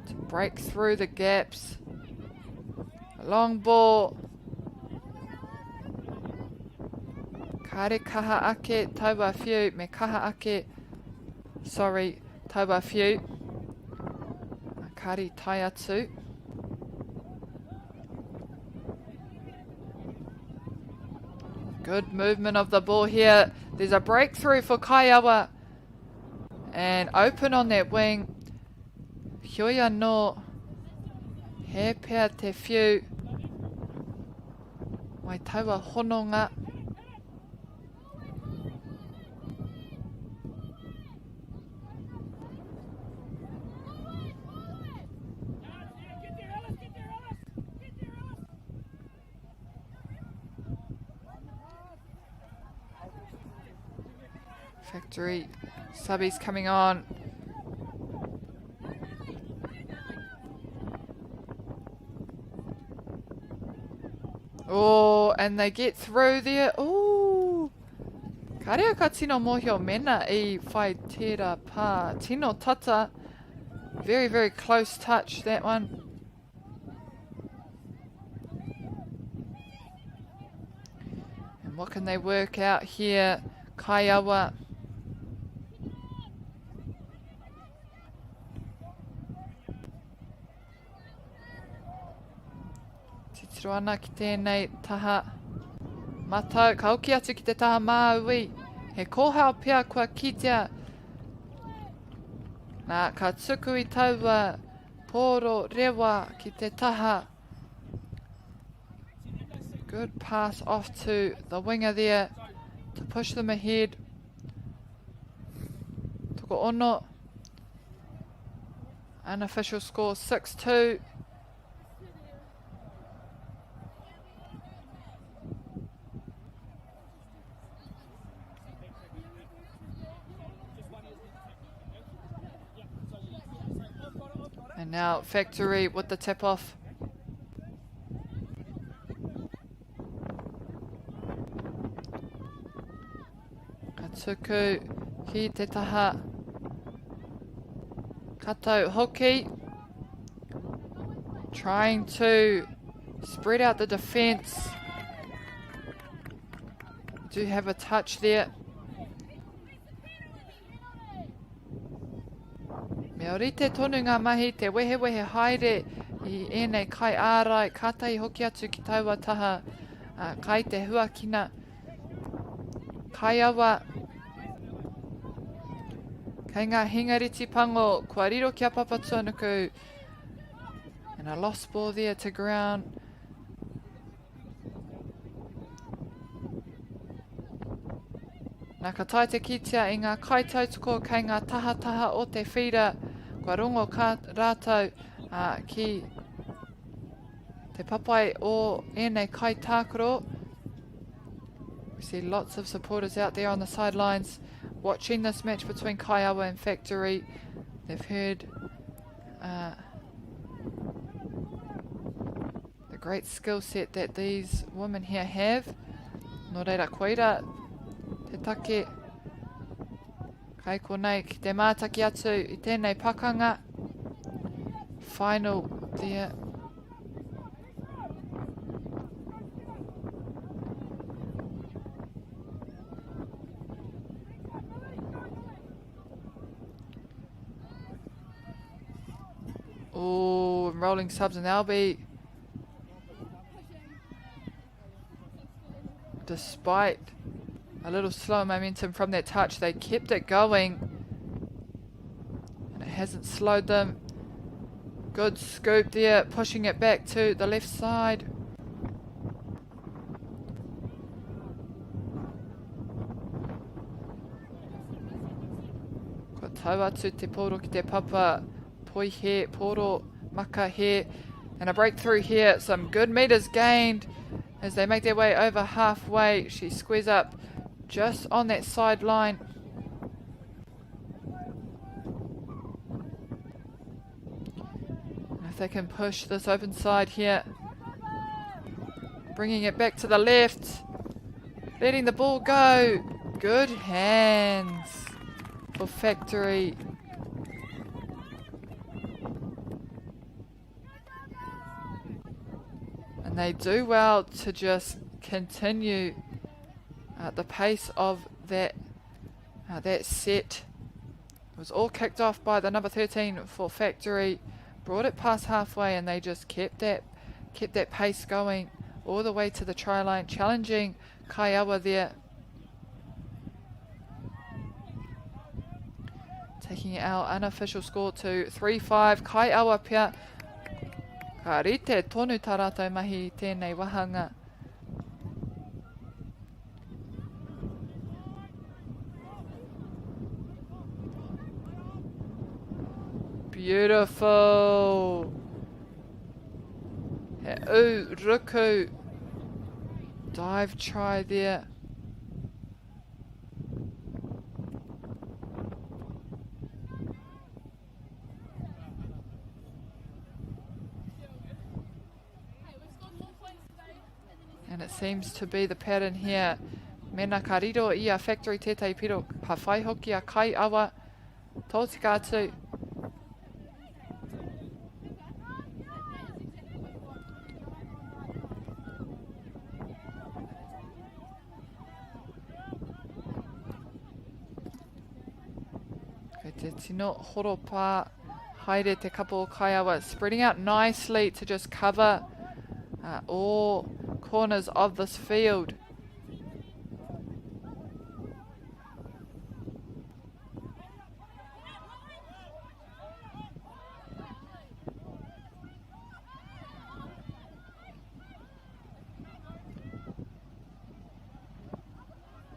to break through the gaps. A long ball. Kāre kaha ake, taua whiu, me kaha ake. Sorry, taua whiu. Kāre tae atu. Good movement of the ball here. There's a breakthrough for Kaiawa. And open on that wing. Heoi anō, he pea te whiu mai taua hononga. Factory subbies coming on. Oh, and they get through there. Oh, Kāre au ka tino mōhio mena i whai tērā pā. Tino tata. Very, very close touch, that one. And what can they work out here? Kaiawa. Titiro ana ki tēnei taha matau. Ka hoki atu ki te taha māui. He kōhao pea kua kitea. Nā, ka tuku i taua pōro rewa ki te taha. Good pass off to the winger there to push them ahead. Toko ono. Unofficial score 6-2. And now Factory with the tip off. Ka tuku ki te taha. Kato hoki. Trying to spread out the defense. Do have a touch there. Me orite tonu ngā mahi te wehewehe haere i ēnei kai ārai, kātahi hoki atu ki taua taha uh, kai te huakina. Kaiawa, kei ngā hingariti pango, kua riro ki a Papatuanuku, and a lost ball there to ground. Nā, ka tae te kitea i ngā kaitautoko kei ngā tahataha o te whīra, kua rongo ka rātou ā, ki te papai o ēnei kaitākaro. We see lots of supporters out there on the sidelines watching this match between Kaiawa and Factory. They've heard uh, the great skill set that these women here have. Nō reira, koira te take kai konei ki te mātaki atu i tēnei pakanga. Final there. Oh, and rolling subs and they'll be despite a little slow momentum from that touch, they kept it going. And it hasn't slowed them. Good scoop there, pushing it back to the left side. Kua tau atu te pōro ki te papa, poihe, pōro, maka he, and a breakthrough here. Some good meters gained as they make their way over halfway. She squares up just on that sideline. If they can push this open side here, bringing it back to the left, letting the ball go. Good hands for Factory. And they do well to just continue the pace of that that set. It was all kicked off by the number 13 for Factory. Brought it past halfway and they just kept that kept that pace going all the way to the try line, challenging Kaiawa there. Taking our unofficial score to 3-5. Kaiawa pia. Ka rite tonu tā rātou mahi i tēnei wahanga. Beautiful. He u ruku. Dive try there. And it seems to be the pattern here. Mena ka riro i a Factory tētahi piro, ka whai hoki a Kai Awa. Tōtika atu. Kei te tino horopā haere te kapa o Kaiawa, spreading out nicely to just cover uh, all corners of this field.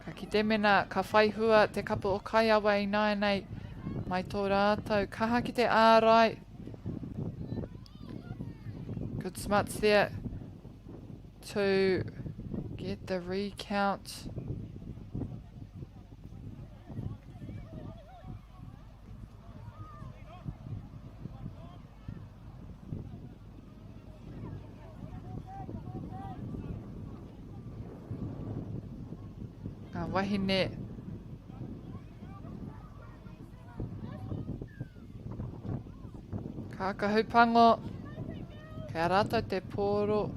Ka kite mena ka whai hua te kapa o Kaiawa ināianei mai tō rātou kaha ki te ārai. Good smuts there to get the recount. Ngā wahine Kākahu pango, kei a rātou te pōro.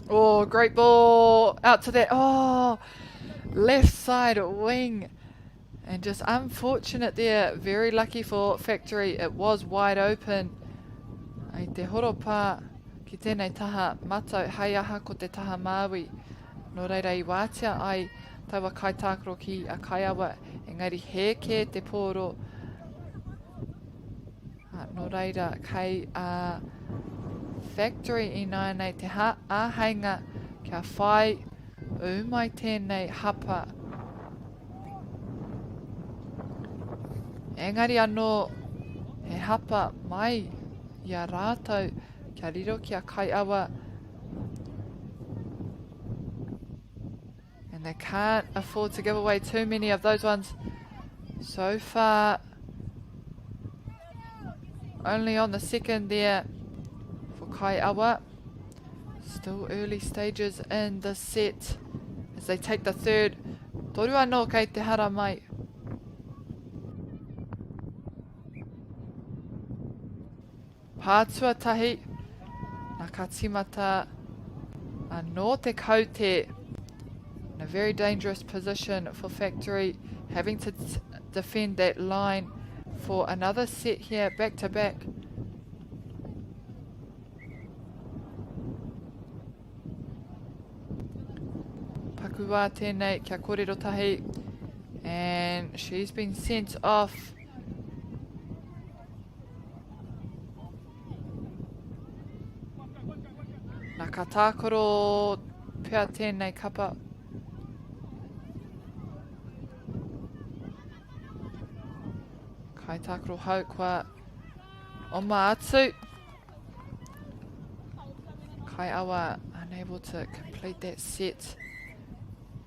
Oh, great ball out to that. Oh, left side wing. And just unfortunate there. Very lucky for Factory. It was wide open. I te horopa ki tēnei taha matau hei aha ko te taha māui. Nō reira i wātea ai taua kaitākaro ki a Kaiawa, engari hē kē te pōro. Ā, nō reira, kei a Factory ināianei te ha, āheinga kia whai ū mai tēnei hapa. Engari anō, he hapa mai i a rātou kia riro ki a Kaiawa. And they can't afford to give away too many of those ones. So far, only on the second there for Kaiawa. Still early stages in the set as they take the third. Toru anō kei te hara mai. Pā tuatahi, na ka timata anō te kaute. In a very dangerous position for Factory, having to defend that line for another set here, back to back. Paku wā tēnei kia kōrero tahi. And she's been sent off. Na ka tākaro pea tēnei kapa. Kai tākaro hau kua oma atu. Kaiawa unable to complete that set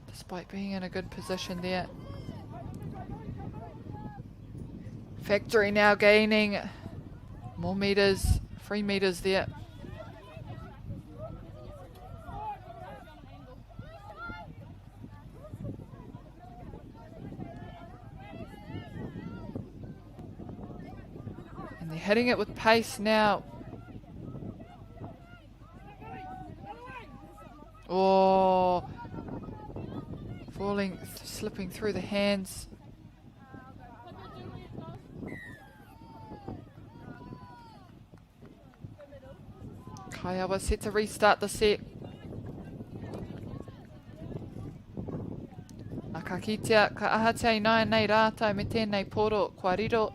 despite being in a good position there. Factory now gaining more meters, 3 meters there. And they're hitting it with pace now. Oh, falling, slipping through the hands. Kaiawa set to restart the set. Na ka kitea, ka ahatia i nāianei rātou me tēnei poro kua riro.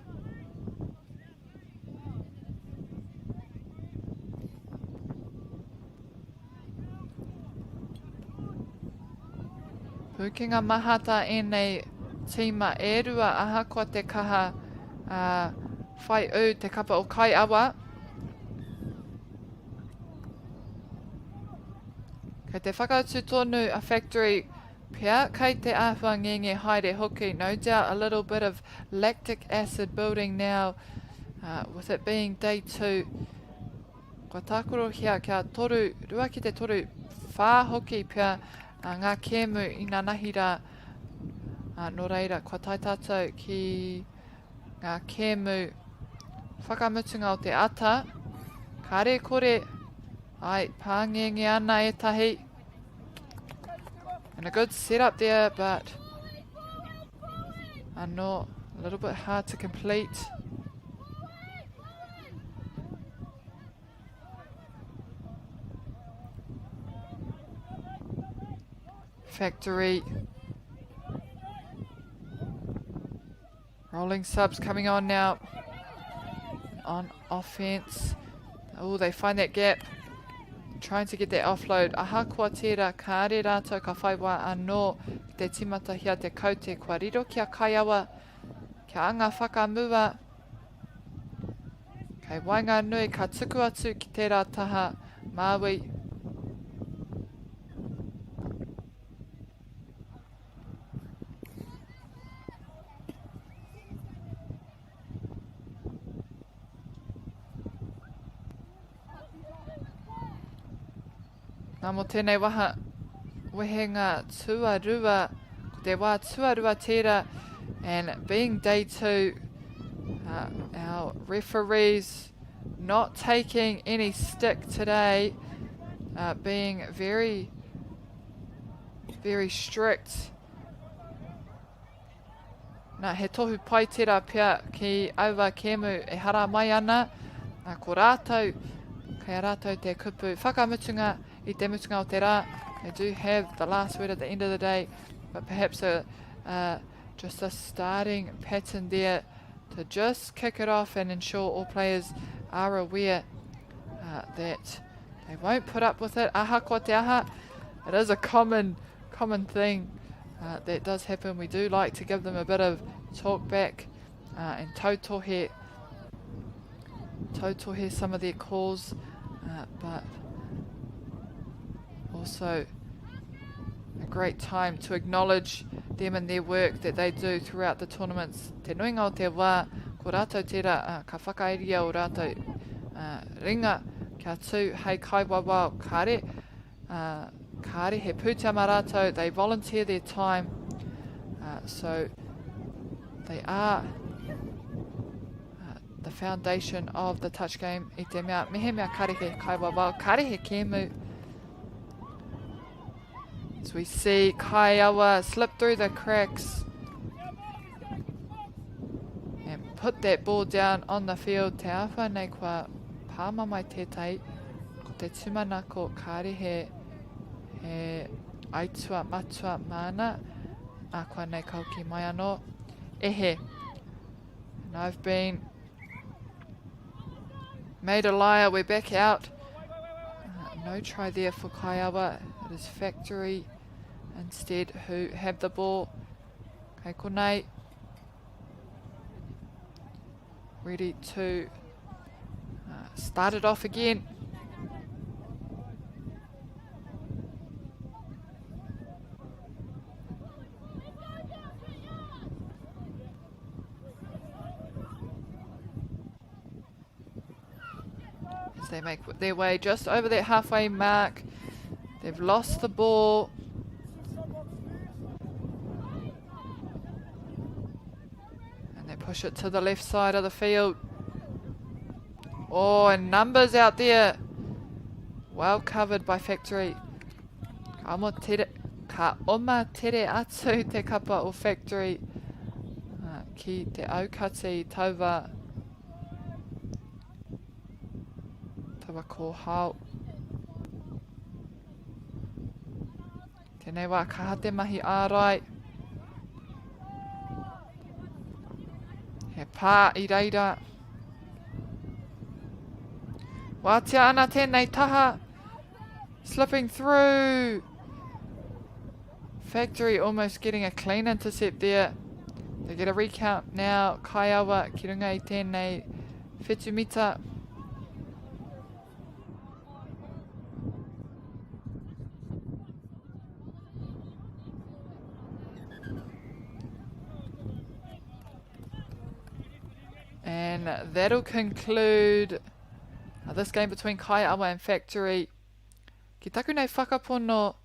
Pūkenga maha tā ēnei tīma e rua ahakoa te kaha uh, whai ū te kapa o Kaiawa. Kei te whakautu tonu a Factory pea, kei te āhua ngenge haere hoki. No doubt a little bit of lactic acid building now uh, with it being day 2. Kua tākorohia kia toru, rua ki te toru, whā hoki pea ngā kēmu inanahi rā. Nō reira, kua tae tātou ki ngā kēmu whakamutunga o te ata. Kāre kore, ai, pāngenge ana ētahi. And a good setup there, but anō, a little bit hard to complete. Factory. Rolling subs coming on now. On offense. Oh, they find that gap. Trying to get that offload. Ahakoa tērā, kāre rātou ka whai wā anō ki te tīmatahia te kaute kua riro ki a Kaiawa, kia anga whakamua. Kei waenganui ka tuku atu ki tērā taha Māui. Nā mō tēnei waha wehenga tuarua, ko te wā tuarua tērā, and being day two, uh, our referees not taking any stick today, uh, being very, very strict. Nā, he tohu pai tērā pea ki aua kēmu e hara mai ana, nā, ko rātou, kei a rātou te kupu whakamutunga i te mutunga o te rā. They do have the last word at the end of the day, but perhaps a, uh, just a starting pattern there to just kick it off and ensure all players are aware uh, that they won't put up with it. Ahakoa te aha, it is a common, common thing uh, that does happen. We do like to give them a bit of talk back uh, and tautohe, tautohe some of their calls, uh, but also a great time to acknowledge them and their work that they do throughout the tournaments. Te nuinga o te wā, ko rātou tērā uh, ka whakairia o rātou uh, ringa kia tū hei kaiwawao kare, Uh, kāre he pūtea mā rātou, they volunteer their time, uh, so they are uh, the foundation of the touch game i te mea, mehemea kare he kaiwawao, kare he kēmu. As we see Kaiawa slip through the cracks and put that ball down on the field. Te āwhā nei kua pāmamae tētahi. Ko te tūmanako kāre he, he aitua matua māna, ā koa nei ka hoki mai anō. Ehe. And I've been made a liar. We're back out. Uh, no try there for Kaiawa. It is Factory instead who have the ball. Kei konei. Ready to uh, start it off again. As they make their way just over that halfway mark, they've lost the ball. And they push it to the left side of the field. Oh, and numbers out there. Well covered by Factory. Ka oma tere, ka oma tere atu te kapa o Factory uh, ki te aukati taua taua kōhao. Tēnei wā kaha te mahi ārai. He pā i reira. Wātea ana tēnei taha. Slipping through. Factory almost getting a clean intercept there. They get a recount now. Kaiawa ki runga i tēnei whetu mita. And that'll conclude this game between Kaiawa and Factory. Ki taku nei whakapono,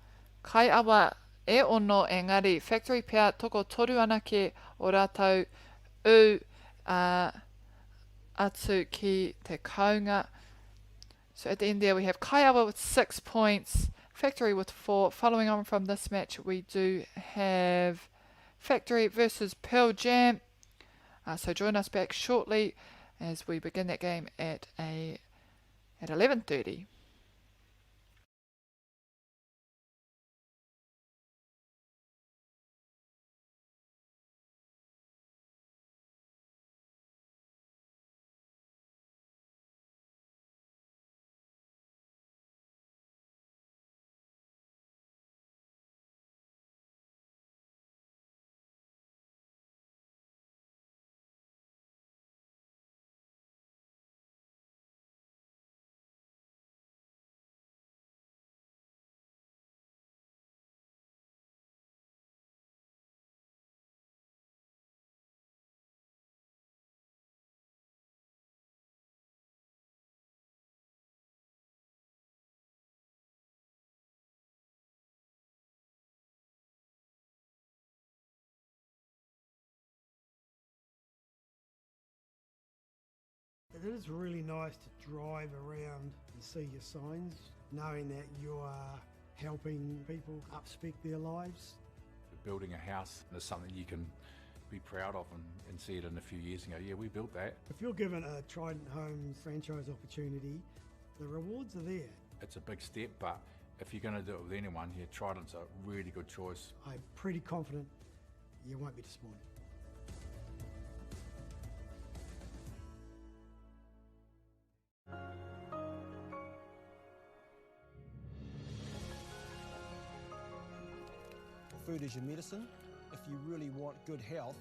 Kaiawa e ono engari Factory pea toko toru anake o rātou ū, ā, atu ki te Kounga. So at the end there we have Kaiawa with 6 points, Factory with 4. Following on from this match we do have Factory versus Pearl Jam. So join us back shortly as we begin that game at a at 11:30. It is really nice to drive around and see your signs, knowing that you are helping people upspec their lives. Building a house is something you can be proud of and, and see it in a few years and go, yeah, we built that. If you're given a Trident Homes franchise opportunity, the rewards are there. It's a big step, but if you're going to do it with anyone, yeah, Trident's a really good choice. I'm pretty confident you won't be disappointed. Food is your medicine. If you really want good health,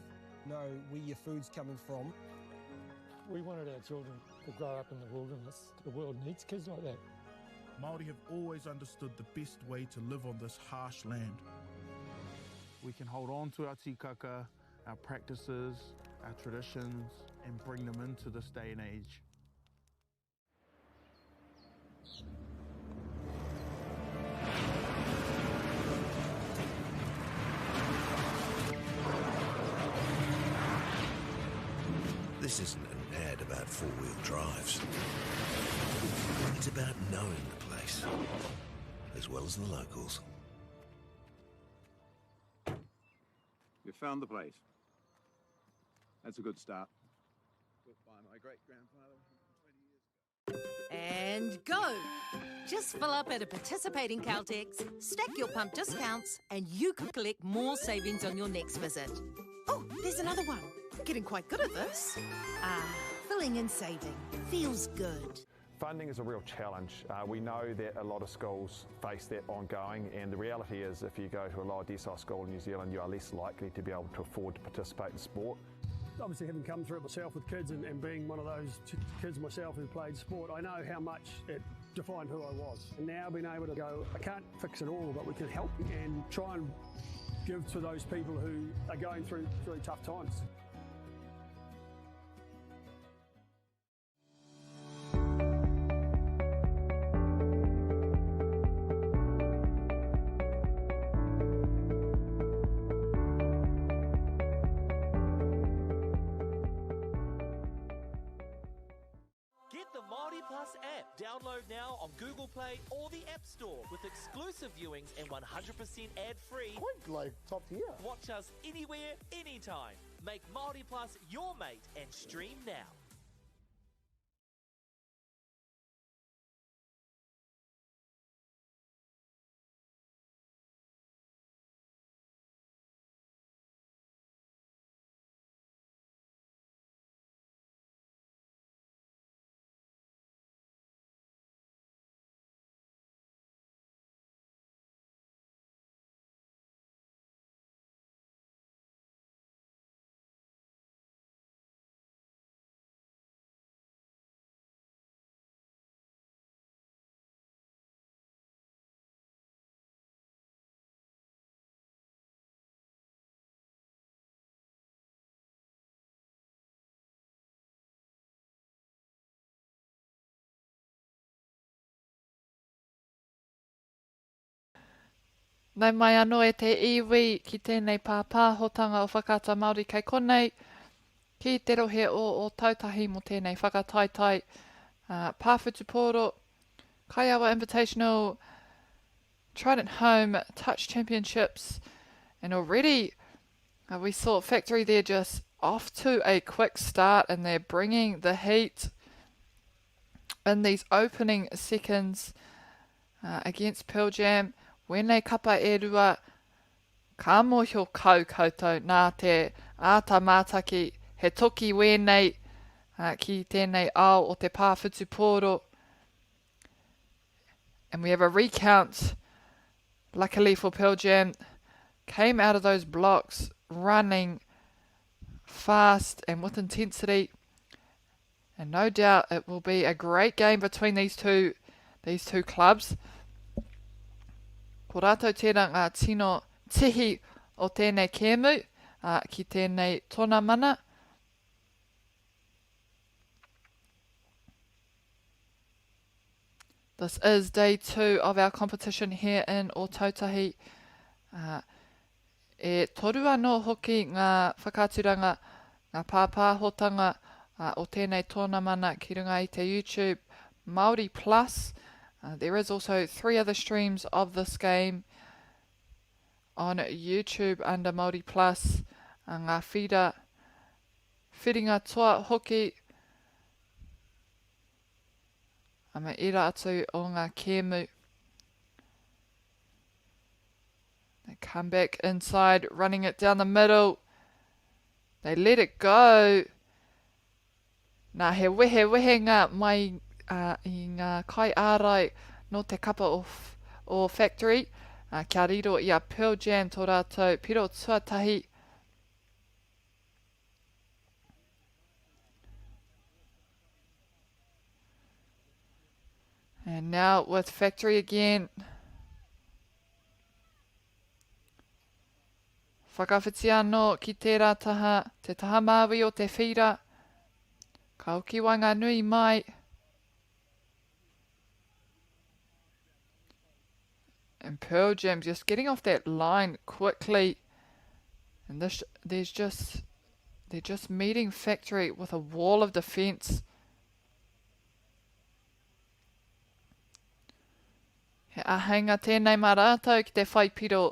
know where your food's coming from. We wanted our children to grow up in the wilderness. The world needs kids like that. Māori have always understood the best way to live on this harsh land. We can hold on to our tikaka, our practices, our traditions, and bring them into this day and age. This isn't an ad about four-wheel drives. It's about knowing the place, as well as the locals. You found the place. That's a good start. Built by my great-grandfather 120 years ago. And go! Just fill up at a participating Caltex, stack your pump discounts, and you could collect more savings on your next visit. Oh, there's another one. Getting quite good at this. Filling and saving. Feels good. Funding is a real challenge. We know that a lot of schools face that ongoing, and the reality is if you go to a lower decile school in New Zealand, you are less likely to be able to afford to participate in sport. Obviously, having come through it myself with kids and being one of those kids myself who played sport, I know how much it defined who I was. And now being able to go, I can't fix it all, but we can help and try and give to those people who are going through really tough times. Get the Māori Plus app. Download now on Google Play or the App Store with exclusive viewings and 100% ad-free. Quite like top tier. Watch us anywhere, anytime. Make Māori Plus your mate and stream now. Nau mai anō e te iwi ki tēnei pāpāhotanga o Whakaata Māori kei konei. Ki te rohe o Ōtautahi mō tēnei whakataetae pā whutupōro, Kaiawa Invitational, Trident Home Touch Championships, and already we saw Factory there just off to a quick start and they're bringing the heat in these opening seconds against Pearl Jam. Wēnei kapa e rua, Ka mōhio kau koutou nā te āta mātaki he toki wēnei ki tēnei ao o te pā whutupōro. And we have a recount. Luckily for Pearl Jam, came out of those blocks running fast and with intensity. And no doubt it will be a great game between these two, these two clubs. Ko rātou tērā ngā tino tihi o tēnei kēmu, ā, ki tēnei tonamana. This is day two of our competition here in Ōtautahi. Uh, E toru anō hoki ngā whakaaturanga, ngā pāpāhotanga o tēnei tōnamana ki runga i te YouTube Māori Plus. There is also three other streams of this game on YouTube under Māori Plus, ngā whira, whiringa toa hoki, me ērā atu o ngā kēmu. They come back inside, running it down the middle. They let it go. Nā, he wehewehenga mai uh, i ngā kaiārai nō te kapa o, o Factory, uh, kia riro i a Pearl Jam tō rātou piro tuatahi. And now with Factory again. Whakawhiti anō ki tērā taha, te taha māui o te whīra. Ka hoki waenganui mai. And Pearl Jam just getting off that line quickly. And this, there's just, they're just meeting Factory with a wall of defense. He āheinga tēnei mā rātou ki te whai piro.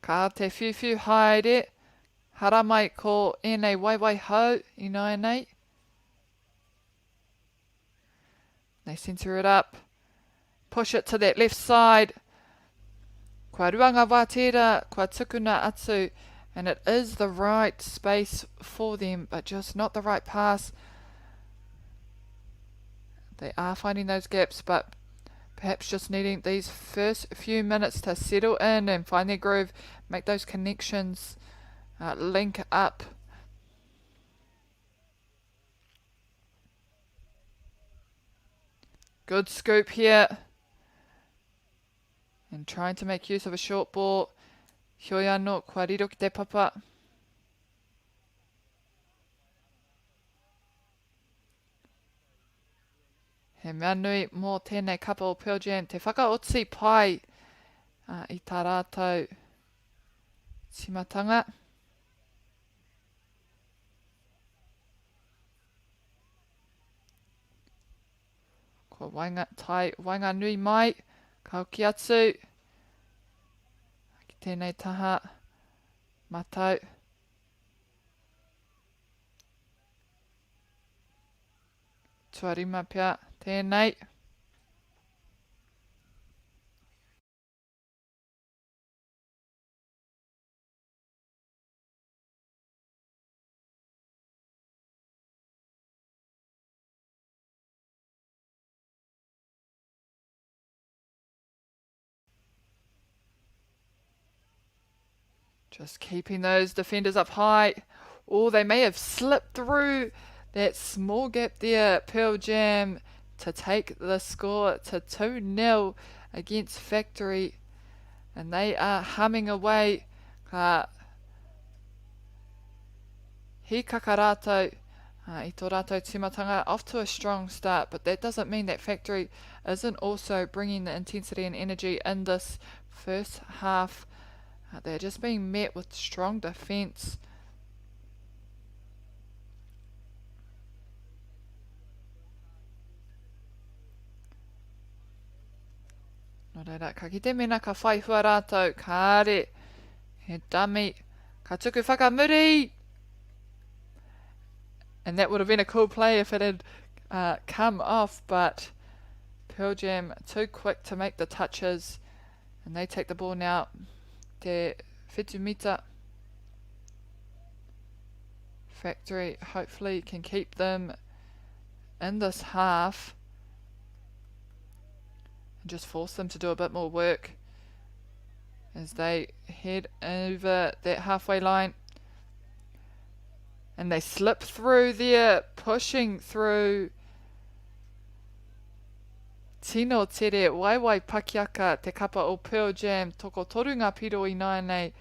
Ka te whiuwhiu haere, haramai ko ēnei waewae hou ināianei. They centre it up. Push it to that left side. Kua rua ngā wā tērā, kua tukuna atu, and it is the right space for them, but just not the right pass. They are finding those gaps, but perhaps just needing these first few minutes to settle in and find their groove, make those connections, uh, link up. Good scoop here. And trying to make use of a short ball. Heoi anō, kua riro ki te papa. He mea nui mō tēnei kapa o Pearl Jam te whakaoti pai uh, i tā rātou timatanga. Kua waenga, tai waenganui mai, ka hoki atu ki tēnei taha matau. Tuarima pea tēnei. Just keeping those defenders up high. Oh, they may have slipped through that small gap there, Pearl Jam, to take the score to 2-0 against Factory. And they are humming away. Ka hīkaka rātou i tō rātou tīmatanga, off to a strong start, but that doesn't mean that Factory isn't also bringing the intensity and energy in this first half. Uh, they're just being met with strong defence. Nō reira, ka kite mēnā ka whai hua rātou, kāre he dummy, ka tuku whakamuri! And that would have been a cool play if it had uh, come off, but Pearl Jam too quick to make the touches, and they take the ball now. Te Whetumita Factory hopefully can keep them in this half and just force them to do a bit more work as they head over that halfway line. And they slip through there, pushing through. Tino tere, waiwai pakiaka, te kapa o Pearl Jam, toko toru ngā piro i nāianei,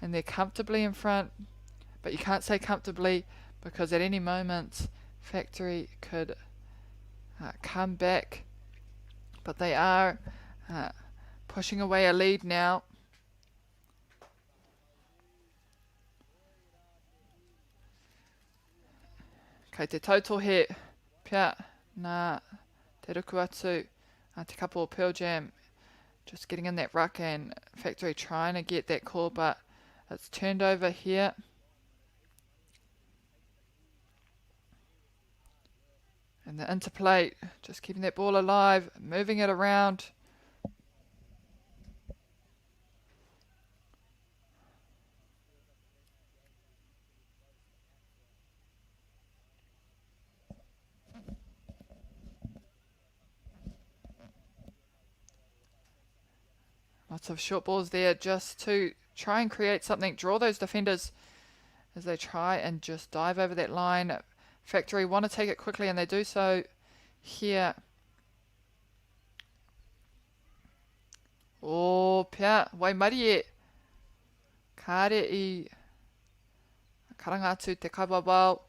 and they're comfortably in front. But you can't say comfortably because at any moment Factory could uh, come back. But they are uh, pushing away a lead now. Kei te tautohe pea nā te ruku atu a te kapo o Pearl Jam. Just getting in that ruck and Factory trying to get that call, but it's turned over here. And the interplay, just keeping that ball alive, moving it around. Lots of short balls there just to try and create something, draw those defenders as they try and just dive over that line. Factory want to take it quickly and they do so here. Oh, pea, waimarie. Kāre i karanga atu te kaiwawao.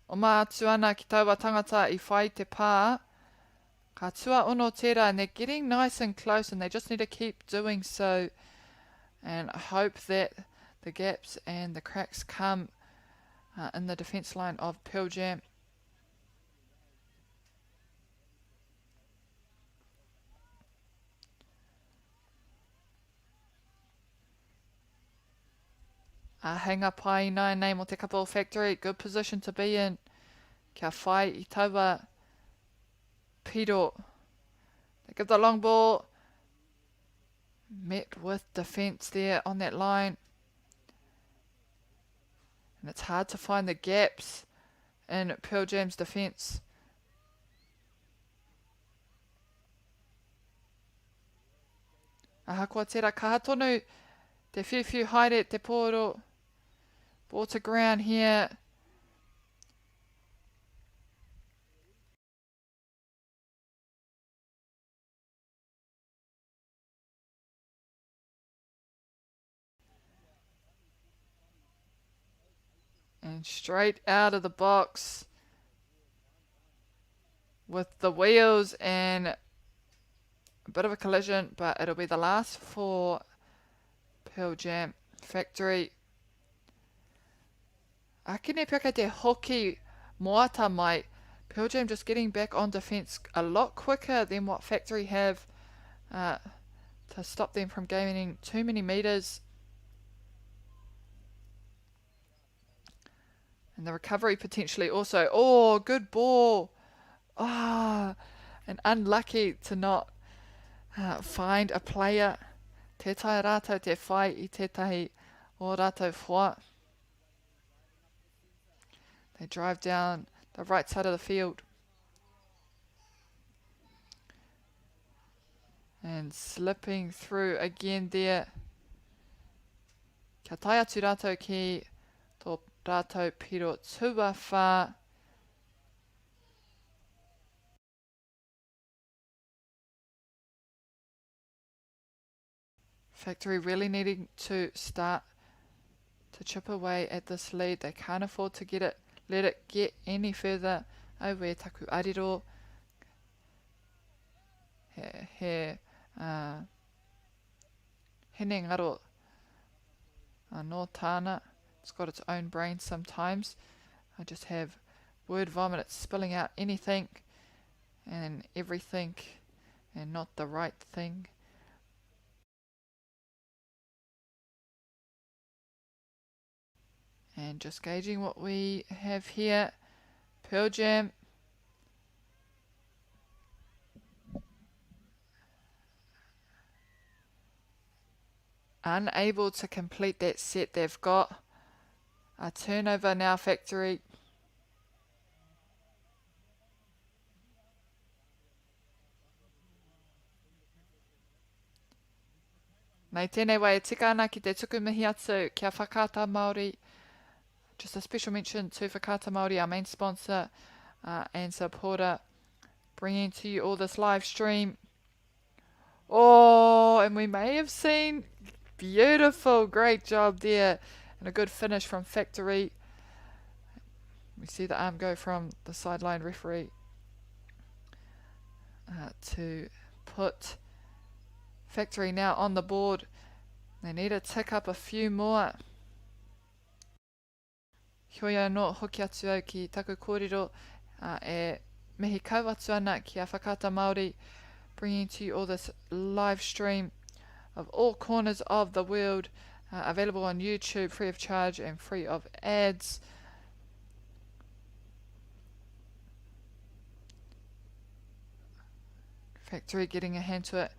Oma atu ana ki taua tangata i whai te pā. Ka tuaono tērā and they're getting nice and close and they just need to keep doing so and hope that the gaps and the cracks come uh, in the defence line of Pearl Jam. Āheinga pai ināianei mō te kapa o Factory, good position to be in. Kia whai i taua piro. They give the long ball. Met with defence there on that line. And it's hard to find the gaps in Pearl Jam's defence. Ahakoa tērā, kaha tonu te whiuwhiu haere te pōro. Ball to ground here. And straight out of the box with the wheels and a bit of a collision, but it'll be the last for Pearl Jam Factory. Akene pea kei te hoki moata mai. Pearl Jam just getting back on defence a lot quicker than what Factory have uh, to stop them from gaining too many meters. And the recovery potentially also. Oh, good ball. Ah, oh, and unlucky to not uh, find a player. Te tae rātou te whai i tētahi o rātou whoa. They drive down the right side of the field. And slipping through again there. Kia tae atu rātou ki tō rātou piro tuawhā. Factory really needing to start to chip away at this lead. They can't afford to get it, let it get any further. Aue taku arero. He, he, uh, hinengaro anō tāna. It's got its own brain sometimes. I just have word vomit. It's spilling out anything. and everything and not the right thing. And just gauging what we have here. Pearl Jam. Unable to complete that set they've got. A turnover now, Factory. Nei tēnei wā e tika ana ki te tuku mihi atu kia Whakaata Māori. Just a special mention to Whakaata Māori, our main sponsor uh, and supporter, bringing to you all this live stream. Oh, and we may have seen beautiful, great job there, and a good finish from Factory. We see the arm go from the sideline referee uh, to put Factory now on the board. They need to tick up a few more. Heoi anō, hoki atu au ki taku kōrero uh, e mihi kau atu ana ki a Whakaata Māori, bringing to you all this live stream of all corners of the world, uh, available on YouTube free of charge and free of ads. Factory getting a hand to it,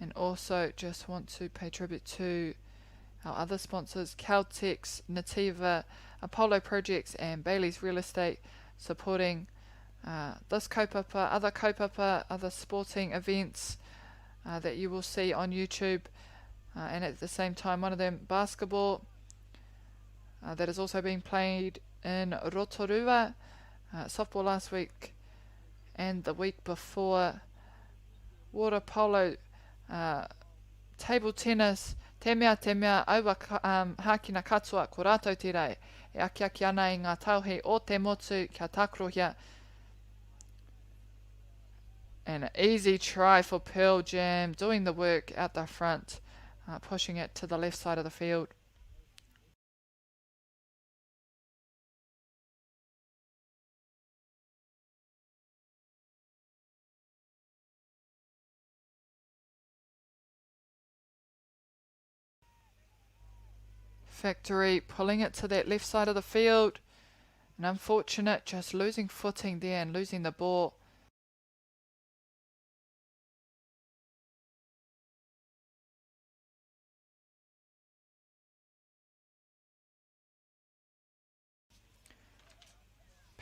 and also just want to pay tribute to our other sponsors, Caltex, Nativa, Apollo Projects, and Bailey's Real Estate, supporting uh, this kaupapa, other kaupapa, other sporting events uh, that you will see on YouTube. Uh, and at the same time, one of them, basketball, uh, that is also being played in Rotorua, uh, softball last week and the week before, water polo, uh, table tennis, te mea, te mea, aua um, hākina katoa, ko rātou tērā e akiaki ana i ngā taohe o te motu kia tākarohia. An easy try for Pearl Jam, doing the work out the front, uh, pushing it to the left side of the field. Factory pulling it to that left side of the field. And unfortunate, just losing footing there and losing the ball.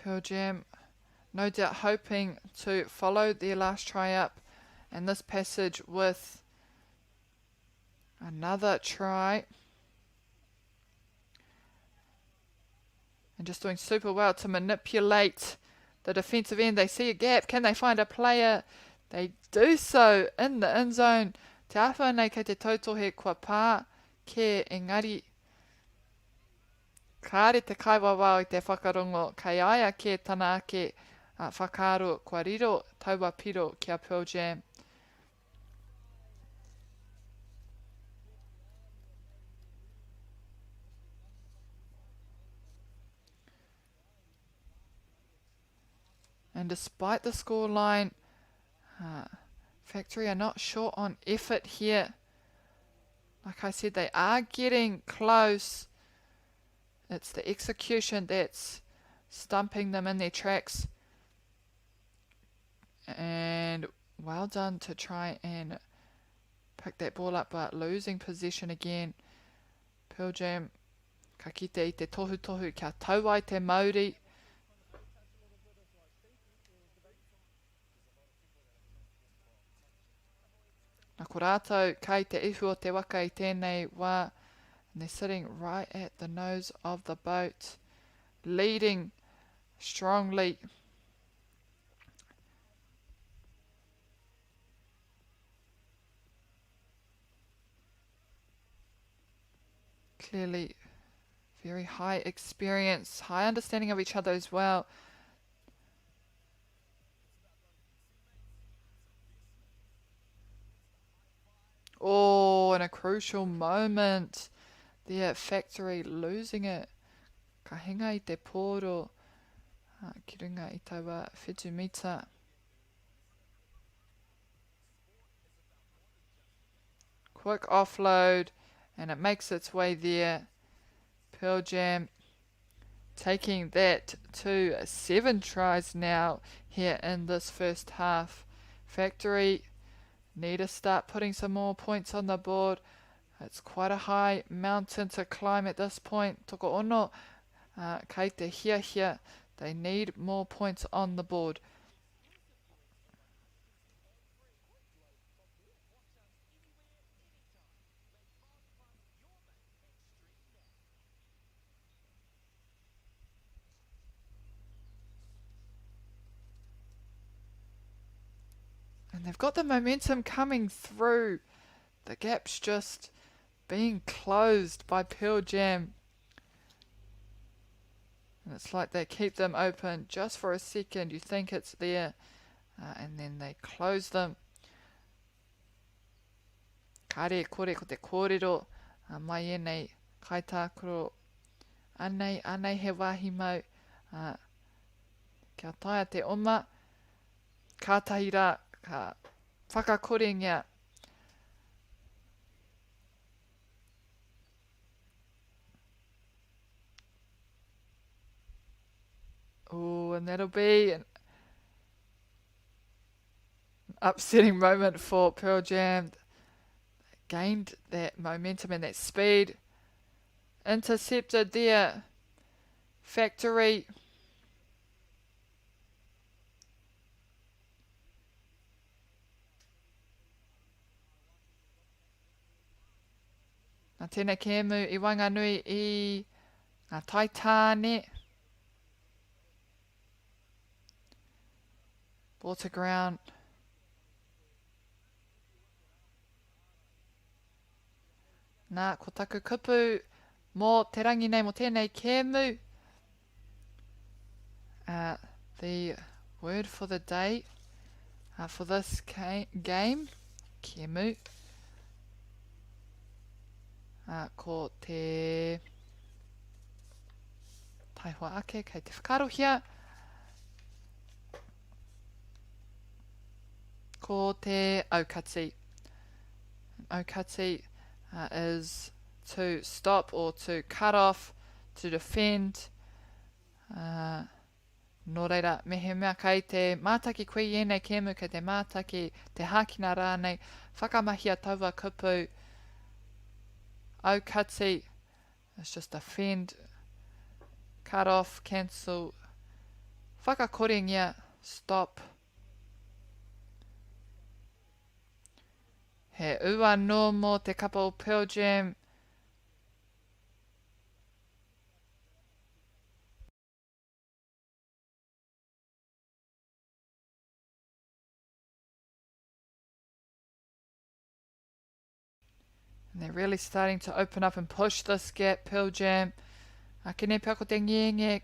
Pearl Jam, no doubt hoping to follow their last try up and this passage with another try. And just doing super well to manipulate the defensive end. They see a gap. Can they find a player? They do so in the end zone. Te āwhina nei kei te tautohe kua pā kē engari kāre te kaiwawao i te whakarongo kei a ia kē tana ake whakaaro kua riro taua piro ki a Pearl Jam. And despite the scoreline, uh, Factory are not short on effort here. Like I said, they are getting close. It's the execution that's stumping them in their tracks. And well done to try and pick that ball up, but losing possession again. Pearl Jam, ka kite i te tohutohu kia tau ai te mauri. Na ko rātou kai te ihu o te waka i tēnei wā, and they're sitting right at the nose of the boat, leading strongly. Clearly very high experience, high understanding of each other as well. Oh, in a crucial moment, the factory losing it. Ka hinga i te pōro, ki runga i taua whetu mita. Quick offload, and it makes its way there. Pearl Jam taking that to 7 tries now here in this first half. Factory need to start putting some more points on the board. It's quite a high mountain to climb at this point. Tokoono, kei te hiahia. They need more points on the board. And they've got the momentum coming through. The gap's just being closed by Pearl Jam. And it's like they keep them open just for a second. You think it's there, and then they close them. Kare kore ko te kōrero, mai ēnei kaitākaro. Anei, anei he wāhi mau, kia taea te oma. Kātahi rā, ka whakakorengia. Oh, and that'll be an upsetting moment for Pearl Jam. Gained that momentum and that speed. Intercepted there. Factory. Nā tēnei kēmu i waenganui i ngā taitāne. Ball to ground. Nā, ko taku kupu mō te rangi nei, mō tēnei kēmu. The word for the day for this game, kēmu, ko te taihoa ake kei te whakaarohia, ko te aukati. Aukati is to stop or to cut off, to defend. Nō reira, mehemea kei te mātaki koe i ēnei kēmu, kei te mātaki te hākina rānei, whakamahia taua kupu aukati, it's just defend, cut off, cancel, whakakorengia, stop. He ū anō mō te kapa o Pearl Jam. And they're really starting to open up and push this gap, Pearl Jam. Akene pea ko te ngenge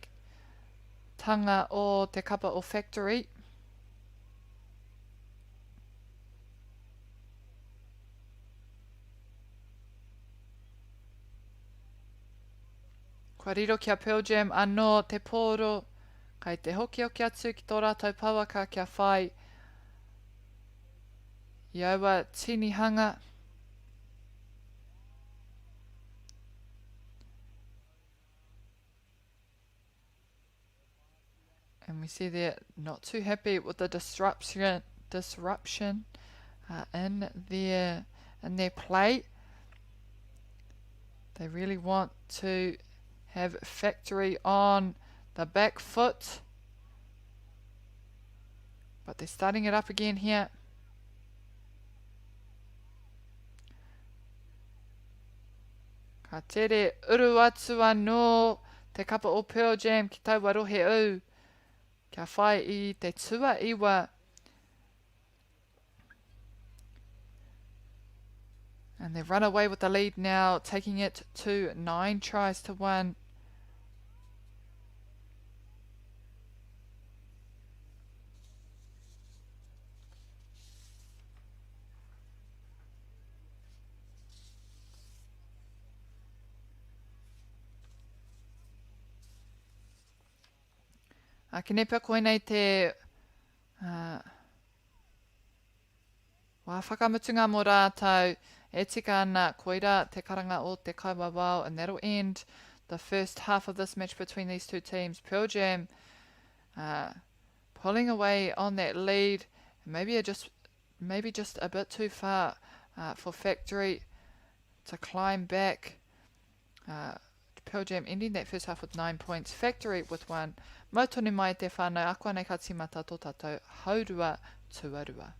tanga o te kapa o Factory. Kua riro ki a Pearl Jam anō te pōro, kai te hokihoki atu ki tō rātou pouaka kia whai i aua tinihanga. And we see they're not too happy with the disruption in their play. They really want to have Factory on the back foot. But they're starting it up again here. Ka tere uru atu anō te kapa o Pearl Jam ki taua rohe ū. Kia whai i te tuaiwa. And they've run away with the lead now, taking it to 9 tries to 1. Akene pea koinei te wā whakamutunga mō rātou. E tika ana, koira te karanga o te kaiwawao and that'll end the first half of this match between these two teams. Pearl Jam uh, pulling away on that lead. Maybe just maybe just a bit too far uh, for Factory to climb back. Uh, Pearl Jam ending that first half with 9 points, Factory with 1. Mau tonu mai te whānau, akuanei ka tīmata tō tātou haurua tuarua.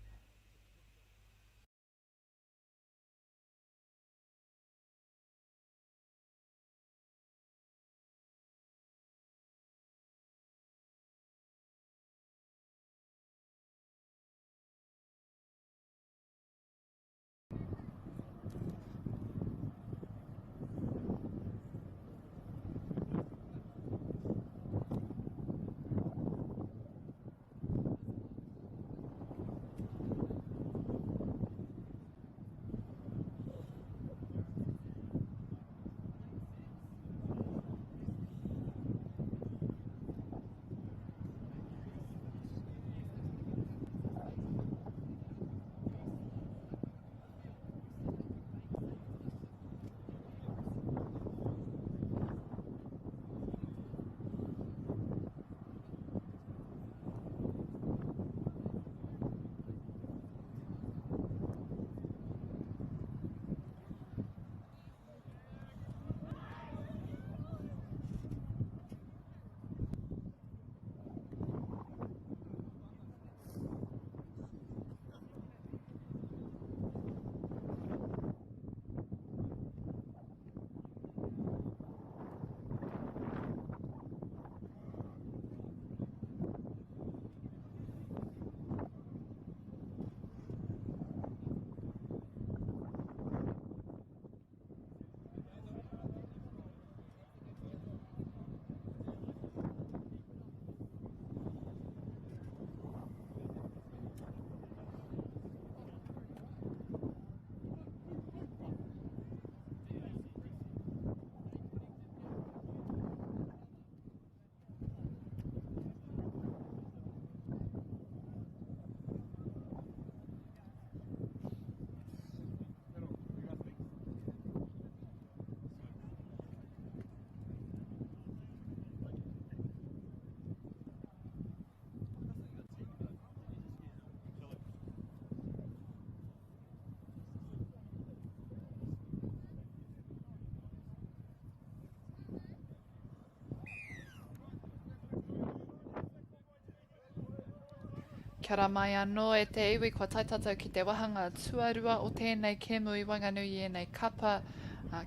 Kia ora mai anō e te iwi, kua tae tātou ki te wahanga tuarua o tēnei kēmu i waenganui i ēnei kapa,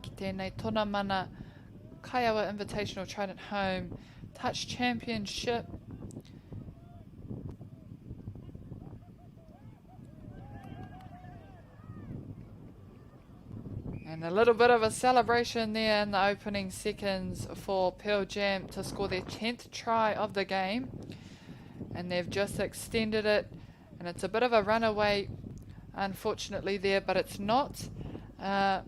ki tēnei tonamana Kaiaua Invitational Trident Home Touch Championship. And a little bit of a celebration there in the opening seconds for Pearl Jam to score their 10th try of the game. And they've just extended it. And it's a bit of a runaway, unfortunately, there, but it's not. Uh,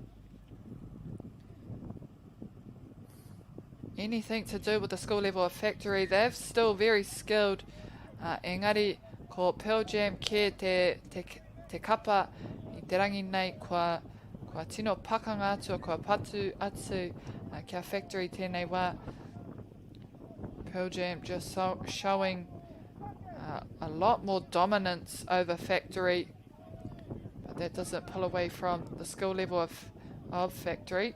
anything to do with the school level of factory. They're still very skilled. Uh, engari, ko Pearl Jam ke te, te, te kapa i te rangi nei kua, kua tino pakanga atu, kua patu atu uh, kia factory tēnei wā. Pearl Jam just so, showing uh, a lot more dominance over factory. But that doesn't pull away from the skill level of, of factory.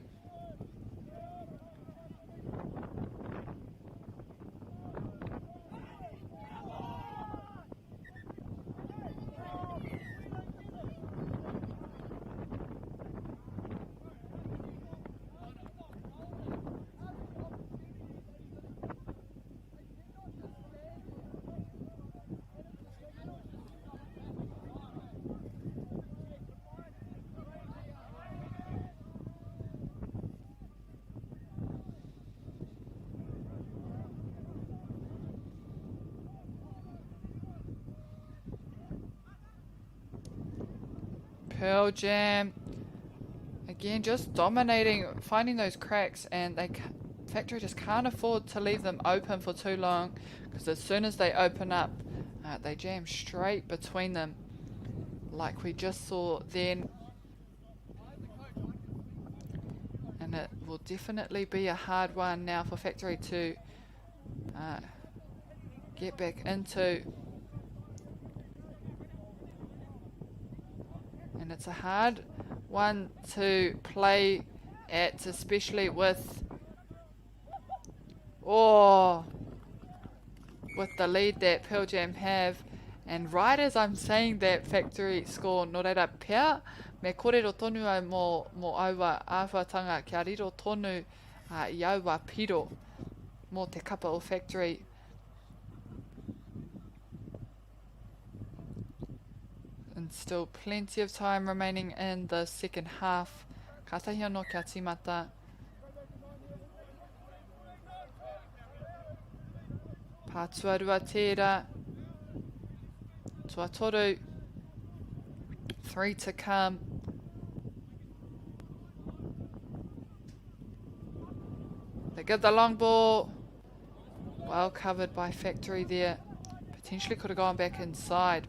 Pearl Jam again just dominating, finding those cracks, and they Factory just can't afford to leave them open for too long because as soon as they open up, uh, they jam straight between them, like we just saw then. And it will definitely be a hard one now for Factory to uh, get back into. And it's a hard one to play at, especially with oh, with the lead that Pearl Jam have. And right as I'm saying that factory score, nō reira pea, me kōrero tonu au mō, mō aua āhuatanga kia riro tonu uh, i aua piro mō te kapa o Factory. And still plenty of time remaining in the second half. Kātahi anō kia tīmata. Pā tuarua tērā. Tuatoru. Three to come. They get the long ball. Well covered by Factory there. Potentially could have gone back inside.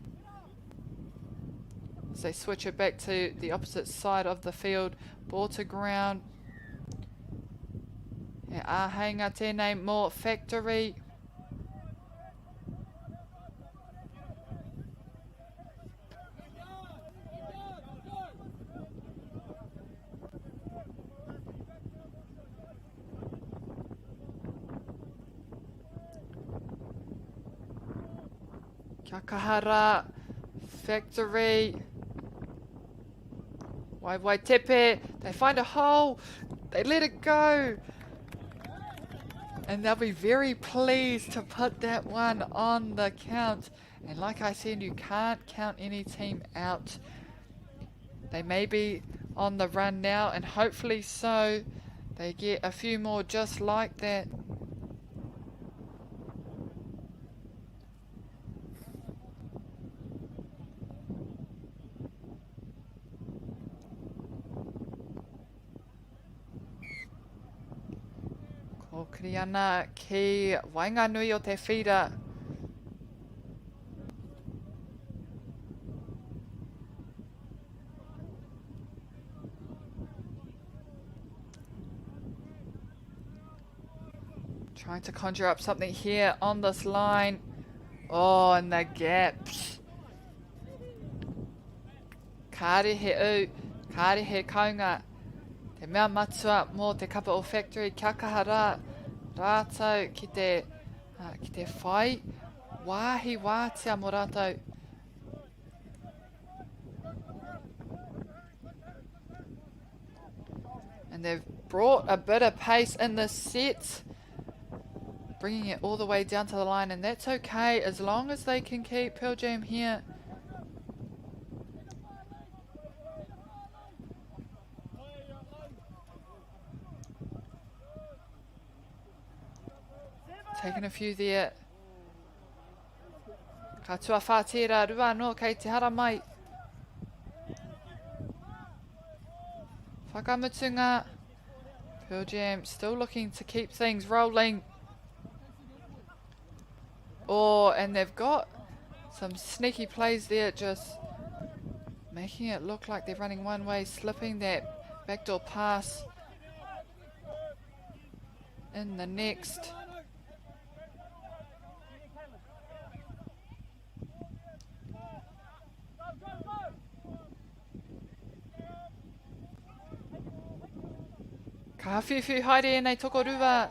As they switch it back to the opposite side of the field. Ball to ground. He āheinga tēnei mō Factory. Kia kaha rā, Factory. Waiwai Tepe, they find a hole, they let it go. And they'll be very pleased to put that one on the count. And like I said, you can't count any team out. They may be on the run now, and hopefully so. They get a few more just like that. Ko Kiriana ki waenganui o te whira. Trying to conjure up something here on this line. Oh, and the gaps. Kāre he ū, kāre he kounga. Te mea matua mō te kapa o Factory, kia kaha rā rātou ki te, uh, ki te whai wāhi wātea mō rātou. And they've brought a bit of pace in this set, bringing it all the way down to the line, and that's okay as long as they can keep Pearl Jam here. Taking a few there. Ka tuawhā tērā, rua anō kei te haramai. Whakamutunga. Pearl Jam still looking to keep things rolling. Oh, and they've got some sneaky plays there, just making it look like they're running one way, slipping that backdoor pass in the next. Ka whiwhi haere ēnei tokorua.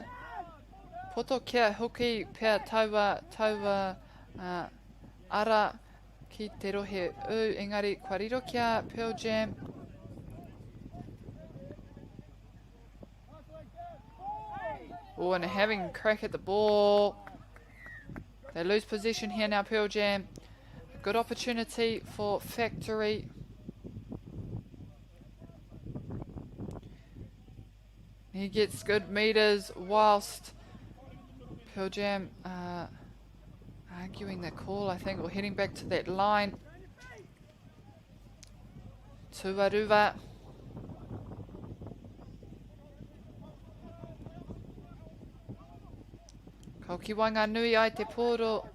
Poto kia hoki pea taua, taua uh, ara ki te rohe ū, engari kua riro ki a Pearl Jam. Oh, and having a crack at the ball. They lose possession here now, Pearl Jam. A good opportunity for Factory. He gets good meters whilst Pearl Jam uh, arguing the call, I think, or heading back to that line. Tuarua. Ko ki waenganui ai te pōro.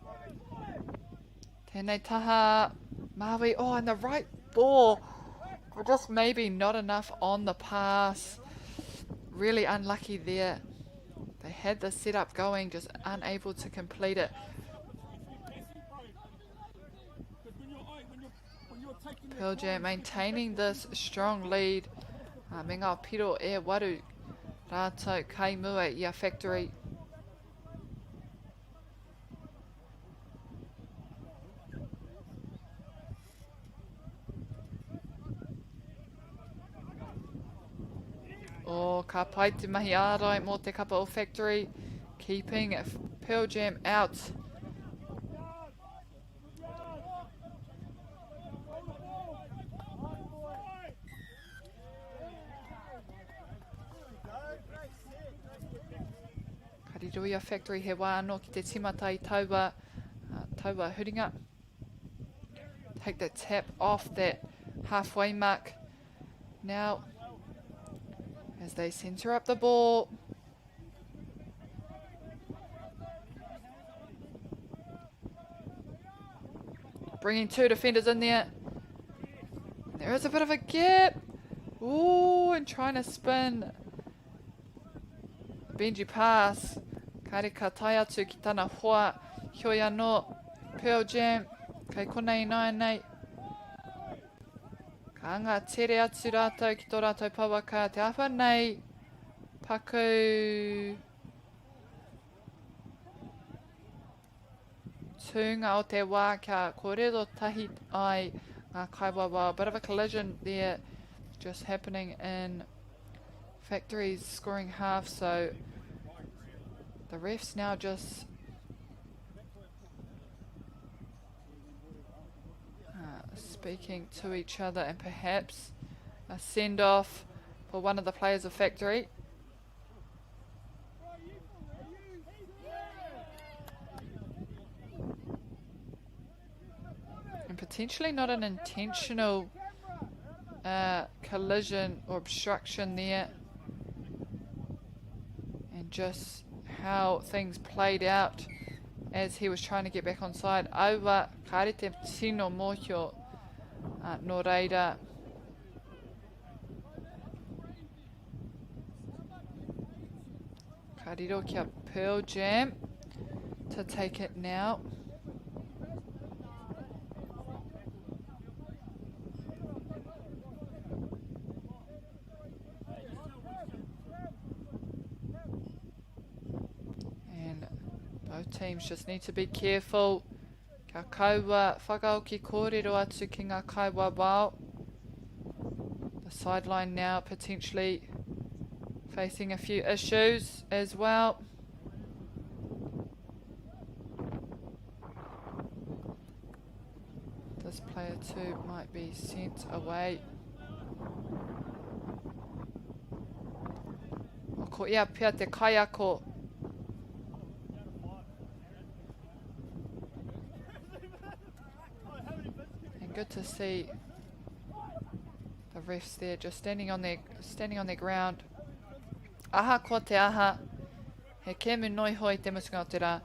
Tēnei taha Maui. Oh, and the right ball. Just maybe not enough on the pass. Really unlucky there. They had the setup going, just unable to complete it. Pearl Jam maintaining this strong lead. Uh, me ngā piro e waru rātou kai mua i a Factory. Oh, ka pai te mahi ārai mō te kapa o Factory, keeping Pearl Jam out. Ka riro i a Factory he wā anō ki te tīmata i taua, uh, taua huringa. Take the tap off that halfway mark. Now, as they centre up the ball. Bringing two defenders in there. There is a bit of a gap. Ooh, and trying to spin. Benji pass. Kāre ka tae atu ki tana hoa. Heoi anō, Pearl Jam, kei konei ināianei. Ka anga tere atu rātou ki tō rātou pouaka. Te āwha nei, paku tūnga o te wā kia kōrero tahi ai ngā kaiwawao. Bit of a collision there just happening in Factory's scoring half, so the refs now just uh, speaking to each other and perhaps a send-off for one of the players of Factory. And potentially not an intentional uh, collision or obstruction there. And just how things played out as he was trying to get back on side. Aua, kāre te tino mōhio uh, nō reira. Ka riro kia Pearl Jam to take it now. And both teams just need to be careful. Kia kaua whakaoki kōrero atu ki ngā kaiwawao. The sideline now potentially facing a few issues as well. This player too might be sent away. Ko ia pea te kaiako. And good to see the refs there just standing on their standing on their ground. Aha ko te aha. He kēmu noi hoi te mutunga o te rā.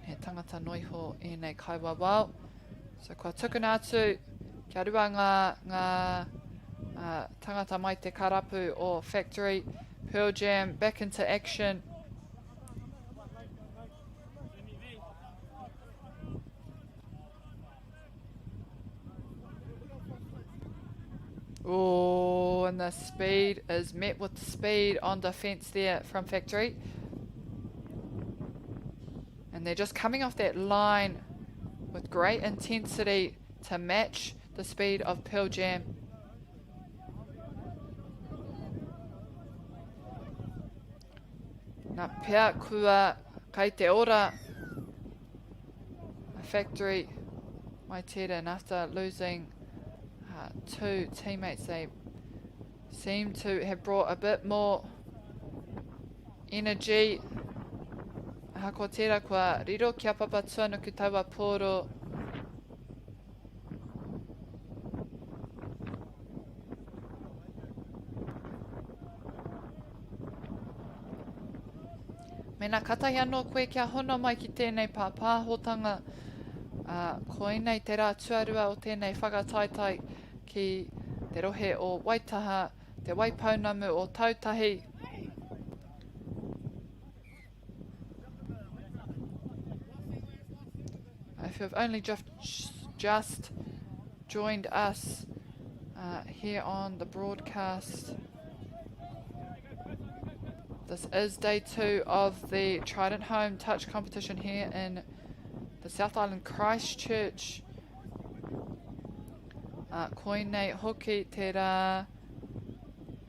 He tangata noi ho ēnei kaiwawao. So kua tukuna atu kia rua ngā, ngā uh, tangata mai te karapu o Factory. Pearl Jam back into action. Oh, and the speed is met with speed on defence there from Factory. And they're just coming off that line with great intensity to match the speed of Pearl Jam. Nā pea kua kai te ora a Factory mai tērā and after losing uh, two teammates they seem to have brought a bit more energy. Ahakoa tērā kua riro kia Papatūānuku taua pōro. Mēnā katahi anō koe kia hono mai ki tēnei pāpāhotanga, ā, koinei te rā tuarua o tēnei whakataetae ki. Te rohe o Waitaha, Te Waipounamu o Tautahi. If you've only just, just joined us uh, here on the broadcast, this is day two of the Trident Home Touch competition here in the South Island Christchurch. Uh, koinei hoki te rā,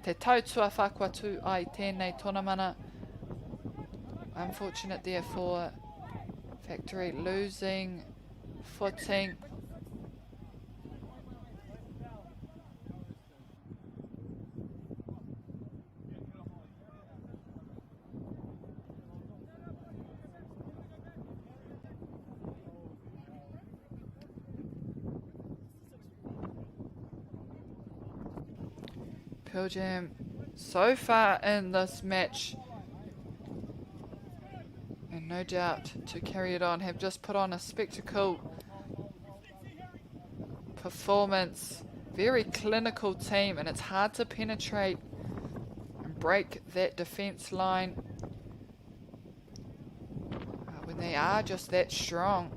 te tau tuawha kua tū ai tēnei tonamana. Unfortunate there for Factory losing footing. Pearl Jam so far in this match and no doubt to carry it on have just put on a spectacle performance. Very clinical team, and it's hard to penetrate and break that defence line uh, when they are just that strong.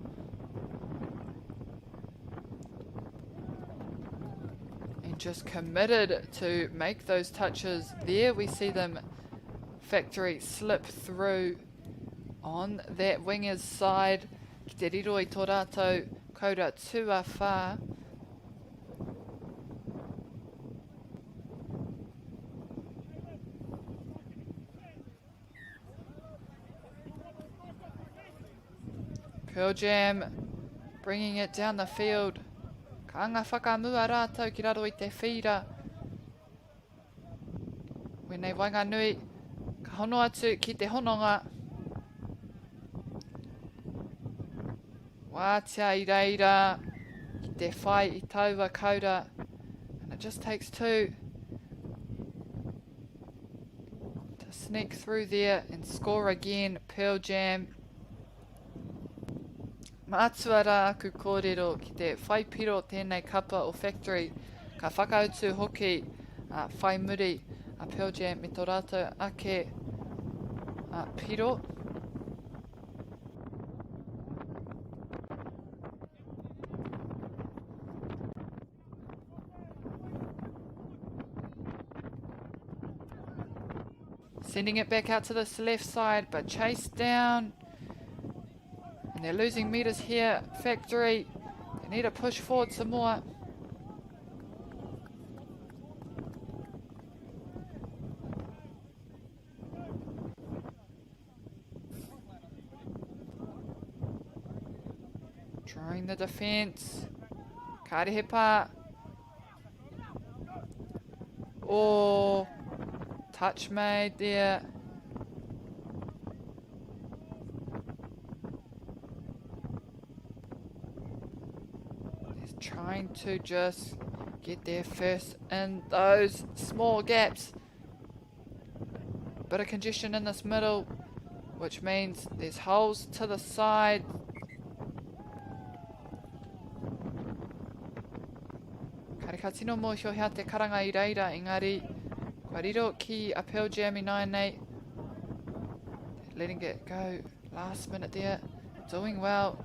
And just committed to make those touches. There we see them factory slip through on that winger's side. Ki te riro i tō rātou koura tuawhā. Pearl Jam bringing it down the field. Ka anga whakamua rātou ki raro i te whīra. Wēnei waenganui, ka hono atu ki te hononga. Wātea i reira ki te whai i taua kaura. And it just takes two to sneak through there and score again. Pearl Jam. Mātua rā aku kōrero ki te whai piro tēnei kapa o Factory, ka whakautu hoki a whai muri a Pearl Jam me tō rātou ake piro. Sending it back out to this left side, but chased down. And they're losing meters here. Factory, they need to push forward some more. Drawing the defense. Karehepa. Oh, touch made there. He's trying to just get there first in those small gaps. Bit of congestion in this middle, which means there's holes to the side. Kare ka tino mōhio hea te karanga i reira, engari kua riro ki a Pearl Jam ināianei. Letting it go last minute there. Doing well.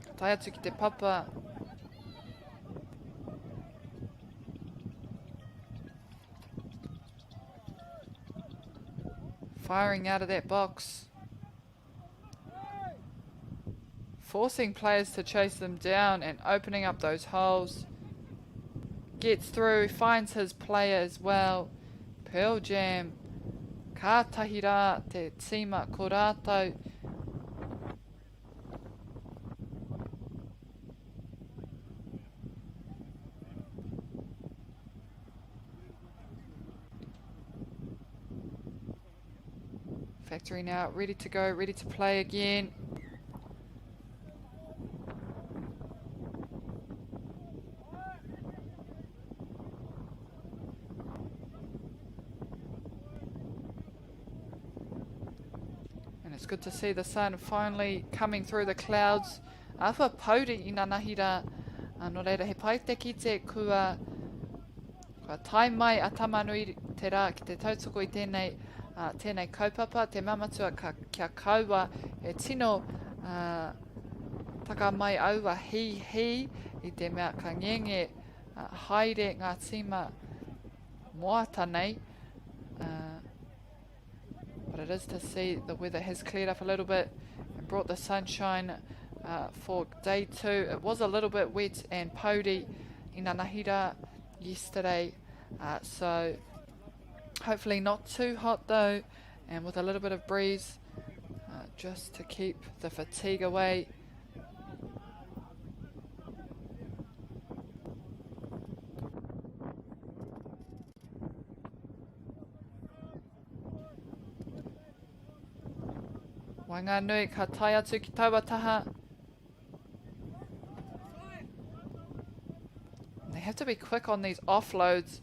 Ka tae atu ki te papa. Firing out of that box. Forcing players to chase them down and opening up those holes. Gets through, finds his player as well. Pearl Jam. Ka tahi rā te tīma ko rātou. Factory now ready to go, ready to play again. And it's good to see the sun finally coming through the clouds. Āhua pouri inanahi rā, Nō reira, he pai te kite kua, kua tae mai a Tamanui te rā ki te tautoko i tēnei, tēnei kaupapa, te mamatua ka, kia kaua e tino uh, taka mai aua hīhī i te mea ka ngenge uh, haere ngā tīma moata nei. Uh, but it is to see the weather has cleared up a little bit and brought the sunshine uh, for day two. It was a little bit wet and pody in Anahira yesterday, uh, so hopefully not too hot though, and with a little bit of breeze uh, just to keep the fatigue away. Waenganui ka tae atu ki taua taha. They have to be quick on these offloads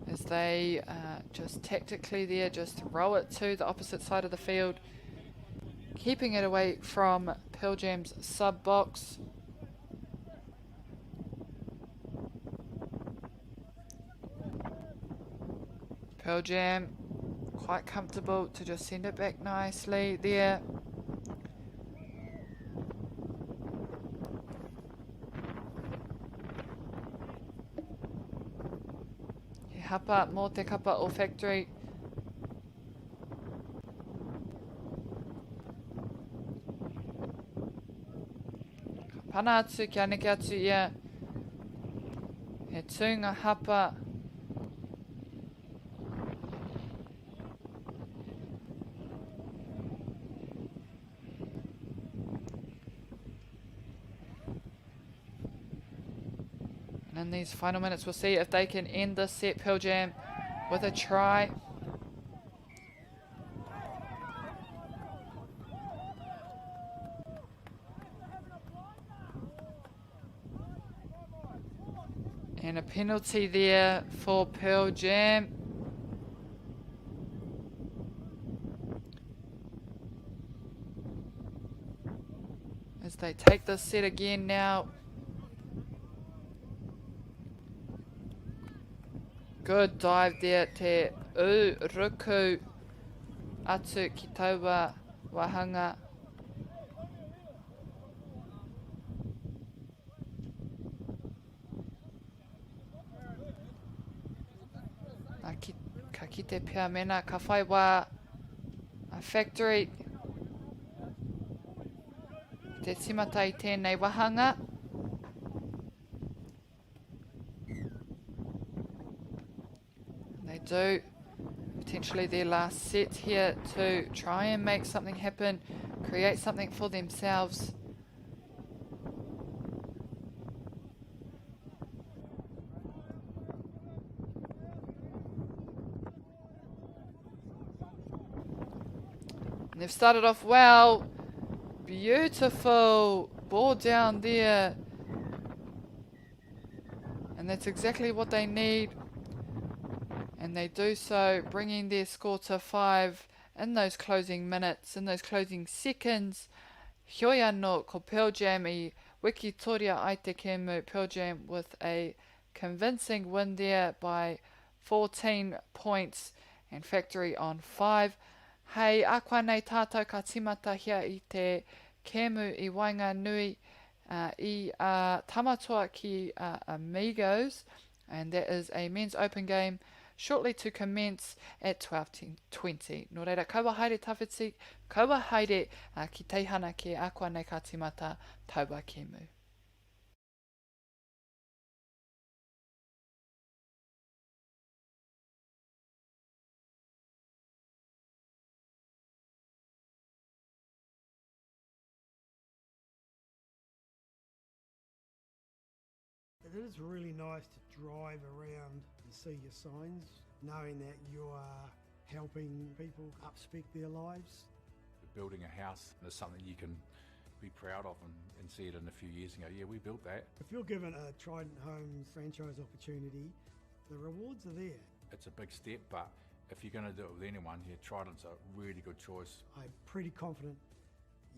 as they uh, just tactically there just throw it to the opposite side of the field, keeping it away from Pearl Jam's sub box. Pearl Jam, quite comfortable to just send it back nicely there. He hapa mō te kapa o Factory. Ka pana atu kia neke atu ia. He tūnga hapa. And in these final minutes, we'll see if they can end this set, Pearl Jam, with a try. And a penalty there for Pearl Jam. As they take this set again now. Good dive there te u ruku atu ki taua wahanga. Nā, ki, ka kite pea mēnā ka whai wā a Factory te timata i tēnei wahanga. And they do potentially their last set here to try and make something happen, create something for themselves. And they've started off well. Beautiful ball down there. And that's exactly what they need. And they do so, bringing their score to 5 in those closing minutes, in those closing seconds. Heoi anō, ko Pearl Jam i wikitoria ai te kēmu, Pearl Jam with a convincing win there by 14 points and Factory on 5. Hei ākuanei tātou ka tīmatahia i te kēmu i waenganui i a Tamatoa ki a Amigos, and that is a men's open game shortly to commence at 12:20. Nō reira, kaua haere tawhiti, kaua haere ki teihana kē ākuanei ka tīmata taua kēmu. It is really nice to drive around and see your signs, knowing that you are helping people upspec their lives. Building a house is something you can be proud of and, and see it in a few years and go, yeah, we built that. If you're given a Trident Homes franchise opportunity, the rewards are there. It's a big step, but if you're going to do it with anyone, yeah, Trident's a really good choice. I'm pretty confident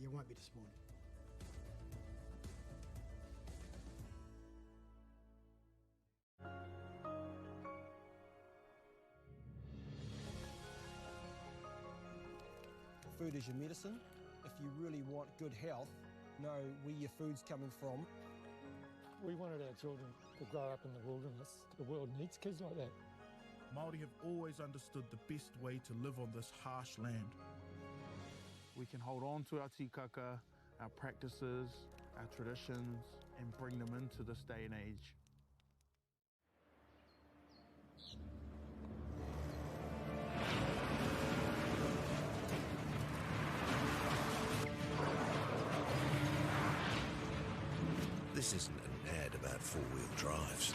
you won't be disappointed. Food is your medicine. If you really want good health, know where your food's coming from. We wanted our children to grow up in the wilderness. The world needs kids like that. Māori have always understood the best way to live on this harsh land. We can hold on to our tikaka, our practices, our traditions, and bring them into this day and age. This isn't an ad about four-wheel drives.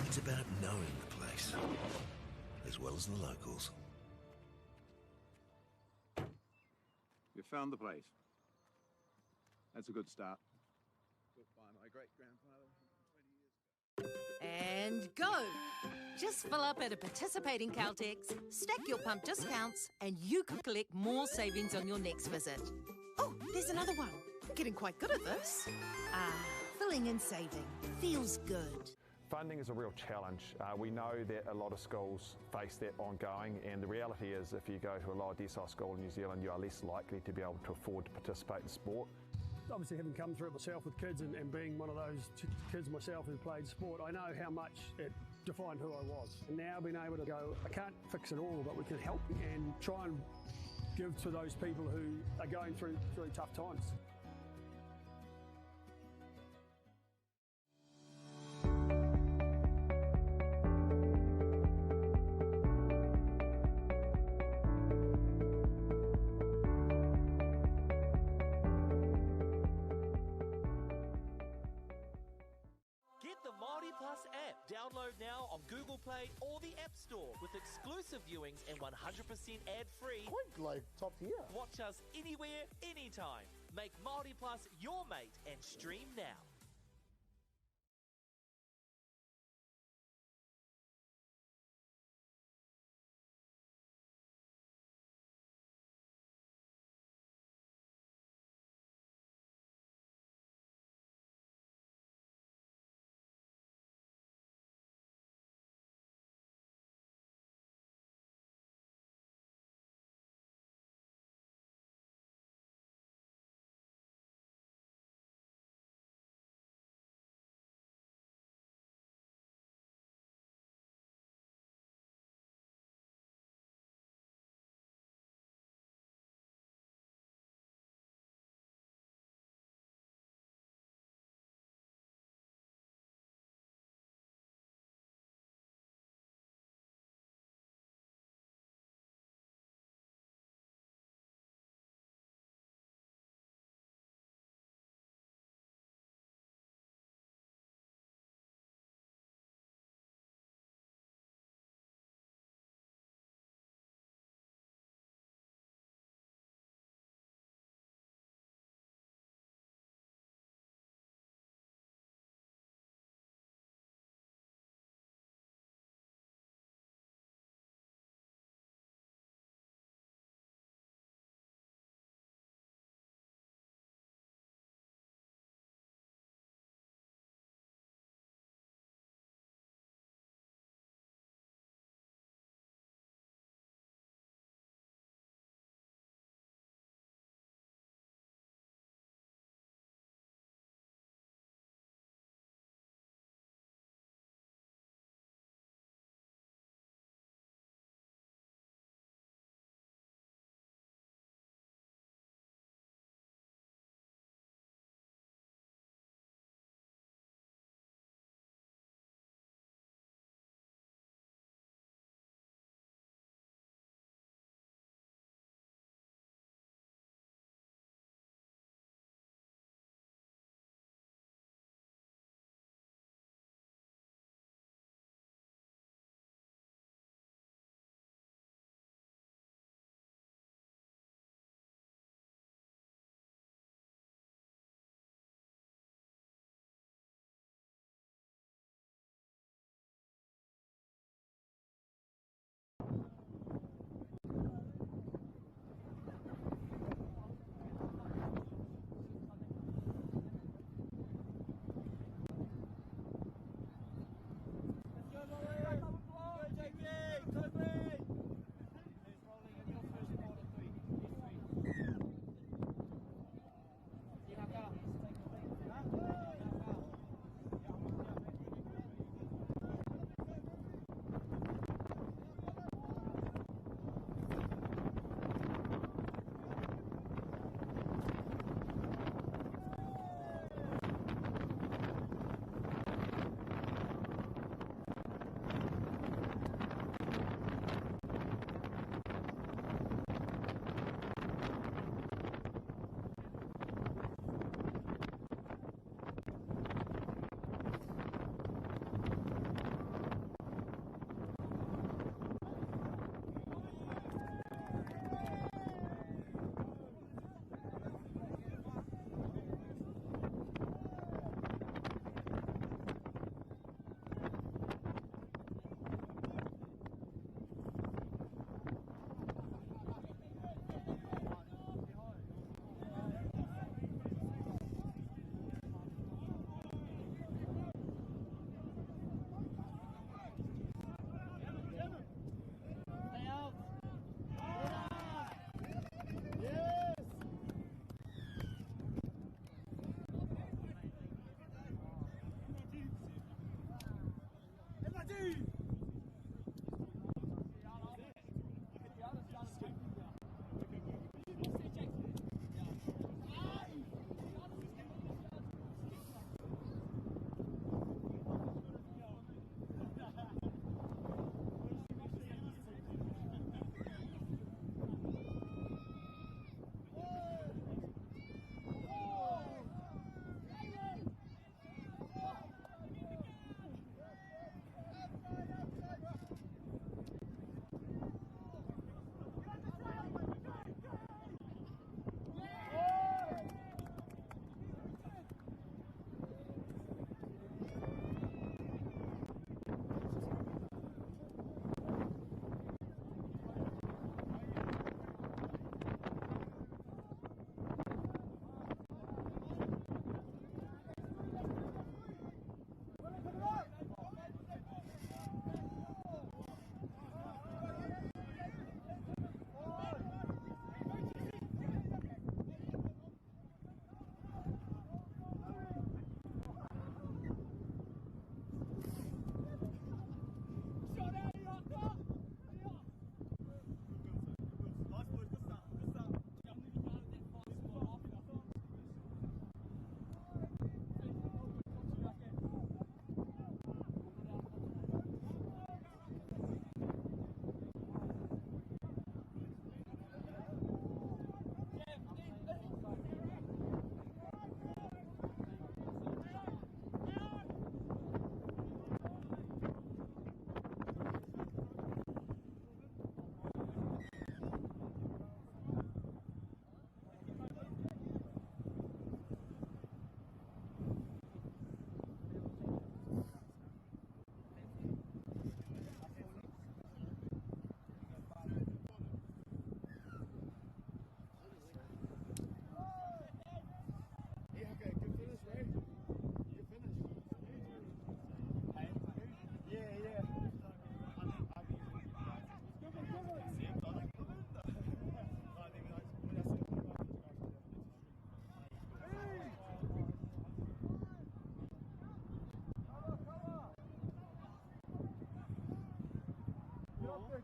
It's about knowing the place, as well as the locals. You found the place. That's a good start. Built by my great-grandfather 20 years ago. And go! Just fill up at a participating Caltex, stack your pump discounts, and you could collect more savings on your next visit. Oh, there's another one. I'm getting quite good at this. Ah, filling and saving. Feels good. Funding is a real challenge. We know that a lot of schools face that ongoing, and the reality is if you go to a lower decile school in New Zealand, you are less likely to be able to afford to participate in sport. Obviously, having come through it myself with kids and being one of those kids myself who played sport, I know how much it defined who I was. And now being able to go, I can't fix it all, but we can help and try and give to those people who are going through tough times. Get the Māori Plus app. Download now on Google Play or the App Store with exclusive viewings and 100% ad-free. Quite like top tier. Watch us anywhere, anytime. Make Māori Plus your mate and stream now.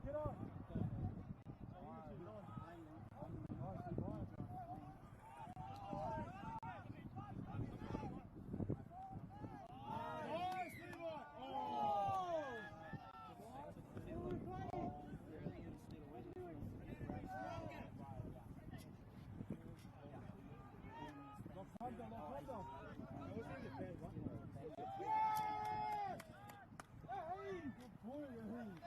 Get on. Nice, Levi. Oh. Yes! Hey, good boy, hey.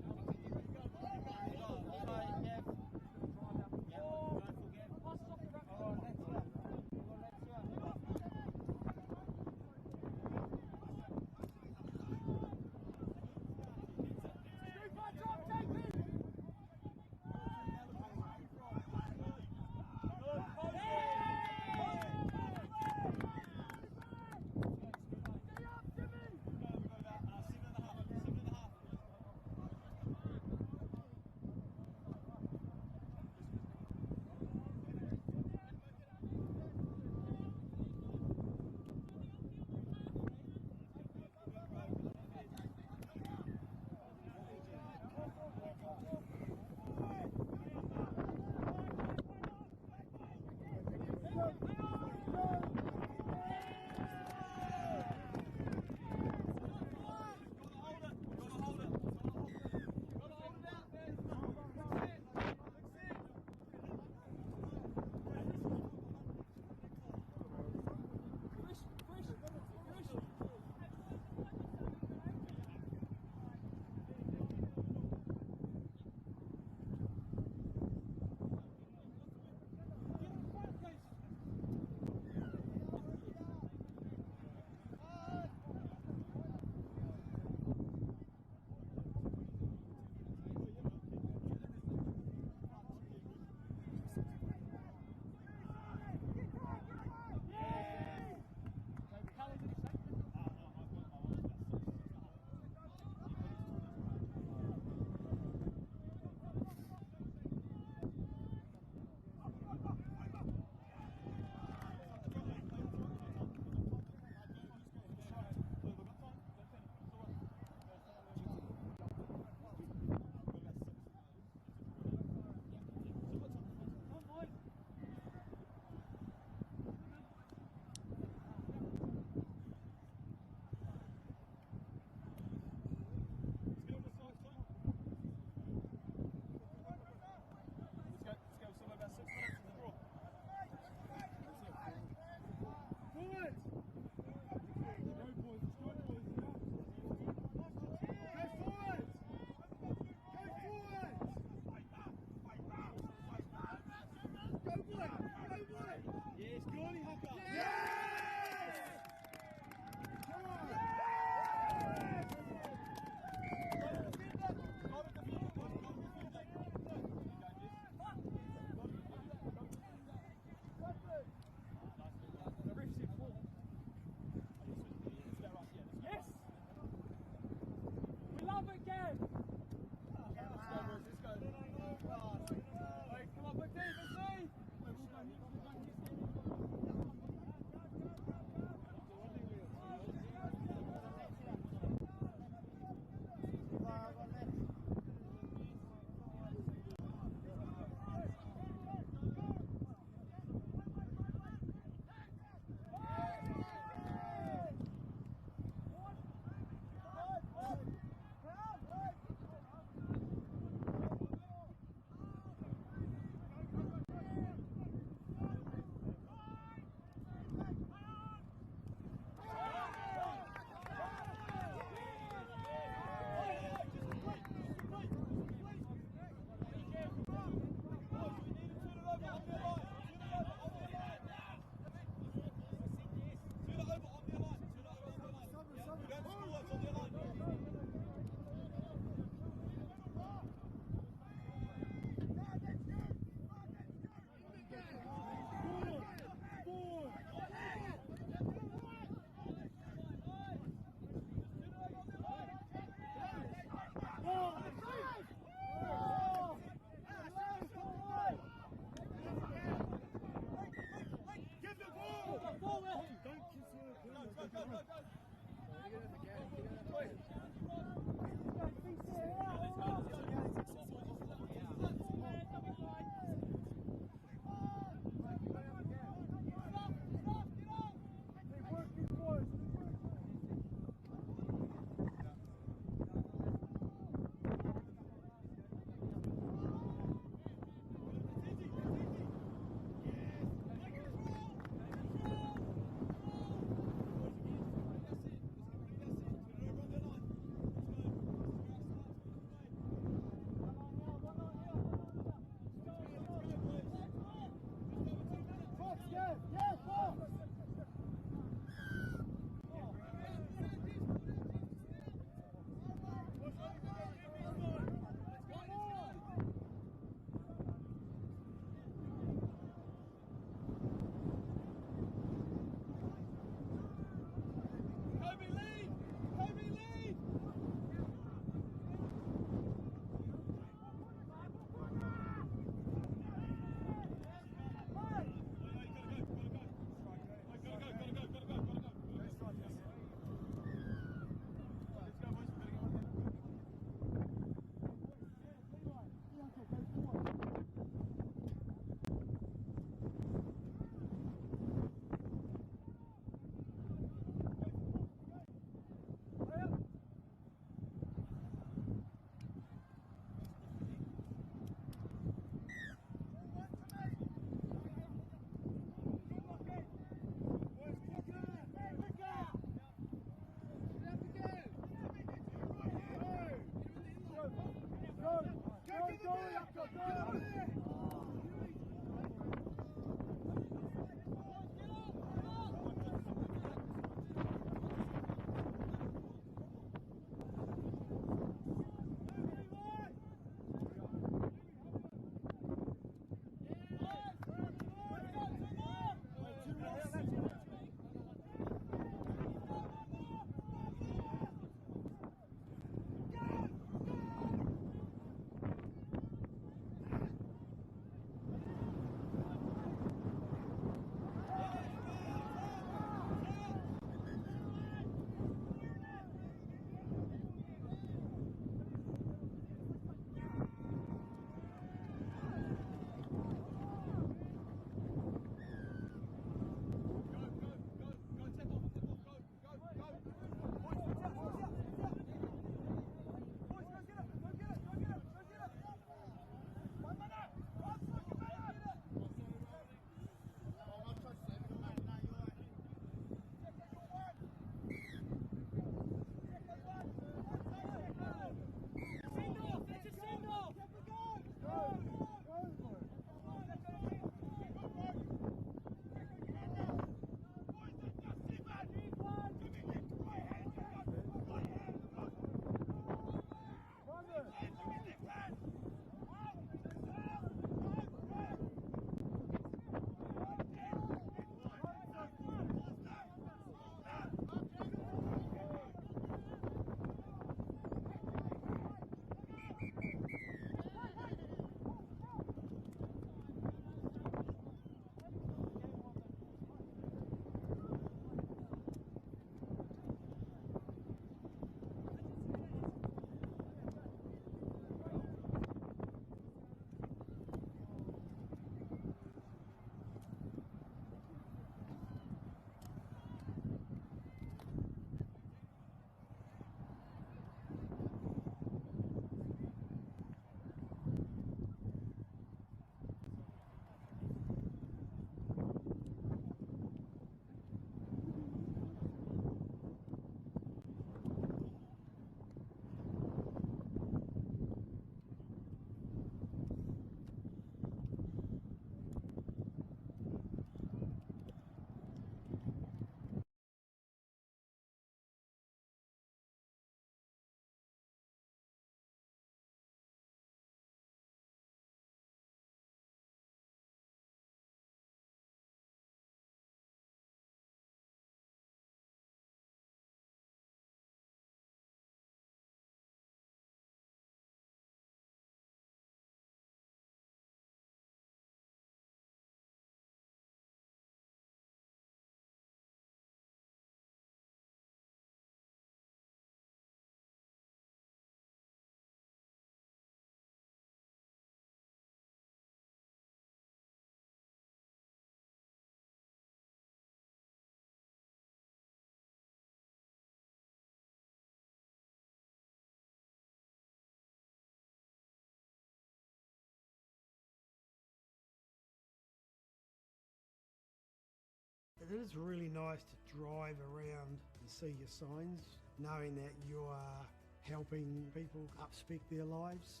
It is really nice to drive around and see your signs, knowing that you are helping people upspec their lives.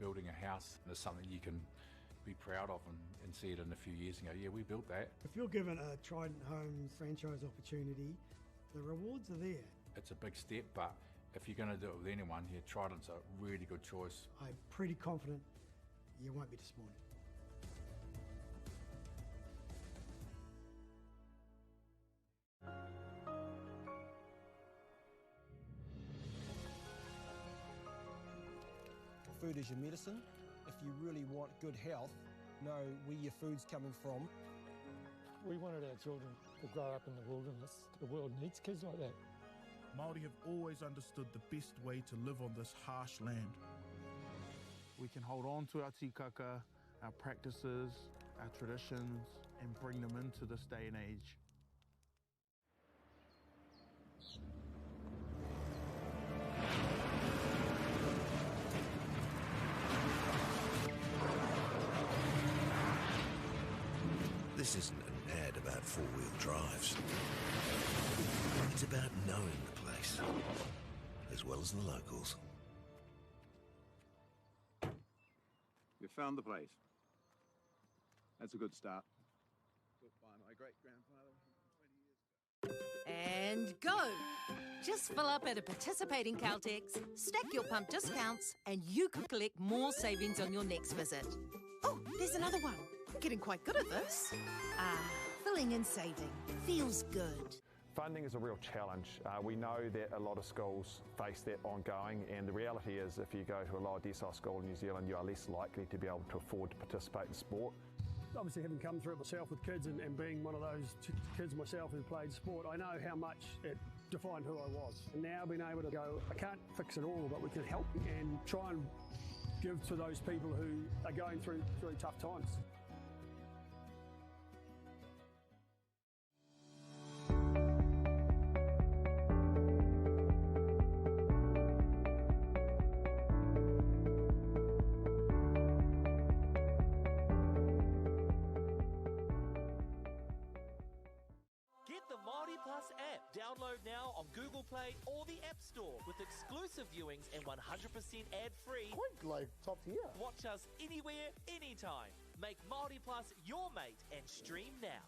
Building a house is something you can be proud of and, and see it in a few years and go, yeah, we built that. If you're given a Trident Homes franchise opportunity, the rewards are there. It's a big step, but if you're going to do it with anyone, yeah, Trident's a really good choice. I'm pretty confident you won't be disappointed. Food is your medicine. If you really want good health, know where your food's coming from. We wanted our children to grow up in the wilderness. The world needs kids like that. Māori have always understood the best way to live on this harsh land. We can hold on to our tikaka, our practices, our traditions, and bring them into this day and age. This isn't an ad about four-wheel drives. It's about knowing the place, as well as the locals. You found the place. That's a good start. Built by my great-grandfather 20 years ago. And go! Just fill up at a participating Caltex, stack your pump discounts, and you could collect more savings on your next visit. Oh, there's another one. Getting quite good at this. Ah, filling and saving. Feels good. Funding is a real challenge. We know that a lot of schools face that ongoing, and the reality is if you go to a lower decile school in New Zealand, you are less likely to be able to afford to participate in sport. Obviously, having come through it myself with kids and, and being one of those kids myself who played sport, I know how much it defined who I was. And now being able to go, I can't fix it all, but we can help and try and give to those people who are going through, through tough times. Get the Māori Plus app. Download now on Google Play or the App Store with exclusive viewings and 100% ad-free. Quite like top tier. Watch us anywhere, anytime. Make Māori Plus your mate and stream now.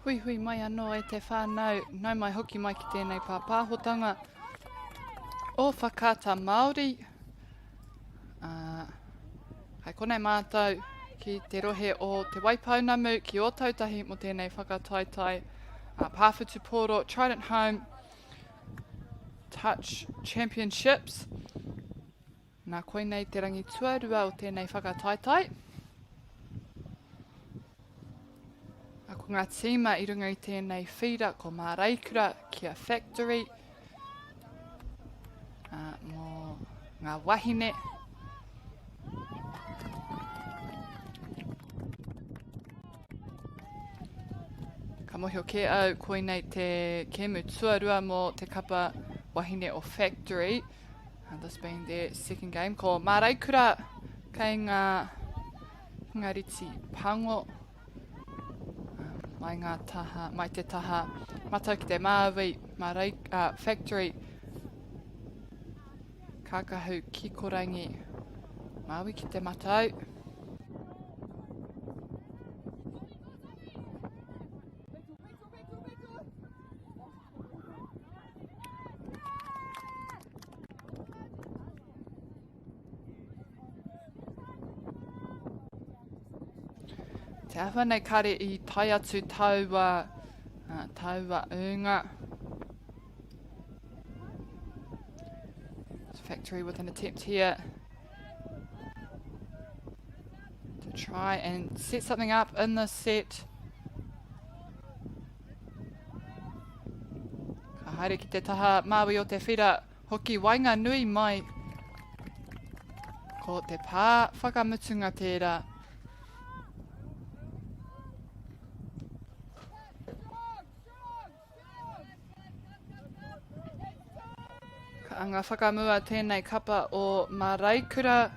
Huihui mai anō e te whānau, nau mai hoki mai ki tēnei pāpāhotanga o Whakaata Māori. Ā, kai konei mātou ki te rohe o Te Waipounamu ki Ōtautahi mō tēnei whakataetae a Pāwhutupōro Trident Home Touch Championships. Nā, koinei te rangi tuarua o tēnei whakataetae. A ko ngā tīma i runga i tēnei whīra ko Māreikura ki a Factory a, mō ngā wahine. Ka mohio kē au koinei te kēmu tuarua mō te kapa wahine o Factory. And this being their second game, ko Māreikura kei ngā ngā riti pango mai ngā taha, mai te taha matau ki te māui, Mārei, uh, Factory, Kākahu Kikorangi, Māui ki te matau. Te āhua nei kare i tae atu taua, uh, taua ūnga. Factory with an attempt here to try and set something up in this set. Ka haere ki te taha Māui o te whira, hoki waenganui mai. Ko te pā whakamutunga tērā. Ka anga whakamua tēnei kapa o Maraikura.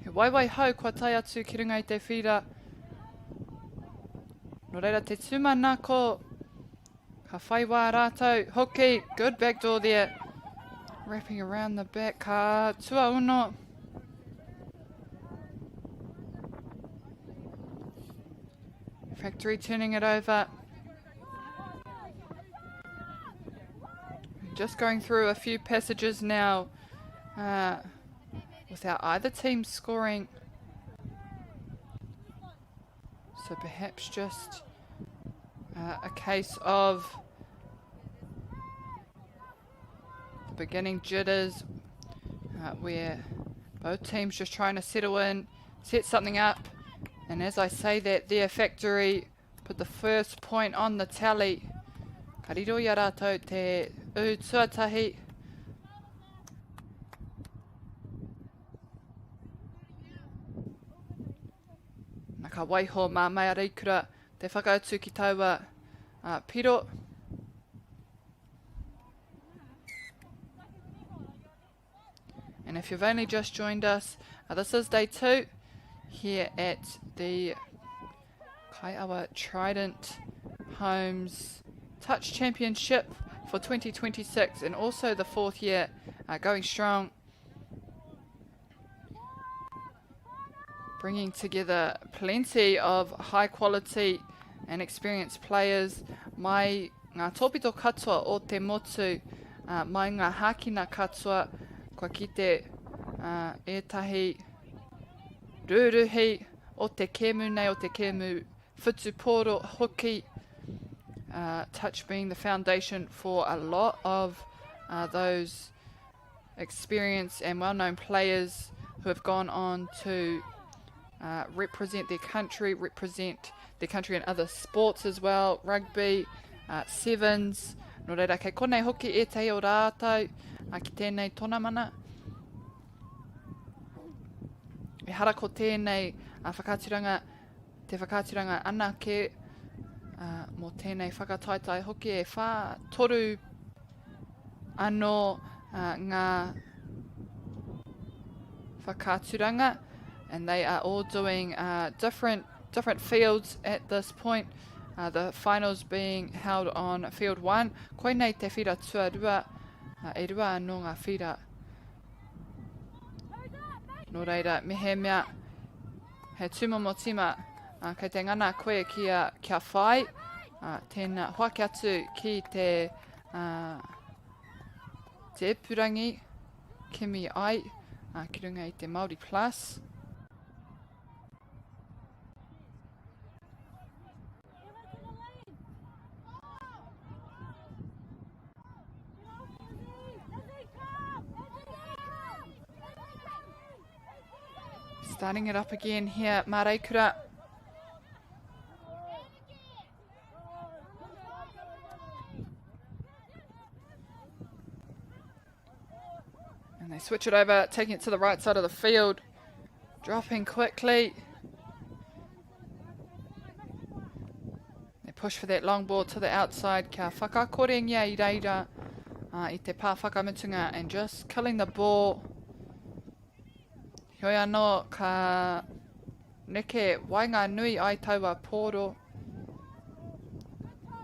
He waiwai hau kua tae atu ki runga i te whīra. Nō reira te tūmanako, ka whai wā rātou. Hoki, good back door there. Wrapping around the back, ka tuaono. Factory turning it over. Just going through a few passages now. Uh, without either team scoring. So perhaps just uh, a case of the beginning jitters uh, where both teams just trying to settle in, set something up. And as I say that, their factory put the first point on the tally. Ka riro i a rātou te ū tuatahi. Na ka waiho mā Maiareikura te whakautu ki taua uh, piro. And if you've only just joined us, uh, this is day two here at the Kaiawa Trident Homes Touch Championship for 2026 and also the fourth year uh, going strong. Bringing together plenty of high quality and experienced players. Mai ngā tōpito katoa o te motu, uh, mai ngā hākina katoa, kua kite uh, ētahi rūruhi o te kēmu nei, o te kēmu whutupōro hoki, uh, touch being the foundation for a lot of uh, those experienced and well-known players who have gone on to uh, represent their country, represent their country in other sports as well, rugby, uh, sevens. Nō reira, kei konei hoki ētahi o rātou uh, ki tēnei tonamana. Ehara ko tēnei uh, whakaaturanga, te whakaaturanga anake uh, mō tēnei whakataetae hoki e whā, toru anō ngā whakaaturanga and they are all doing uh, different different fields at this point. Uh, the finals being held on field 1. Koinei te whira tuarua, uh, e rua anō ngā whira. Nō reira, mehemea he tūmomo tīma uh, kei te ngana koe kia, kia whai, uh, tēnā, hoake atu ki te, uh, te ipurangi, kimi ai, uh, ki runga i te Māori Plus. Starting it up again here, Mareikura. And they switch it over, taking it to the right side of the field. Dropping quickly. They push for that long ball to the outside. Kia whakakorengia i reira uh, i te pā whakamutunga and just killing the ball. Heoi anō ka neke waenganui ai taua pōro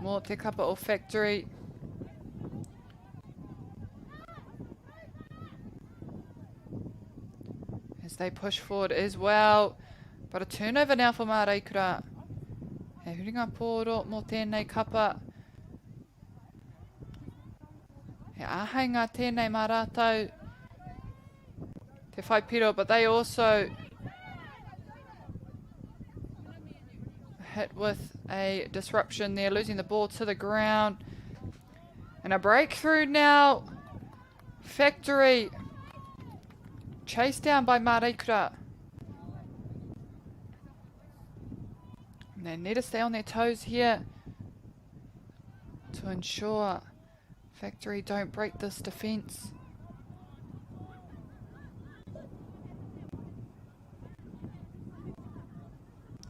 mō te kapa o Factory. As they push forward as well. But a turnover now for Māreikura. He huringa pōro mō tēnei kapa. He āheinga tēnei mā rātou. Te whai piro, but they also hit with a disruption there, losing the ball to the ground. And a breakthrough now. Factory. Chased down by Mareikura. And they need to stay on their toes here to ensure Factory don't break this defence.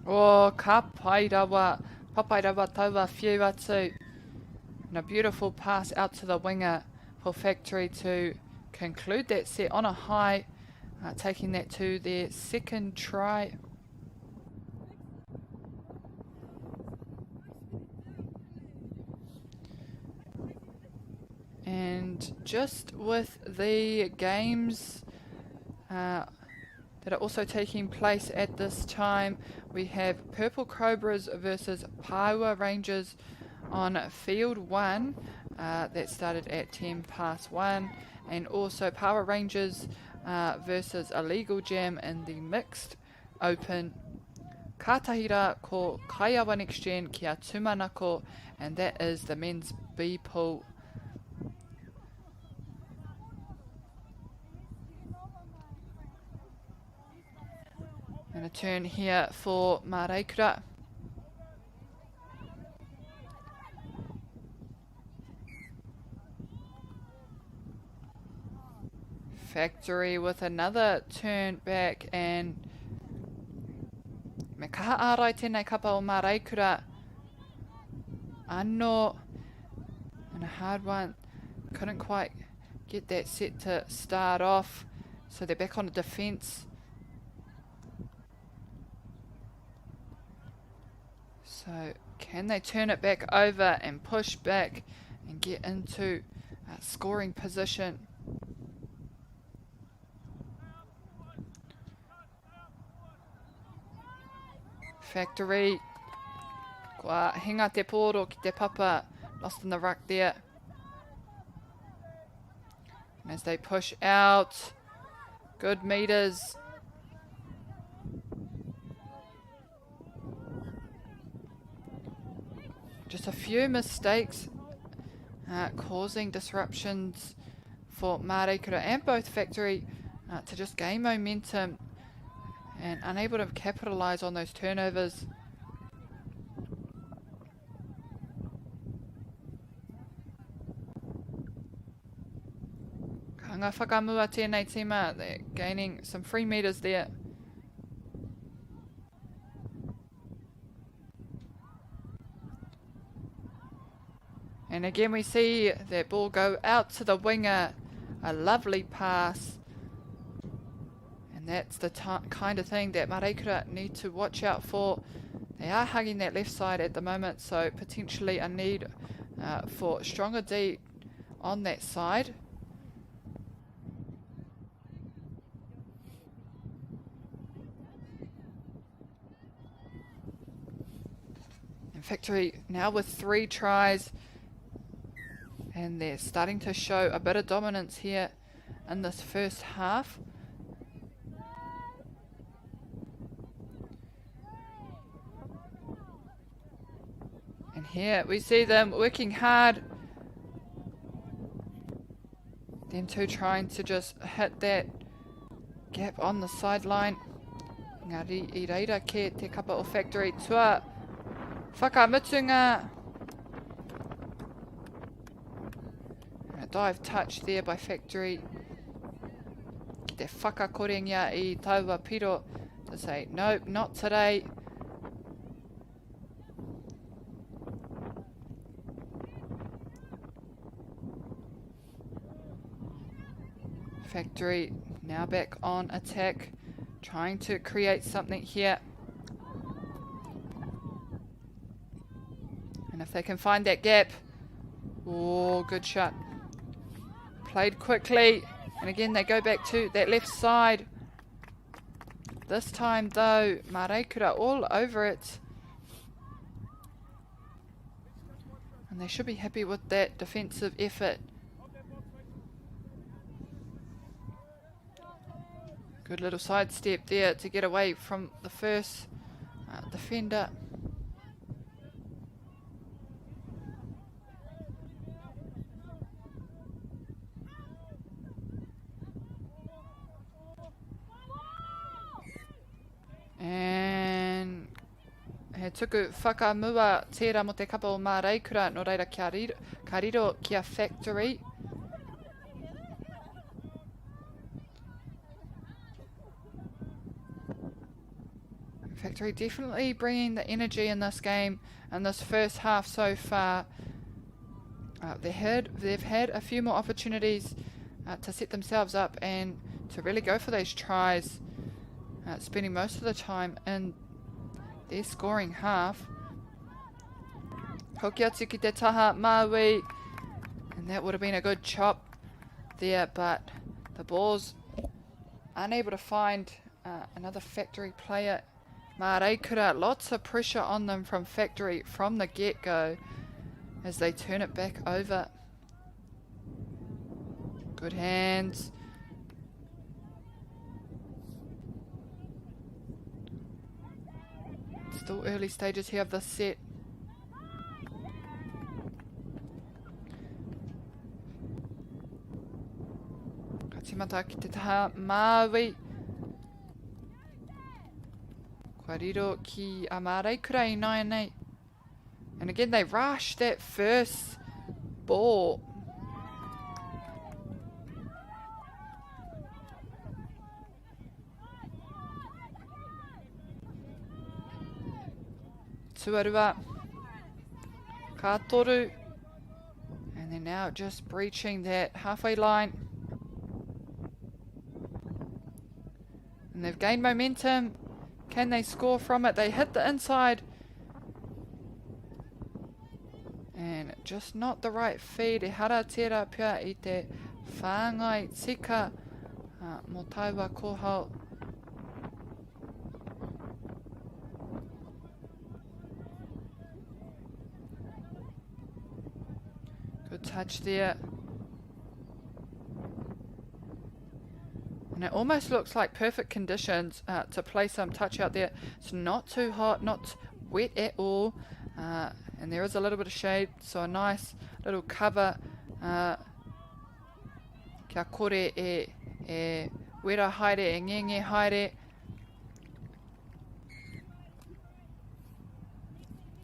Oh, ka pai rawa. Papai rawa taua whiu atu. And a beautiful pass out to the winger for Factory to conclude that set on a high, uh, taking that to their second try. And just with the games uh, that are also taking place at this time, we have Purple Cobras versus Paewa Rangers on field one. Uh, that started at 10 past 1. And also Power Rangers uh, versus Illegal Jam in the mixed open. Kātahi rā ko Kaiawa Next Gen kia tūmanako, and that is the men's B pool. And a turn here for Mareikura. Factory with another turn back and me kaha ārai tēnei kapa o Māreikura. Anō, and a hard one. Couldn't quite get that set to start off. So they're back on the defence. So can they turn it back over and push back and get into a scoring position? Factory. Kua hinga te pōro ki te papa. Lost in the ruck there. And as they push out, good meters. Just a few mistakes uh, causing disruptions for Mareikura and both Factory uh, to just gain momentum and unable to capitalise on those turnovers. Ka anga whakamua tēnei tīma, they're gaining some free meters there. And again we see that ball go out to the winger. A lovely pass. And that's the kind of thing that Mareikura need to watch out for. They are hugging that left side at the moment, so potentially a need uh, for stronger D on that side. Factory now with 3 tries, and they're starting to show a bit of dominance here in this first half. And here we see them working hard. Them two trying to just hit that gap on the sideline. Ngari i reira ke te kapa o Factory tua whakamutunga. And a dive touch there by Factory. Ki te whakakorengia i taua piro to say, nope, not today. Factory now back on attack, trying to create something here. And if they can find that gap, oh, good shot. Played quickly, and again they go back to that left side. This time though, Mareikura all over it. And they should be happy with that defensive effort. Good little sidestep there to get away from the first defender. And he tuku whakamua tērā mo te kapa o Māreikura, nō reira kia riro, ka riro kia Factory. Factory definitely bringing the energy in this game, in this first half so far. They've had a few more opportunities to set themselves up and to really go for those tries, spending most of the time in their scoring half. Hoki atu ki te taha Maui, and that would have been a good chop there, but the ball's unable to find another Factory player. Māreikura, lots of pressure on them from Factory from the get-go as they turn it back over. Good hands. Still early stages here of this set. Ka tīmata ki te taha Māui. Kua riro ki a Māreikura i nāianei. And again, they rush that first ball. Tuarua. Ka toru. And they're now just breaching that halfway line. And they've gained momentum. Can they score from it? They hit the inside. And just not the right feed. E hara tērā pea i te whāngai tika mō taua kōhao. Good touch there. And it almost looks like perfect conditions to play some touch out there. It's not too hot, not wet at all. And there is a little bit of shade, so a nice little cover. Kia kore e, e wera haere, e ngenge haere.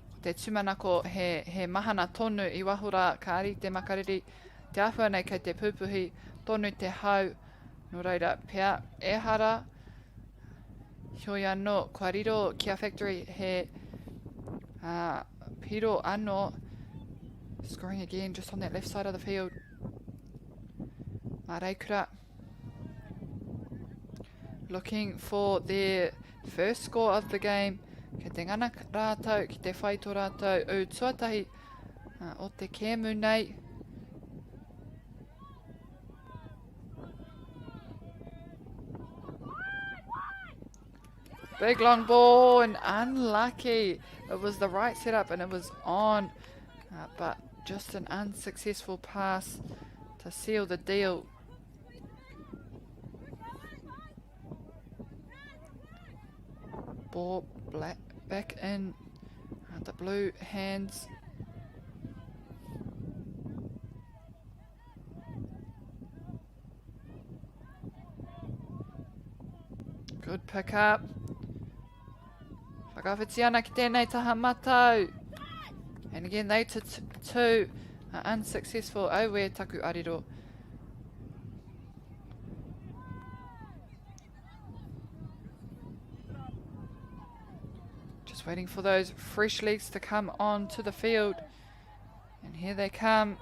Ko te tūmanako he, he mahana tonu i waho rā, ka ari te makariri, te āhua nei kei te pupuhi tonu te hau. Nō reira, pea, ehara, heoi anō, kua riro ki a Factory he piro anō, scoring again just on that left side of the field. Māreikura looking for their first score of the game. Kei te ngana rātou, ki te whai tō rātou ū tuatahi o te kēmu nei. Big long ball and unlucky. It was the right setup and it was on, but just an unsuccessful pass to seal the deal. Ball black back in the blue hands. Good pick up. Whakawhiti ana ki tēnei taha matau. And again, they too are unsuccessful. Aue taku arero. Just waiting for those fresh legs to come onto the field. And here they come.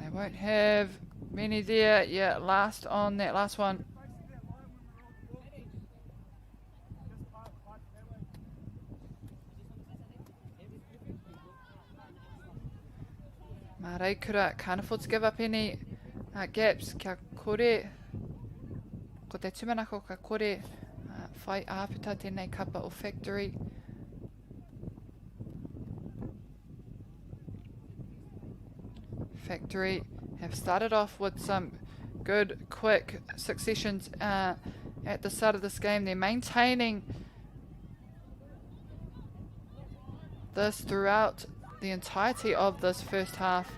They won't have many there. Yeah, last on that last one. Māreikura can't afford to give up any gaps. Kia kore, ko te tūmanako ka kore whai āputa tēnei kapa o Factory. Factory have started off with some good, quick successions at the start of this game. They're maintaining this throughout the entirety of this first half.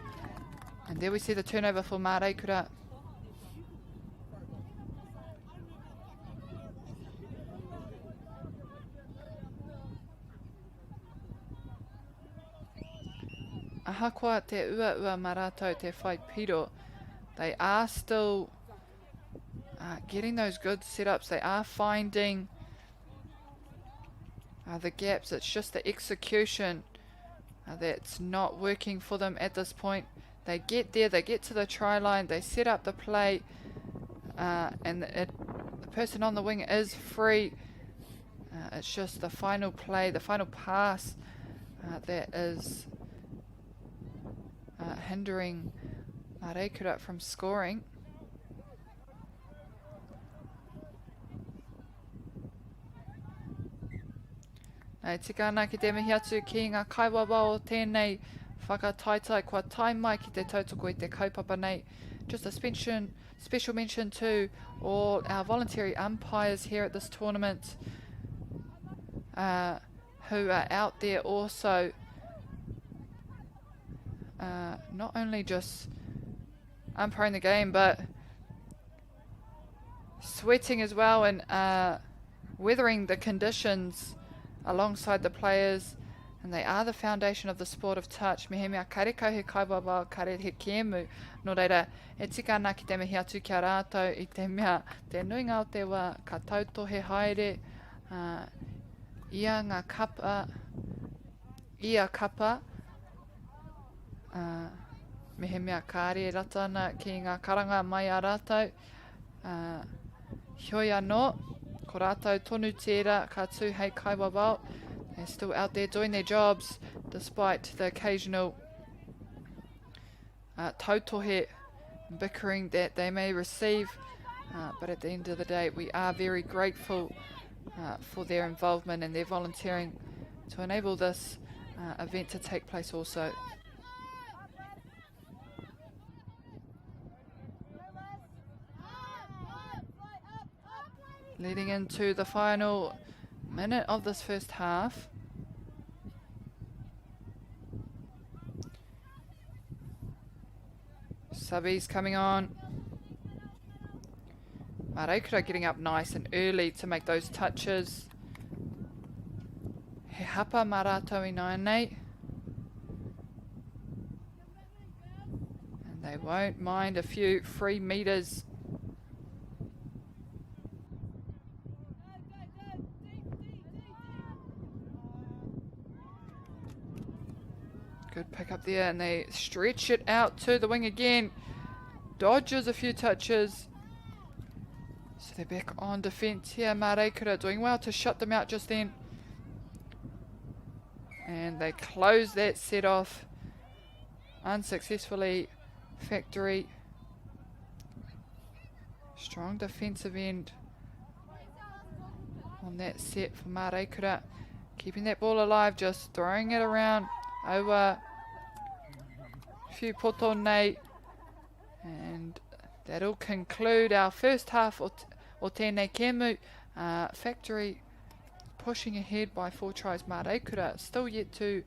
And there we see the turnover for Māreikura. Ahakoa te uaua mā rātou te whai piro, they are still getting those good setups. They are finding the gaps. It's just the execution that's not working for them at this point. They get there, they get to the try line, they set up the play, and the person on the wing is free. It's just the final play, the final pass that is hindering Māreikura from scoring. E tika ana ki te mihi atu ki ngā kaiwawao o tēnei whakataetae kua tae mai ki te tautoko i te kaupapa nei. Just a special mention to all our voluntary umpires here at this tournament who are out there also not only just umpiring the game but sweating as well and weathering the conditions alongside the players, and they are the foundation of the sport of touch. Mehemea karekau he kaiwawao, kare he kēmu. Nō reira, e tika ana ki te mihi atu ki a rātou i te mea te nuinga o te wā ka tautohe haere ia ngā kapa, ia kapa, mehemea kāre e rata ana ki ngā karanga mai a rātou. Heoi anō, ko rātou tonu tērā ka tū hei kaiwawao. They're still out there doing their jobs despite the occasional tautohe bickering that they may receive. But at the end of the day, we are very grateful for their involvement and their volunteering to enable this event to take place also. Leading into the final minute of this first half. Subbies coming on. Māreikura getting up nice and early to make those touches. He hapa mā rātou i nāianei. And they won't mind a few free meters. Good pick up there, and they stretch it out to the wing again. Dodges a few touches. So they're back on defence here. Māreikura doing well to shut them out just then. And they close that set off unsuccessfully. Factory. Strong defensive end on that set for Mareikura. Keeping that ball alive, just throwing it around. Aua few poto nei. And that'll conclude our first half o, o tēnei kēmu. Factory pushing ahead by four tries. Mareikura still yet to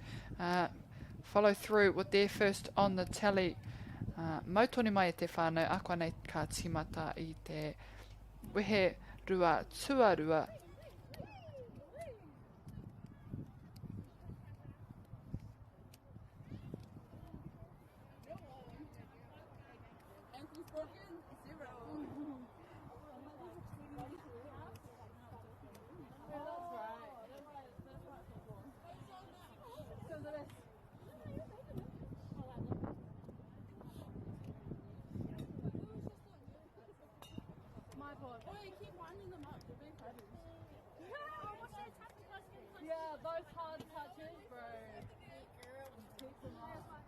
follow through with their first on the tally. Mau tonu mai e te whānau, akuanei ka tīmata i te wehe rua tuarua. Yeah, those hard touches, bro. Keep them up.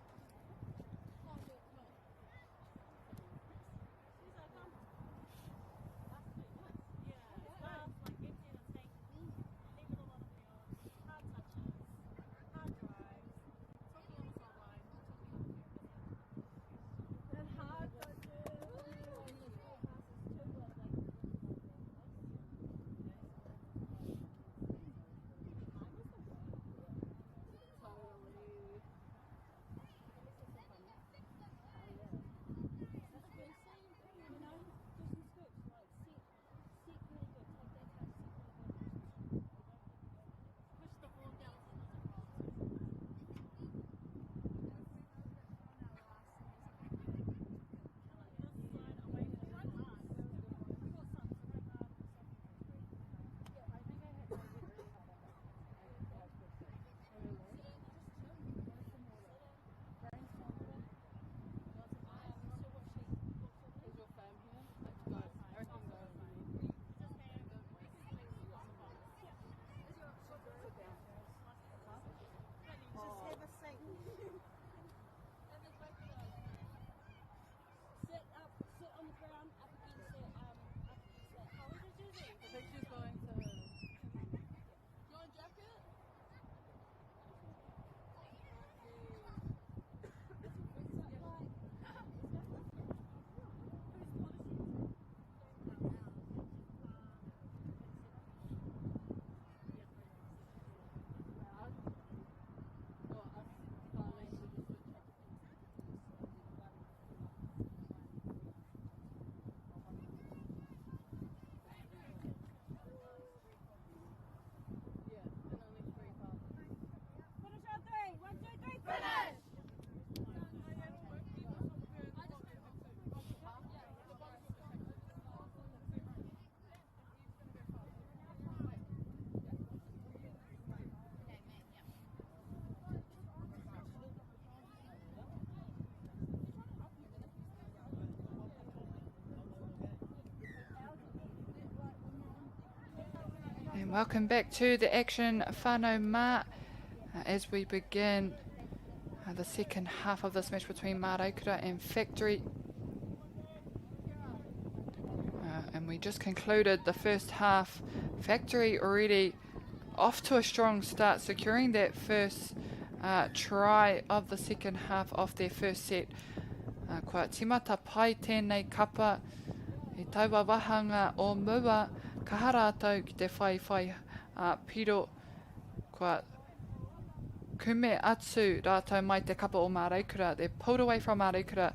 And welcome back to the action, whānau mā, as we begin the second half of this match between Mareikura and Factory. And we just concluded the first half. Factory already off to a strong start, securing that first try of the second half of their first set. Kua timata pai tēnei kapa i taua wahanga o mua, kaha rātou ki te whaiwhai piro. Kua kume atu rātou mai te kapa o Māreikura. They pulled away from Māreikura,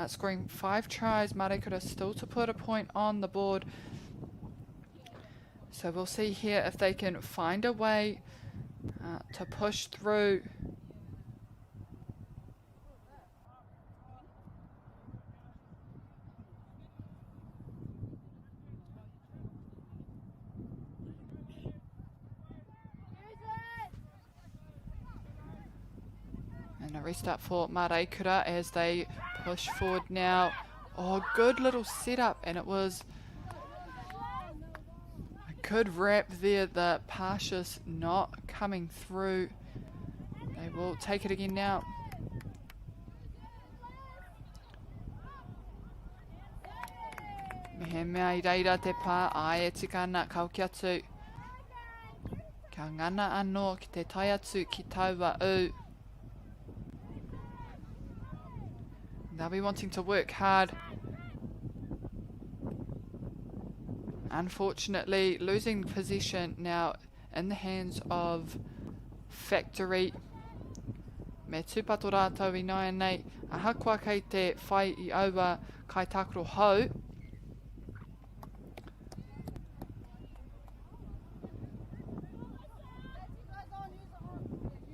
scoring 5 tries. Māreikura still to put a point on the board. So we'll see here if they can find a way to push through. And a restart for Mareikura as they push forward now. Oh, good little setup, and it was a good wrap there. The Parshas not coming through. They will take it again now. Mehemea i reira te pā, āe e tika ana, ka hoki atu. Kia ngana anō ki te tae atu ki taua ū. They'll be wanting to work hard. Unfortunately, losing possession now in the hands of Factory. Me tūpato rātou ināianei, ahakoa kei te whai i aua kaitākaro hou.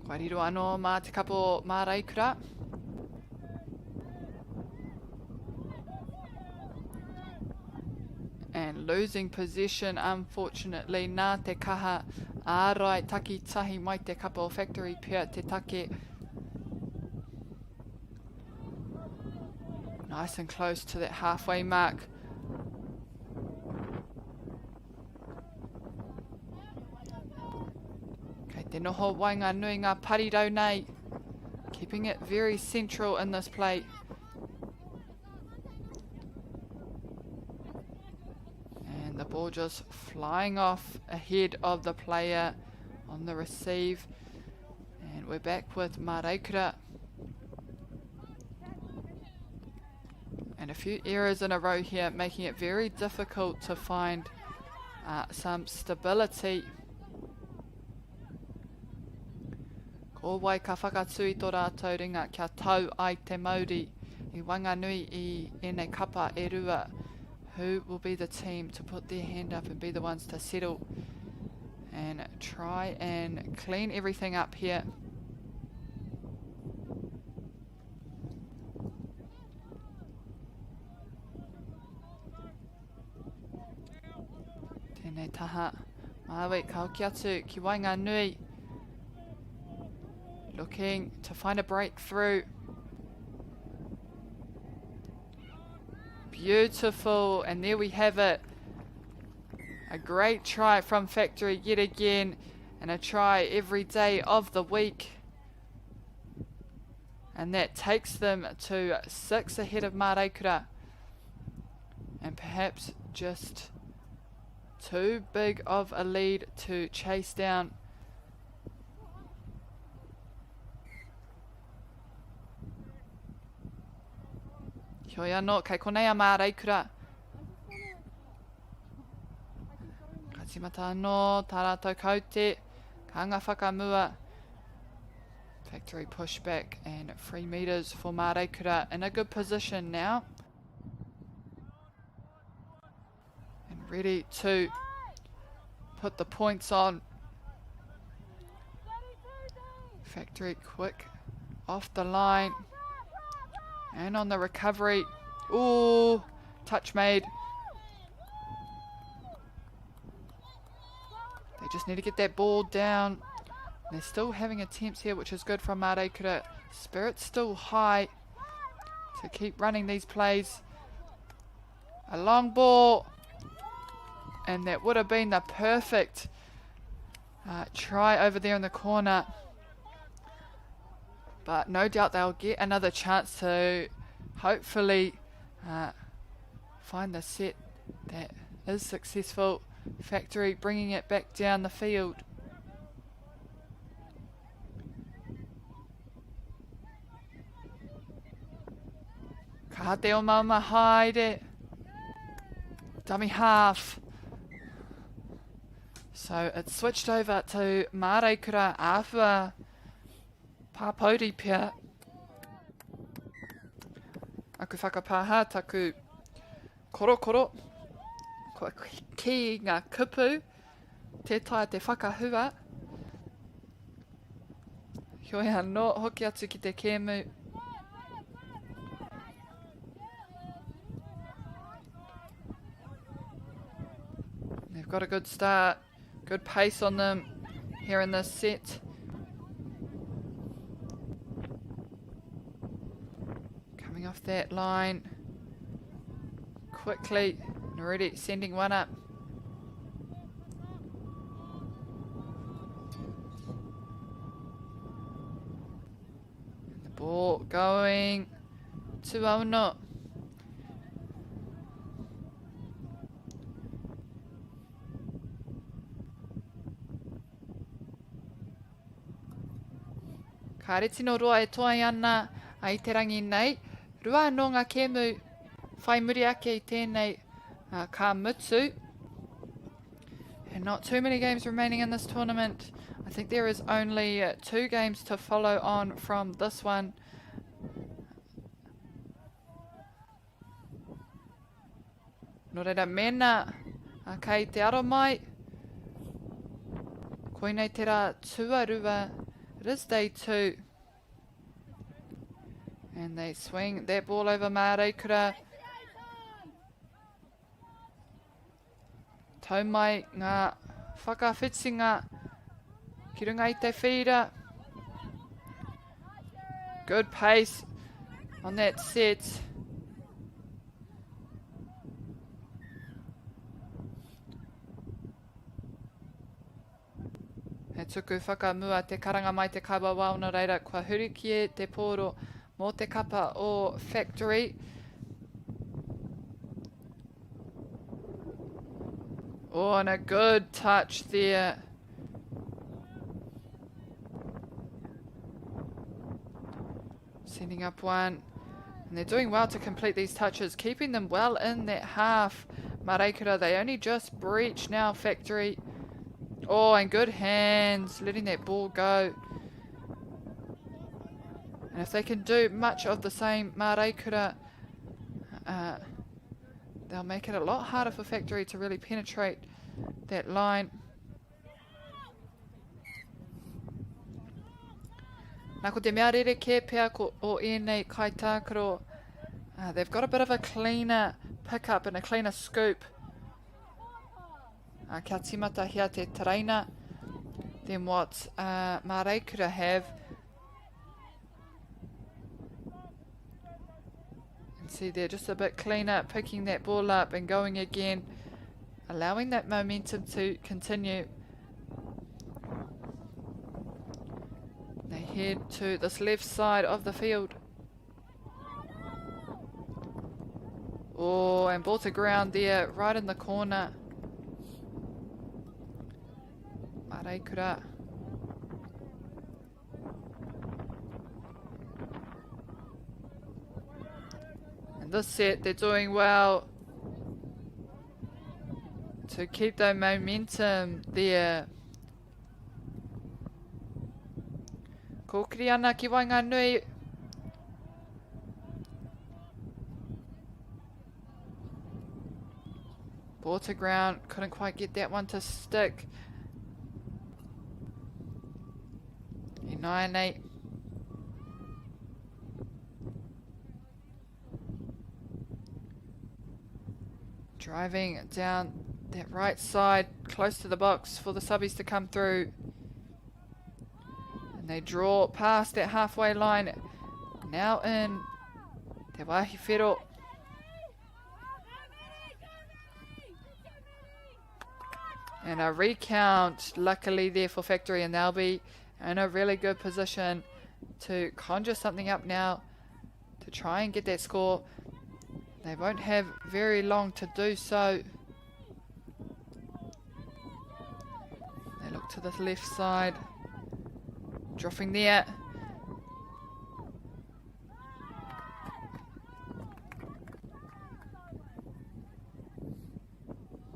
Kua riro anō mā te kapo māreikura. And losing possession, unfortunately, nā te kaha ārai takitahi mai te kapa o Factory pea te take. Nice and close to that halfway mark. Kei te noho waenganui ngā parirau nei. Keeping it very central in this play. And the ball just flying off ahead of the player on the receive. And we're back with Mareikura. And a few errors in a row here, making it very difficult to find some stability. Ko wai ka whakatū i tō rātou ringa kia tau ai te mauri i waenganui i ēnei kapa e rua. Who will be the team to put their hand up and be the ones to settle and try and clean everything up here? Tēnei taha. Māui, ka hoki atu ki waenganui. Looking to find a breakthrough. Beautiful, and there we have it. A great try from Factory yet again, and a try every day of the week. And that takes them to 6 ahead of Mareikura. And perhaps just too big of a lead to chase down. Heoi anō, kei konei a Māreikura. Ka tīmata anō tā rātou kaute, ka anga whakamua. Factory pushback and 3 metres for Māreikura in a good position now. And ready to put the points on. Factory quick off the line. And on the recovery. Ooh, touch made. They just need to get that ball down. They're still having attempts here, which is good from Mareikura. Spirit's still high to keep running these plays. A long ball. And that would have been the perfect try over there in the corner. But no doubt they'll get another chance to hopefully find the set that is successful. Factory bringing it back down the field. Ka te omaoma haere. Dummy half. So it's switched over to Māreikura Āhua Pāpouri pea. Aku whakapāha, taku korokoro. Kua kī ngā kupu. Tē taea te whakahua. Heoi anō, hoki atu ki te kēmu. They've got a good start, good pace on them here in this set. Coming off that line quickly and already sending one up. And the ball going to Ono. Kāre tino roa e toai ana i te rangi nei. Rua anō ngā kēmu whai muri ake i tēnei ka mutu. And not too many games remaining in this tournament. I think there is only two games to follow on from this one. Nō reira, mēnā kei te aro mai, koinei te rā tuarua, it is day 2. And they swing that ball over Māreikura. Tau mai ngā whakawhitinga ki runga i te whīra. Good pace on that set. He tuku whakamua te karanga mai te kaiwawao nō reira kua huri kie te pōro mō te kapa o Factory. Oh, and a good touch there. Sending up one. And they're doing well to complete these touches, keeping them well in that half. Mareikura, they only just breach now, Factory. Oh, and good hands, letting that ball go. And if they can do much of the same, Mareikura, they'll make it a lot harder for Factory to really penetrate that line. Nā, ko te mea rerekē pea ko o ēnei kaitākaro, they've got a bit of a cleaner pick-up and a cleaner scoop. Kia tīmatahia te tereina than what Māreikura have. And see, they're just a bit cleaner, picking that ball up and going again, allowing that momentum to continue. They head to this left side of the field. Oh, and ball to ground there, right in the corner. Mareikura. And this set, they're doing well to keep their momentum there. Kōkiri ana ki waenganui. Ball to ground, couldn't quite get that one to stick. 9-8. Driving down that right side, close to the box for the subbies to come through. And they draw past that halfway line. Now in Te Wāhi Whero. And a recount, luckily there for Factory, and they'll be in a really good position to conjure something up now to try and get that score. They won't have very long to do so. They look to the left side, dropping there.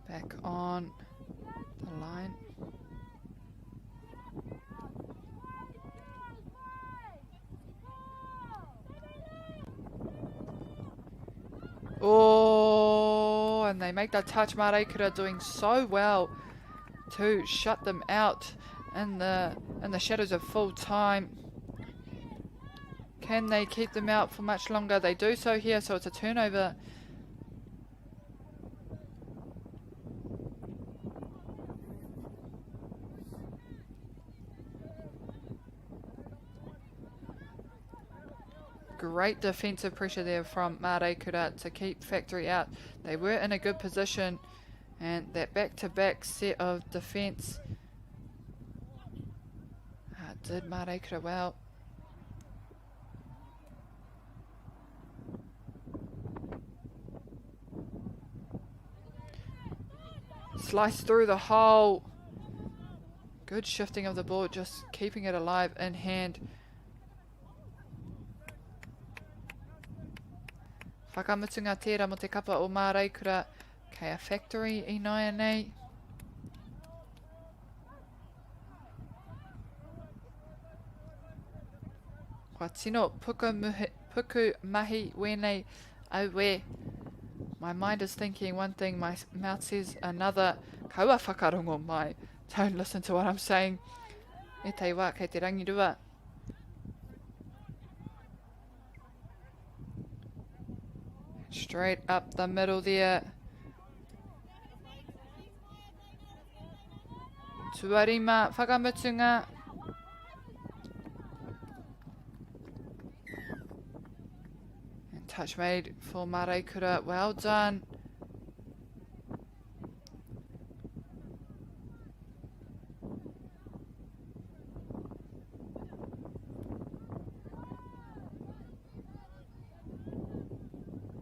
Back on the line. Oh, and they make that touch. Mareikura doing so well to shut them out in the shadows of full time. Can they keep them out for much longer? They do so here, so it's a turnover. Great defensive pressure there from Mareikura to keep Factory out. They were in a good position, and that back-to-back set of defense did Mareikura well. Slice through the hole. Good shifting of the ball, just keeping it alive in hand. Whakamutunga tērā mō te kapa o Māreikura kei a Factory ināianei. Kua tino puku, muhi, puku mahi wēnei auē. My mind is thinking one thing, my mouth says another. Kaua whakarongo mai. Don't listen to what I'm saying. Ētahi wā kei te rangirua. Straight up the middle there. Tuarima whakamutunga. And touch made for Mareikura. Well done.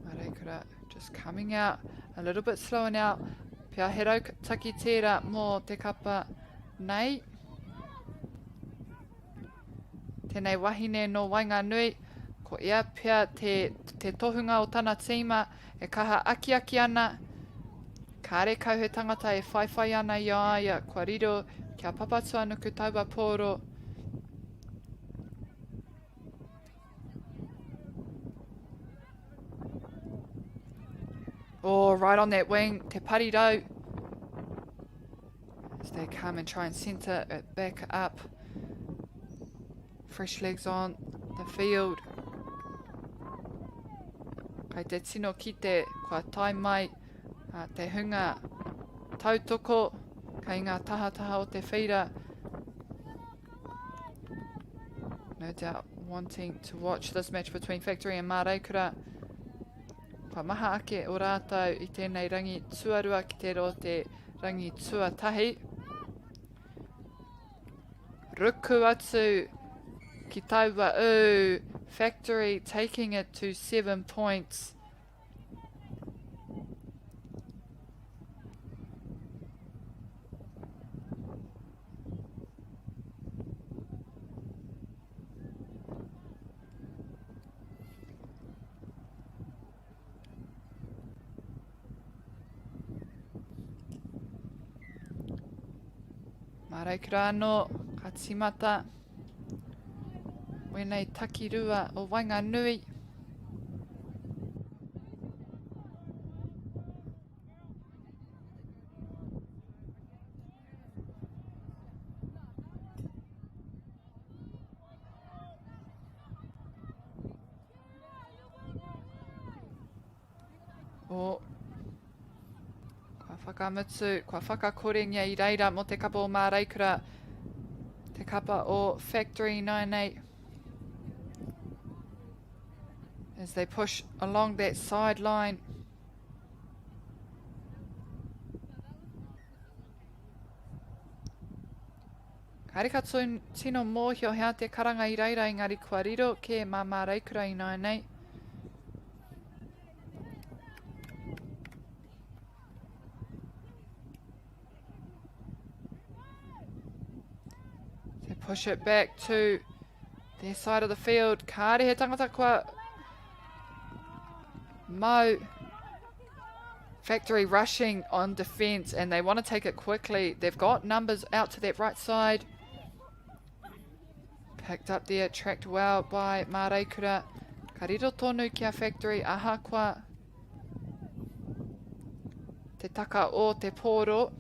Mareikura just coming out a little bit slower now. Pea he rautaki tērā mō te kapa nei. Tēnei wahine nō Waenganui, ko ia pea te, te tohunga o tana tīma e kaha akiaki ana. Kāre kau he tangata e whaiwhai ana i a ia, kua riro kia Papatuanuku taua pōro. Oh, right on that wing, Te Parirau. As they come and try and centre it back up. Fresh legs on the field. Kai te tino kite kua tae mai uh, te hunga tautoko kei ngā tahataha o te whira. No doubt wanting to watch this match between Factory and Māreikura. Kua maha ake o rātou i tēnei rangi tuarua ki te ro te rangi tuatahi. Ruku atu ki taua ū. Factory taking it to 7 points. Māreikura anō, ka tīmata wēnei takirua o waenganui. O, kua whakamutu, kua whakakorengia i reira mō te kapa o Māreikura, te kapa o Factory 98. As they push along that sideline. Kāre ka tino mōhio hea te karanga i reira engari kua riro kē mā Māreikura ināianei. They push it back to their side of the field. Kāre he tangata kua mau. Factory rushing on defence and they want to take it quickly. They've got numbers out to that right side. Picked up there, tracked well by Māreikura. Ka riro tonu kia Factory ahakoa te taka o te pōro.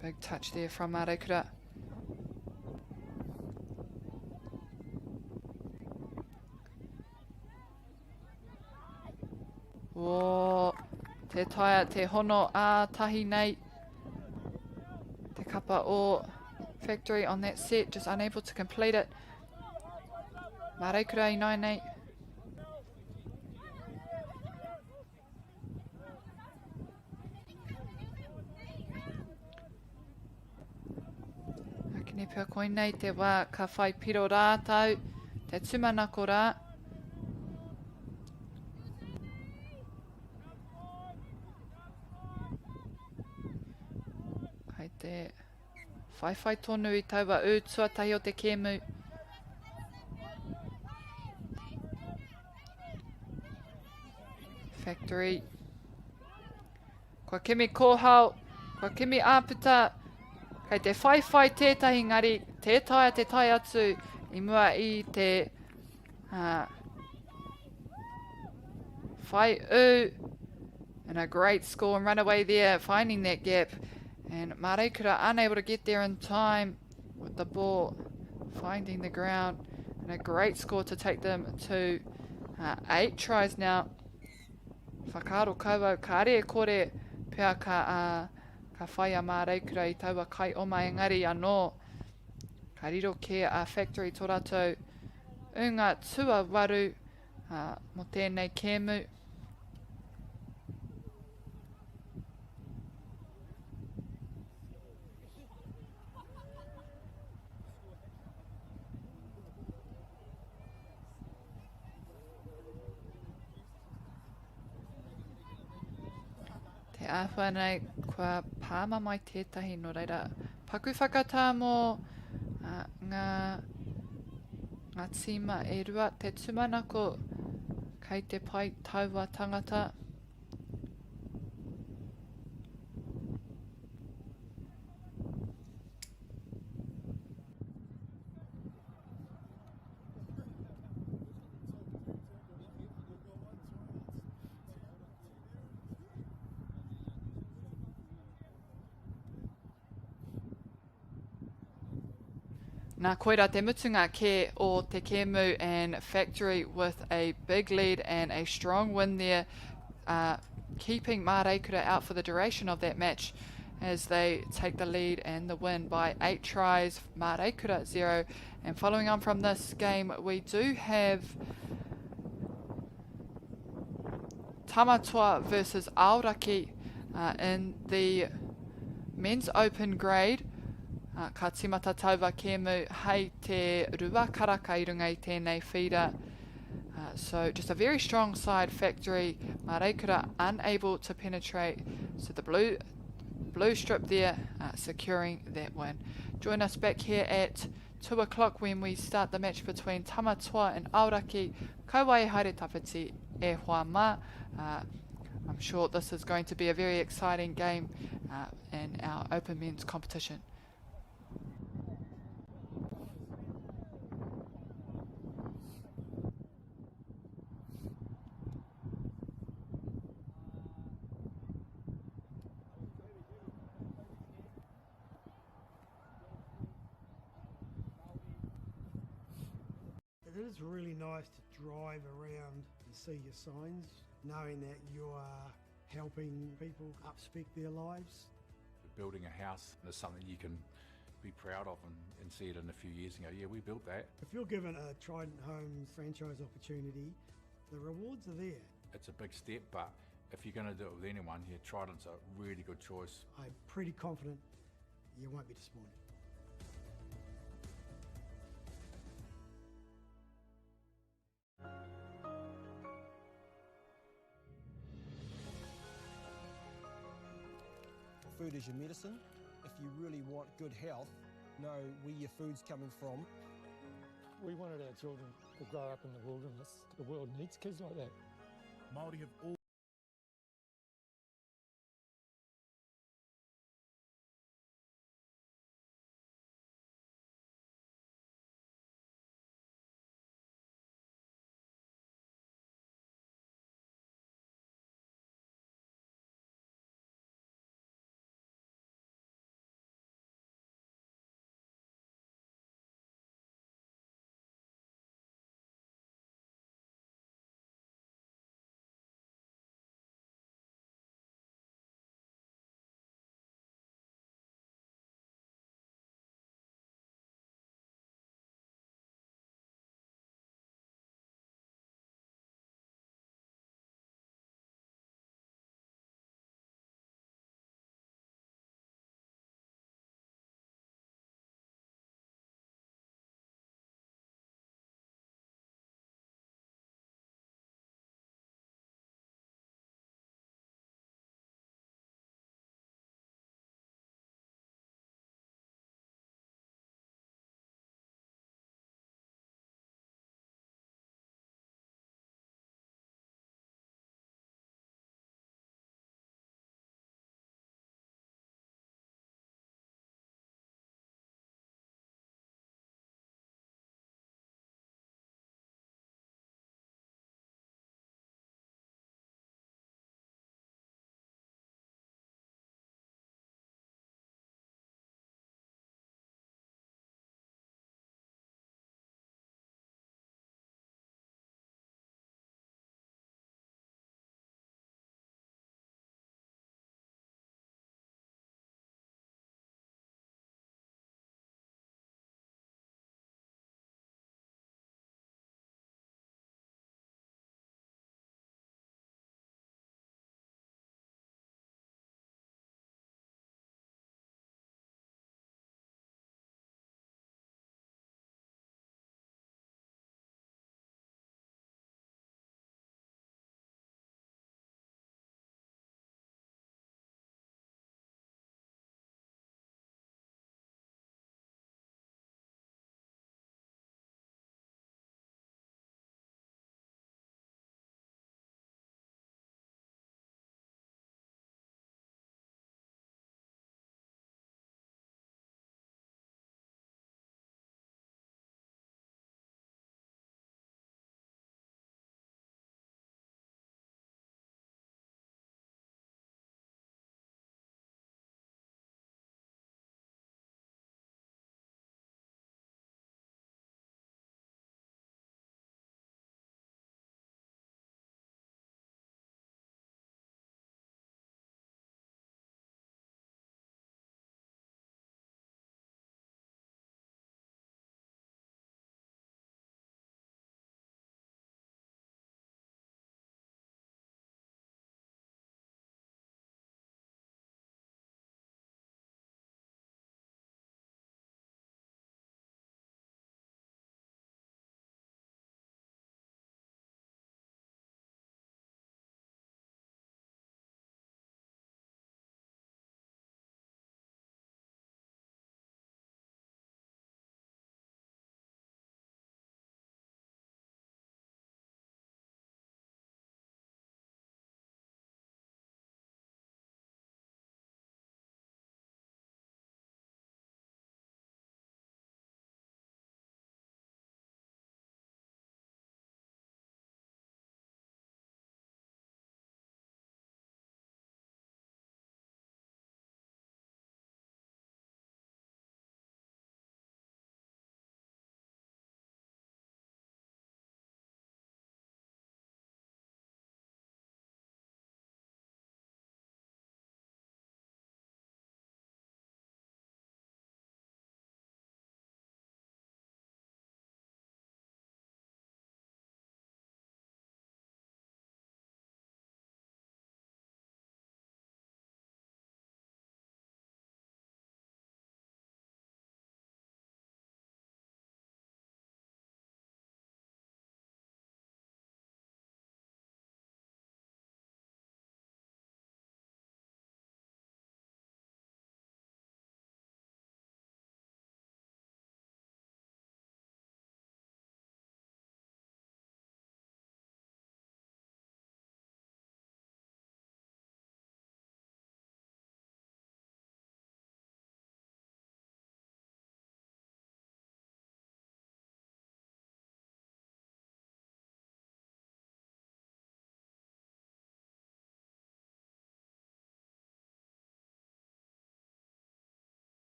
Big touch there from Māreikura. O, te taea te hono a tahi nei. Te kapa o Factory on that set, just unable to complete it. Māreikura i nai nei. Akene pea koinei te wā ka whai piro rātou, te tūmanako rā. Kai te Whaiwhai tonu i taua ū tuatahi o te kēmu. Factory. Kua kimi kōhao, kua kimi āputa, kei te whaiwhai tētahi ngari, tē taea te tae atu i mua i te uh, whai ū. And a great score and run away there, finding that gap. And Mareikura unable to get there in time with the ball finding the ground. And a great score to take them to uh, eight tries now. Whakaaro kau au, kāre e kore pea ka, uh, ka whai a Māreikura i taua kai oma engari anō ka riro kē a Factory tō rātou ūnga tuawaru uh, mō tēnei kēmu. Te āhua nei, kua pāmamae tētahi, nō reira, paku whakatā mō uh, ngā, ngā tīma e rua, te tūmanako kei te pai taua tangata. Nā, koirā te mutunga kē o te kēmu and Factory with a big lead and a strong win there, uh, keeping Māreikura out for the duration of that match as they take the lead and the win by 8 tries, Māreikura 0. And following on from this game, we do have Tamatoa versus Aoraki uh, in the men's open grade. Uh, ka timata taua kēmu hei te rua karaka i runga i tēnei whira. Uh, so just a very strong side factory. Mareikura unable to penetrate. So the blue blue strip there uh, securing that win. Join us back here at 2 o'clock when we start the match between Tamatoa and Aoraki. Kauae haere tawhiti e hoa mā. Uh, I'm sure this is going to be a very exciting game uh, in our open men's competition. It is really nice to drive around and see your signs, knowing that you are helping people upspec their lives. Building a house is something you can be proud of and, and see it in a few years and go, yeah, we built that. If you're given a Trident Homes franchise opportunity, the rewards are there. It's a big step, but if you're going to do it with anyone, yeah, Trident's a really good choice. I'm pretty confident you won't be disappointed. Food is your medicine. If you really want good health, know where your food's coming from. We wanted our children to grow up in the wilderness. The world needs kids like that. Māori have all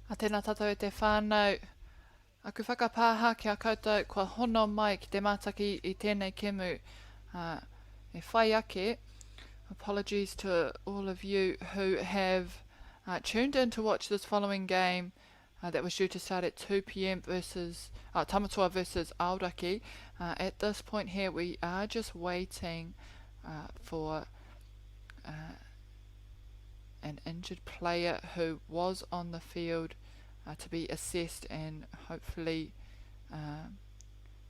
A tēnā tātou e te whānau. Aku whakapāha ki a koutou kua hono mai ki te mātaki i tēnei kemu e whai ake. Apologies to all of you who have uh, tuned in to watch this following game uh, that was due to start at 2 p.m. versus uh, Tamatoa versus Aoraki. Uh, at this point here, we are just waiting uh, for uh, an injured player who was on the field uh, to be assessed and hopefully um,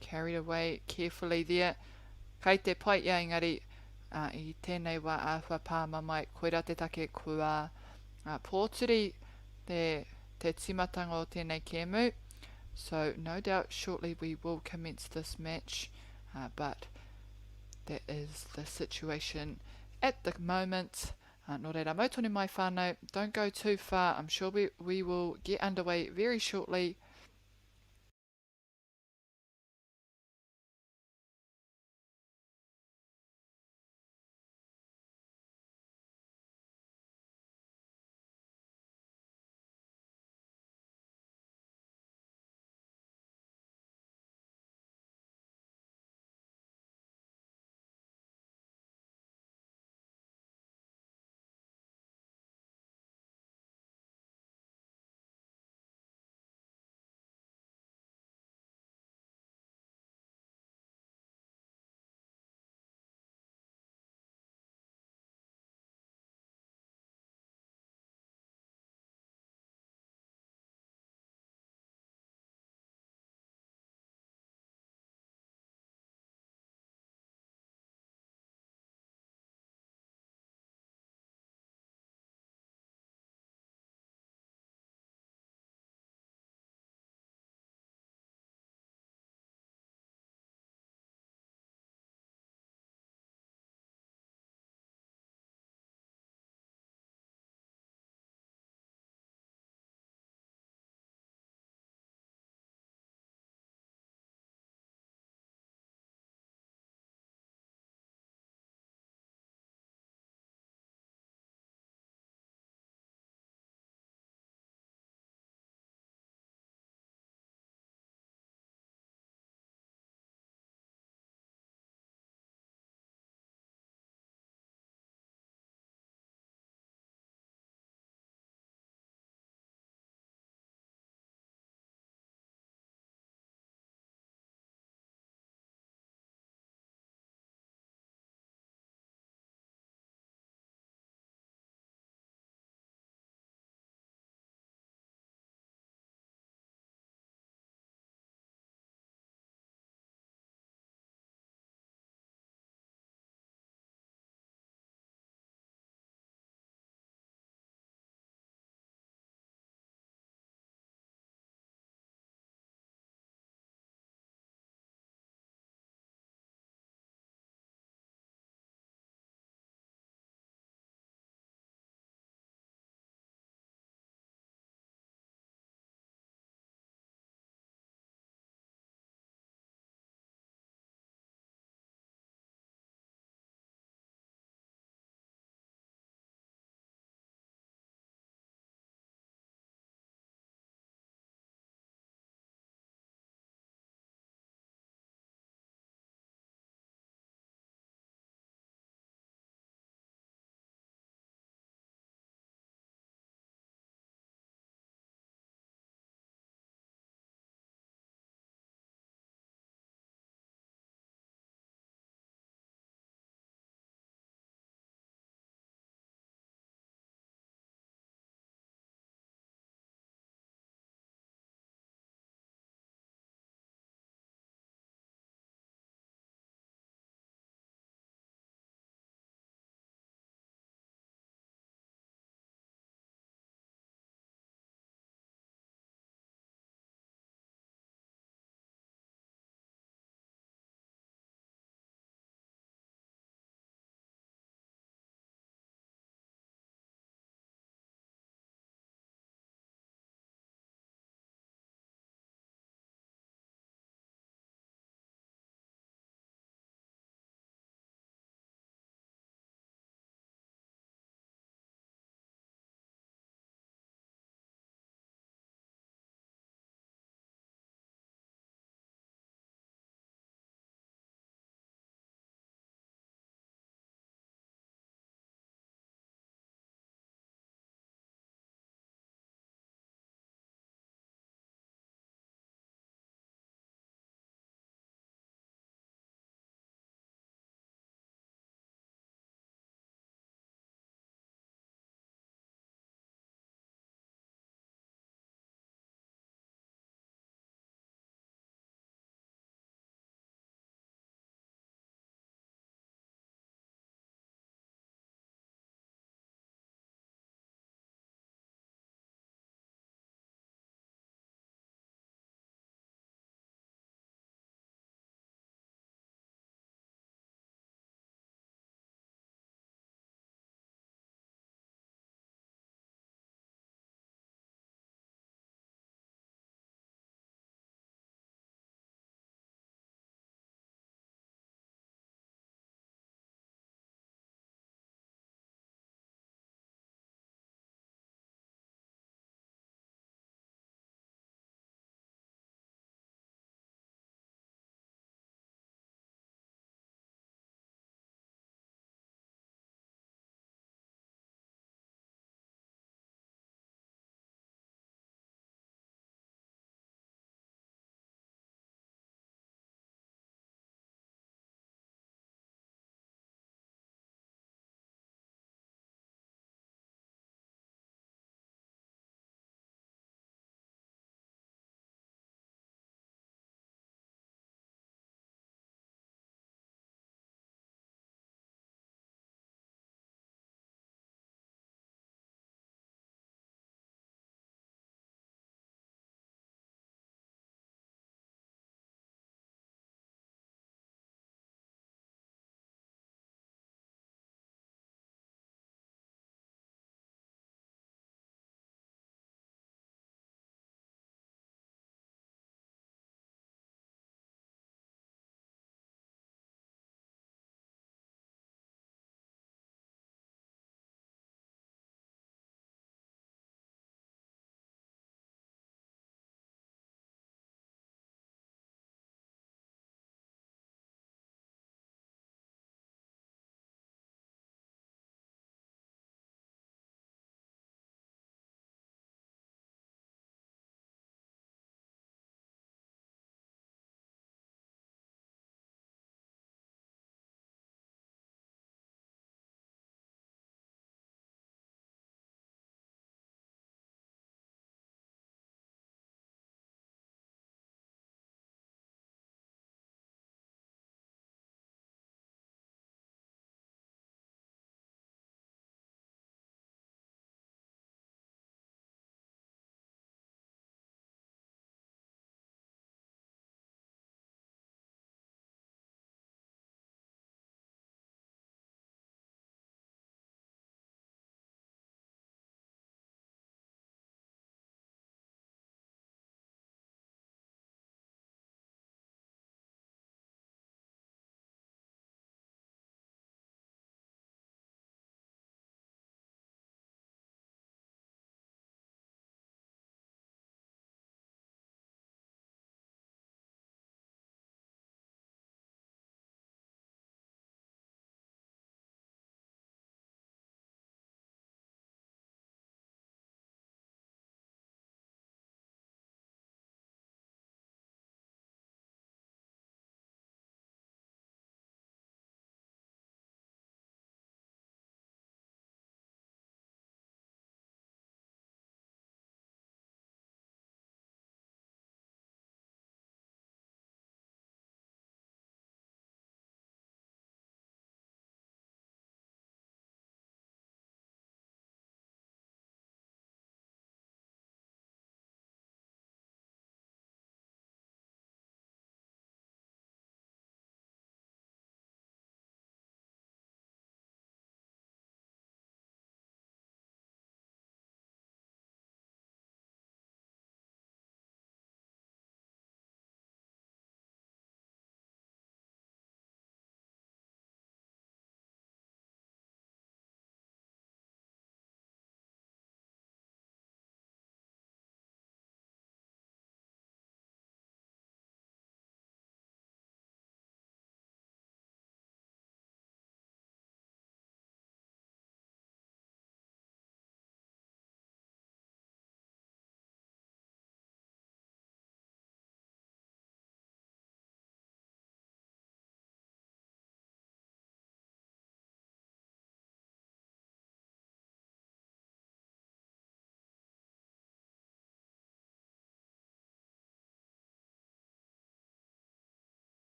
carried away carefully there. Kei te pai ia engari uh, i tēnei wā āhua pāmamae koira te take kua uh, pōturi te, te tīmatanga o tēnei kēmu. So no doubt shortly we will commence this match, uh, but that is the situation at the moment. Uh, nō reira, mau tonu mai whānau, don't go too far, I'm sure we, we will get underway very shortly.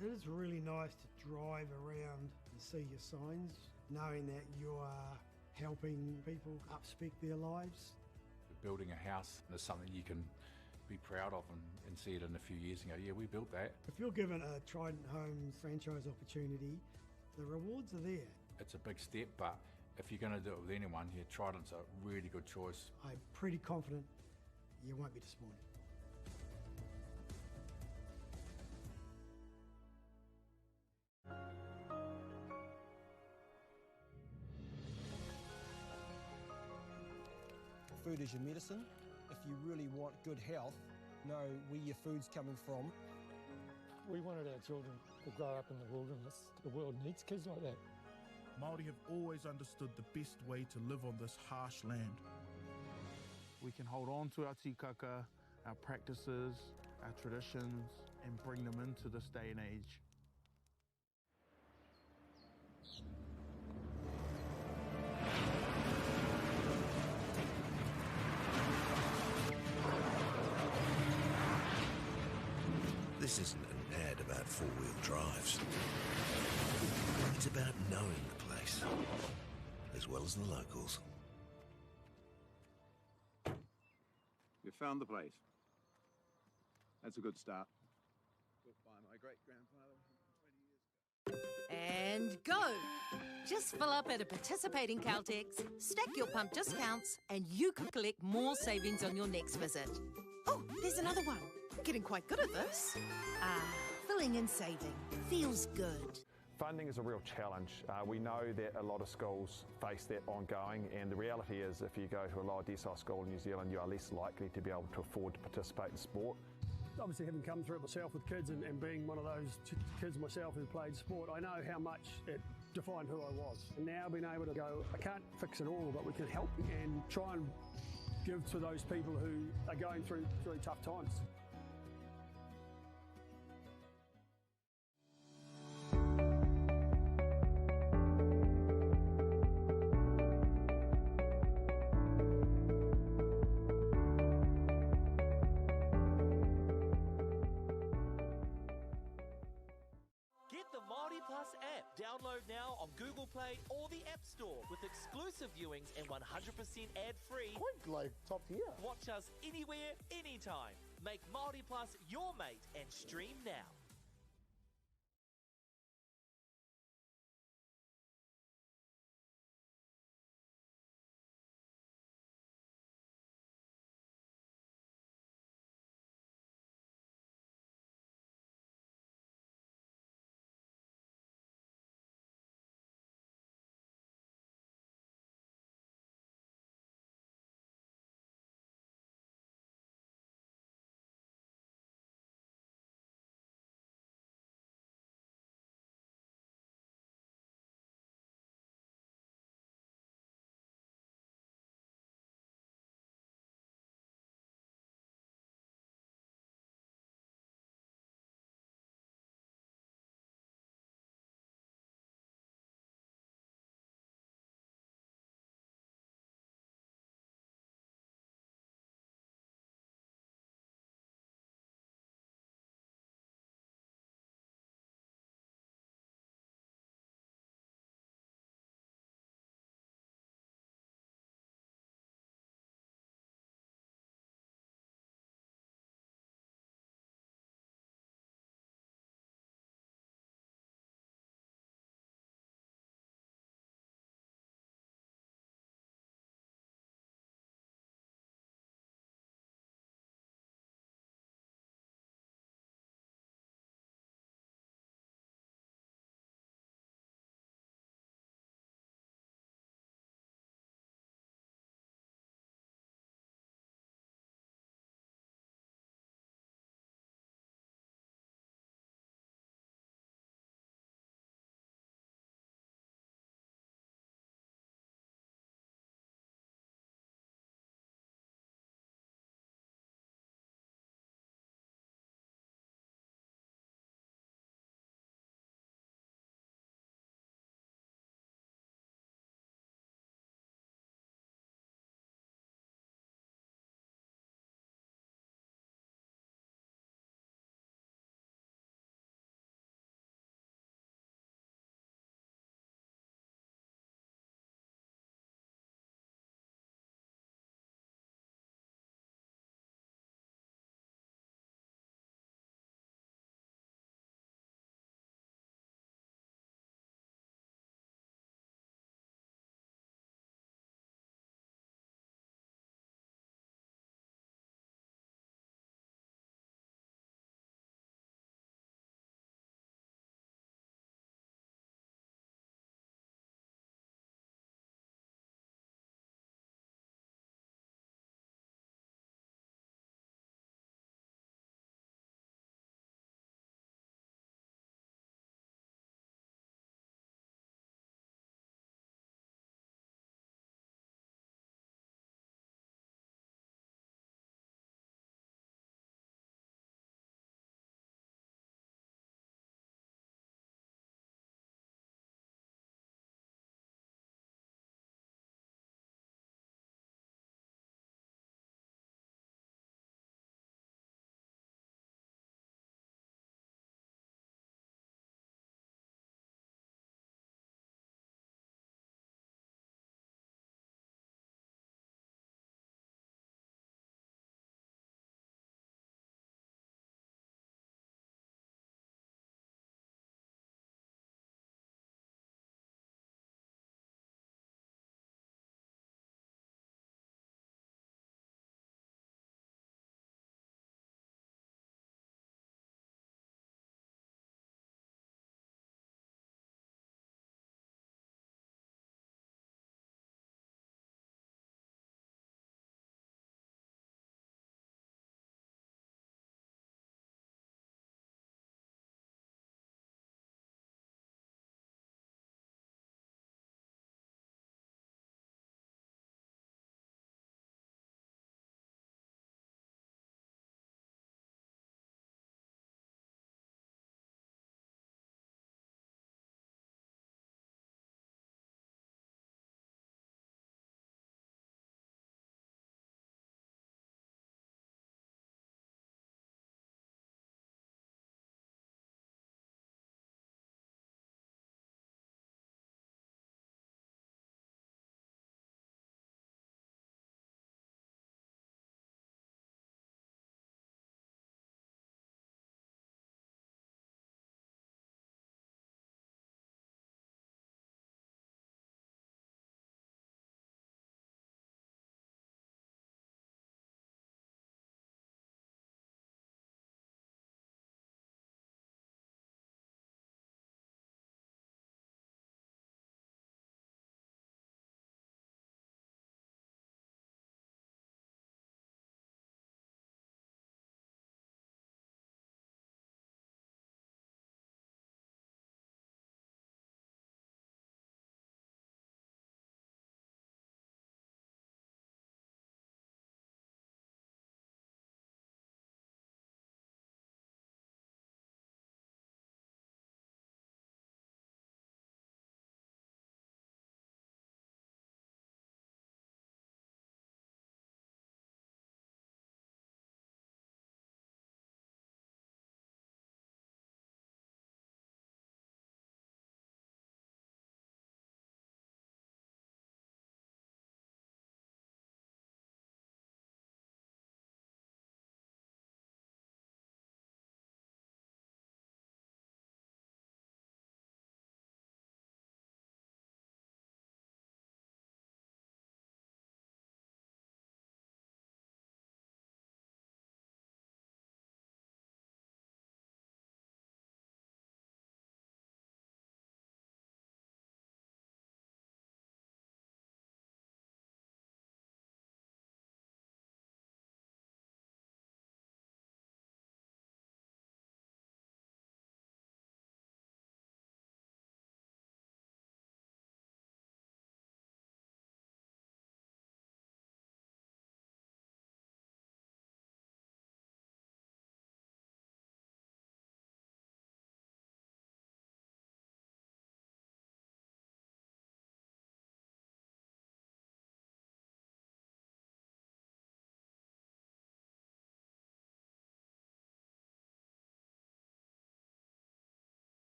It is really nice to drive around and see your signs, knowing that you are helping people upspec their lives. Building a house is something you can be proud of and, and see it in a few years and go, yeah, we built that. If you're given a Trident Homes franchise opportunity, the rewards are there. It's a big step, but if you're going to do it with anyone, yeah, Trident's a really good choice. I'm pretty confident you won't be disappointed. Food is your medicine. If you really want good health, know where your food's coming from. We wanted our children to grow up in the wilderness. The world needs kids like that. Māori have always understood the best way to live on this harsh land. We can hold on to our tikaka, our practices, our traditions, and bring them into this day and age. This isn't an ad about four-wheel drives. It's about knowing the place, as well as the locals. You found the place. That's a good start. Built by my great-grandfather 120 years ago. And go! Just fill up at a participating Caltex, stack your pump discounts, and you could collect more savings on your next visit. Oh, there's another one. Getting quite good at this. Ah, filling and saving. Feels good. Funding is a real challenge. We know that a lot of schools face that ongoing, and the reality is if you go to a lower decile school in New Zealand, you are less likely to be able to afford to participate in sport. Obviously, having come through it myself with kids and, and being one of those kids myself who played sport, I know how much it defined who I was. And now being able to go, I can't fix it all, but we can help and try and give to those people who are going through really tough times. Get the Māori Plus app. Download now on Google Play or the App Store with exclusive viewings and 100% ad-free. Quite like top tier. Watch us anywhere, anytime. Make Māori Plus your mate and stream now.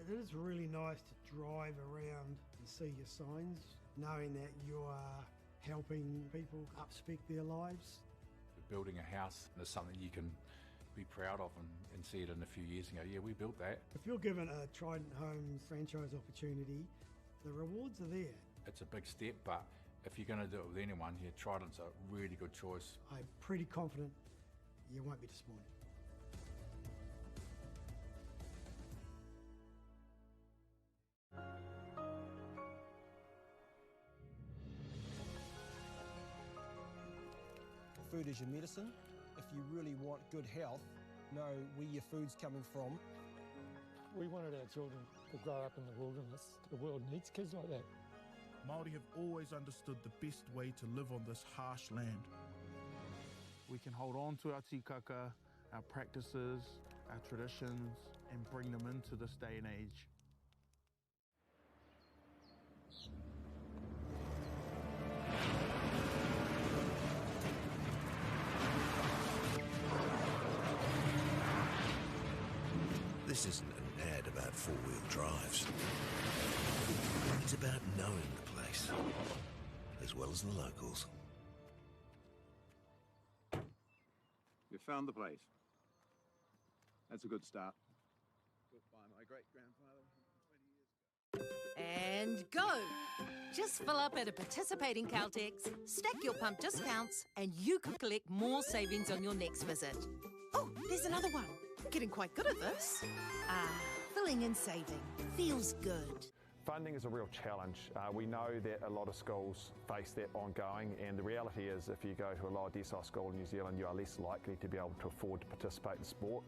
It is really nice to drive around and see your signs, knowing that you are helping people upspec their lives. Building a house is something you can be proud of and, and see it in a few years and go, yeah, we built that. If you're given a Trident Homes franchise opportunity, the rewards are there. It's a big step, but if you're going to do it with anyone, yeah, Trident's a really good choice. I'm pretty confident you won't be disappointed. Food is your medicine. If you really want good health, know where your food's coming from. We wanted our children to grow up in the wilderness. The world needs kids like that. Māori have always understood the best way to live on this harsh land. We can hold on to our tikaka, our practices, our traditions, and bring them into this day and age. This isn't an ad about four-wheel drives. It's about knowing the place, as well as the locals. You found the place. That's a good start. Built by my great-grandfather 120 years ago. And go! Just fill up at a participating Caltex, stack your pump discounts, and you could collect more savings on your next visit. Oh, there's another one. Getting quite good at this. Ah, filling and saving. Feels good. Funding is a real challenge. We know that a lot of schools face that ongoing, and the reality is if you go to a lower decile school in New Zealand, you are less likely to be able to afford to participate in sport.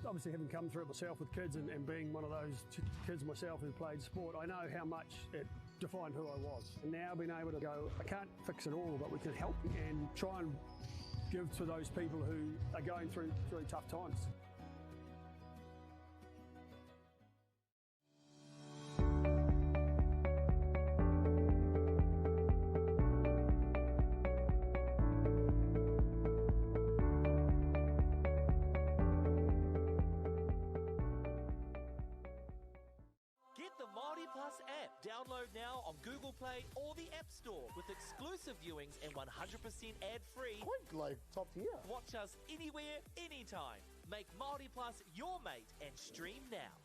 Obviously, having come through it myself with kids and, and being one of those kids myself who played sport, I know how much it defined who I was. And now being able to go, I can't fix it all, but we can help and try and give to those people who are going through, through tough times. Get the Māori Plus app. Download now on Google Play or the App Store with exclusive viewings and 100% ad-free. Quite like top tier. Watch us anywhere, anytime. Make Māori Plus your mate and stream now.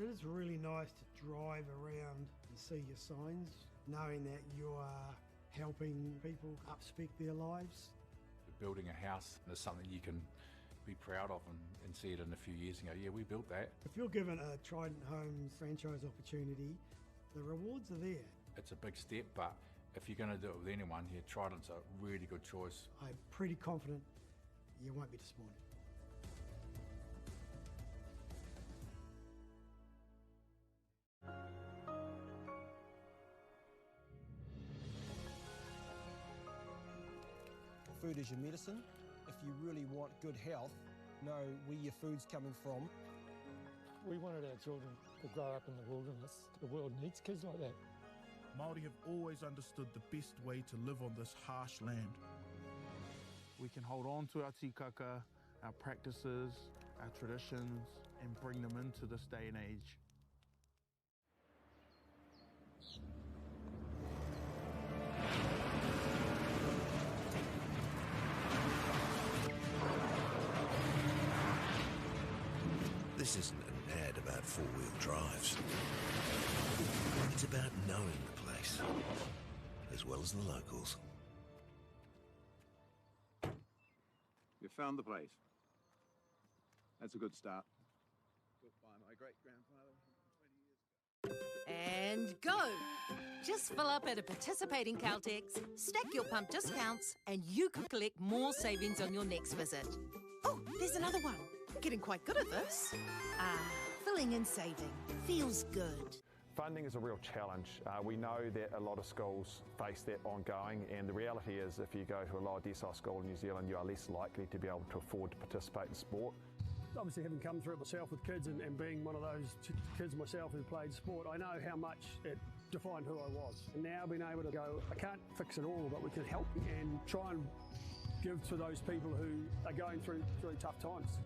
It is really nice to drive around and see your signs, knowing that you are helping people upspec their lives. Building a house is something you can be proud of and see it in a few years and go, yeah, we built that. If you're given a Trident Homes franchise opportunity, the rewards are there. It's a big step, but if you're going to do it with anyone, yeah, Trident's a really good choice. I'm pretty confident you won't be disappointed. Food is your medicine. If you really want good health, know where your food's coming from. We wanted our children to grow up in the wilderness. The world needs kids like that. Māori have always understood the best way to live on this harsh land. We can hold on to our tikaka, our practices, our traditions, and bring them into this day and age. This isn't an ad about four-wheel drives. It's about knowing the place, as well as the locals. You found the place. That's a good start. Built by my great-grandfather 20 years ago. And go! Just fill up at a participating Caltex, stack your pump discounts, and you could collect more savings on your next visit. Oh, there's another one. Getting quite good at this. Ah, filling and saving. Feels good. Funding is a real challenge. We know that a lot of schools face that ongoing, and the reality is if you go to a lower decile school in New Zealand, you are less likely to be able to afford to participate in sport. Obviously, having come through it myself with kids and being one of those kids myself who played sport, I know how much it defined who I was. And now being able to go, I can't fix it all, but we can help and try and give to those people who are going through tough times.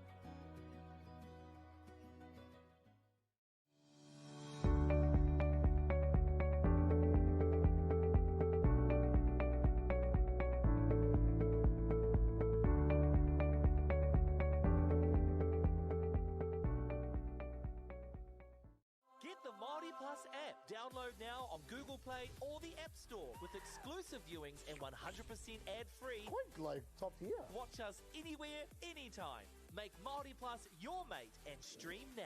Download now on Google Play or the App Store with exclusive viewings and 100% ad-free. Quite like top tier. Watch us anywhere, anytime. Make Māori Plus your mate and stream now.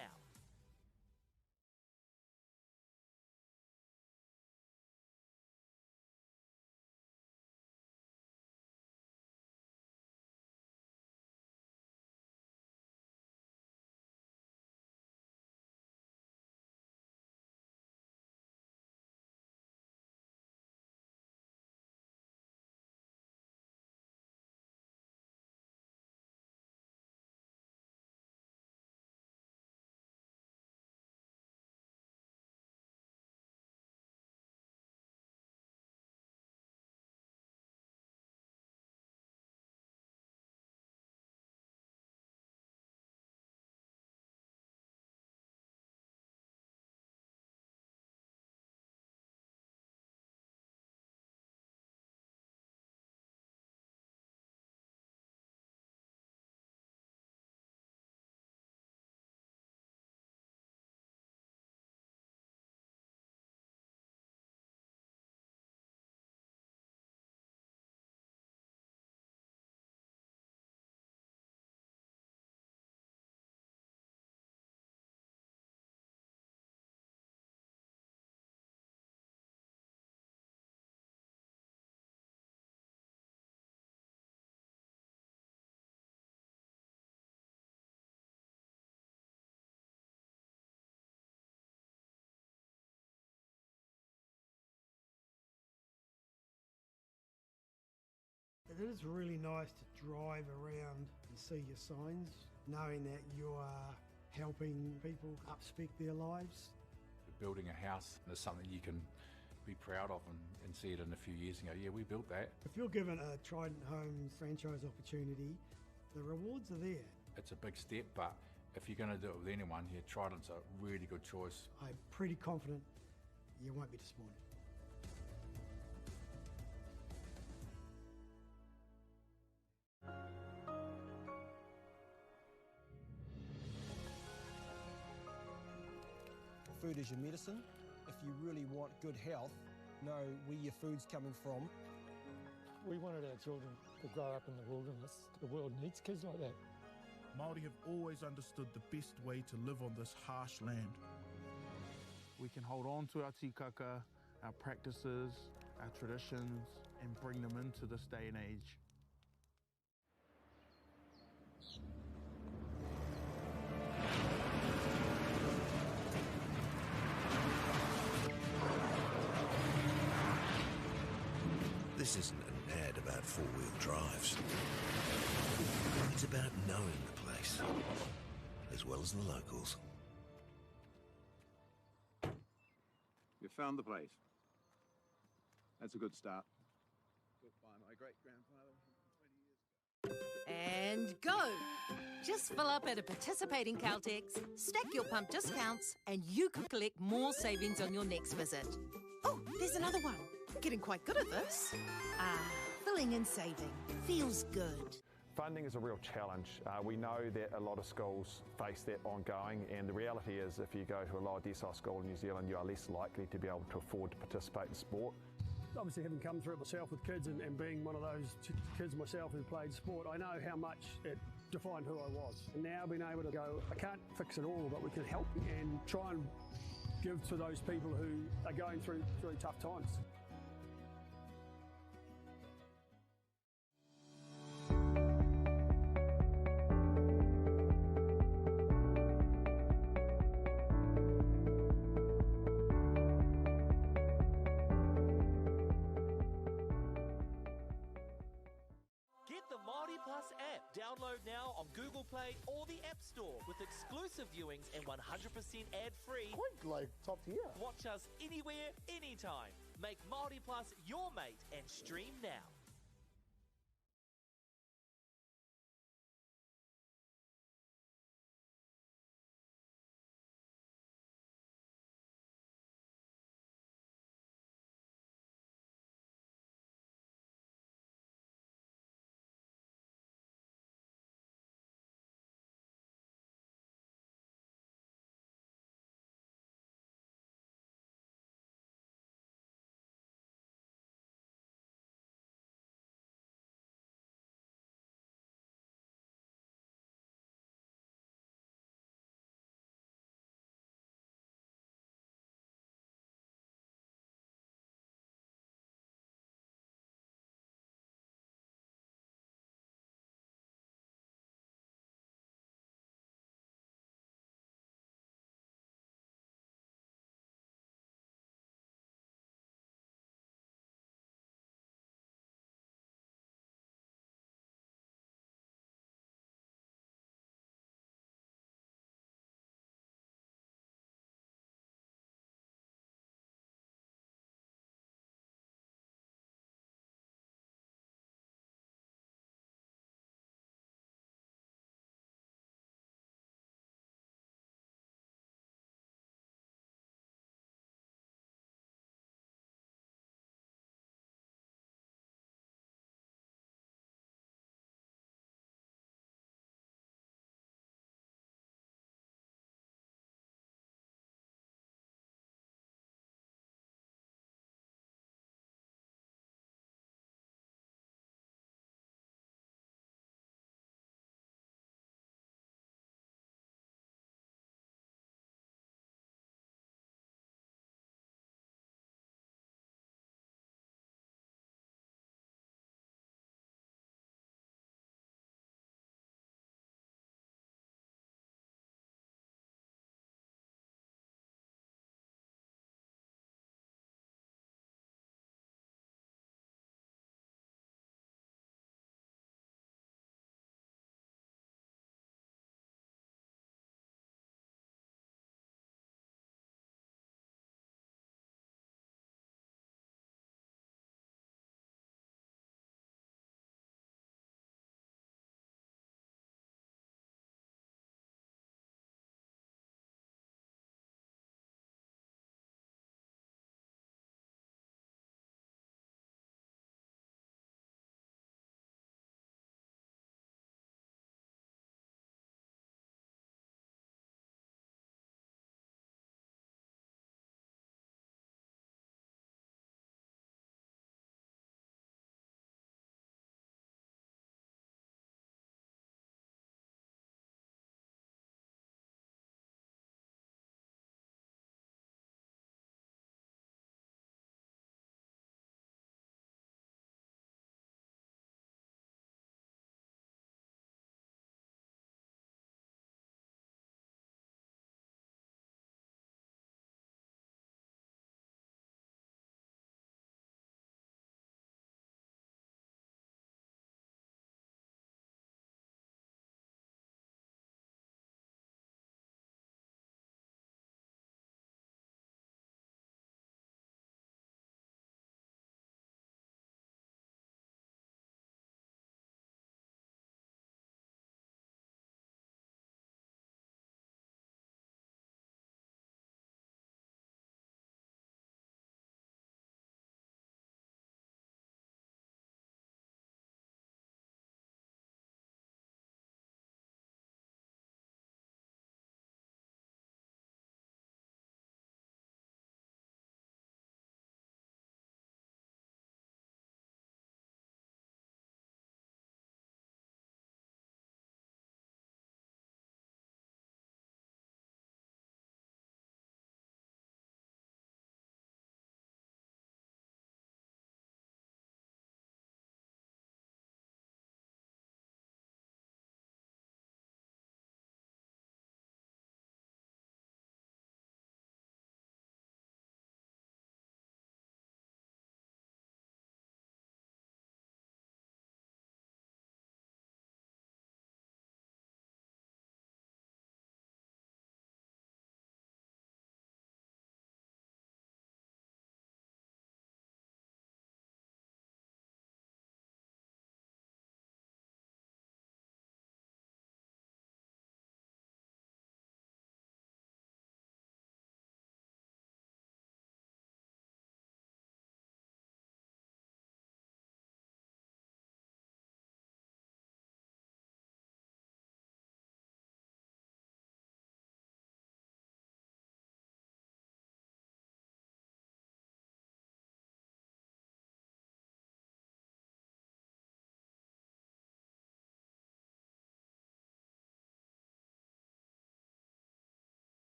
It is really nice to drive around and see your signs, knowing that you are helping people upspec their lives. Building a house is something you can be proud of and see it in a few years and go, yeah, we built that. If you're given a Trident Homes franchise opportunity, the rewards are there. It's a big step, but if you're going to do it with anyone, yeah, Trident's a really good choice. I'm pretty confident you won't be disappointed. Food is your medicine. If you really want good health, know where your food's coming from. We wanted our children to grow up in the wilderness. The world needs kids like that. Māori have always understood the best way to live on this harsh land. We can hold on to our tikaka, our practices, our traditions, and bring them into this day and age. This isn't an ad about four-wheel drives. It's about knowing the place, as well as the locals. You found the place. That's a good start. Built by my great-grandfather 20 years ago. And go! Just fill up at a participating Caltex, stack your pump discounts, and you could collect more savings on your next visit. Oh, there's another one. Getting quite good at this. Ah, filling and saving. Feels good. Funding is a real challenge. We know that a lot of schools face that ongoing, and the reality is if you go to a lower decile school in New Zealand, you are less likely to be able to afford to participate in sport. Obviously, having come through it myself with kids and being one of those kids myself who played sport, I know how much it defined who I was. And now being able to go, I can't fix it all, but we can help and try and give to those people who are going through tough times. App. Download now on Google Play or the App Store with exclusive viewings and 100% ad-free. Quite like top tier. Watch us anywhere, anytime. Make Māori Plus your mate and stream now.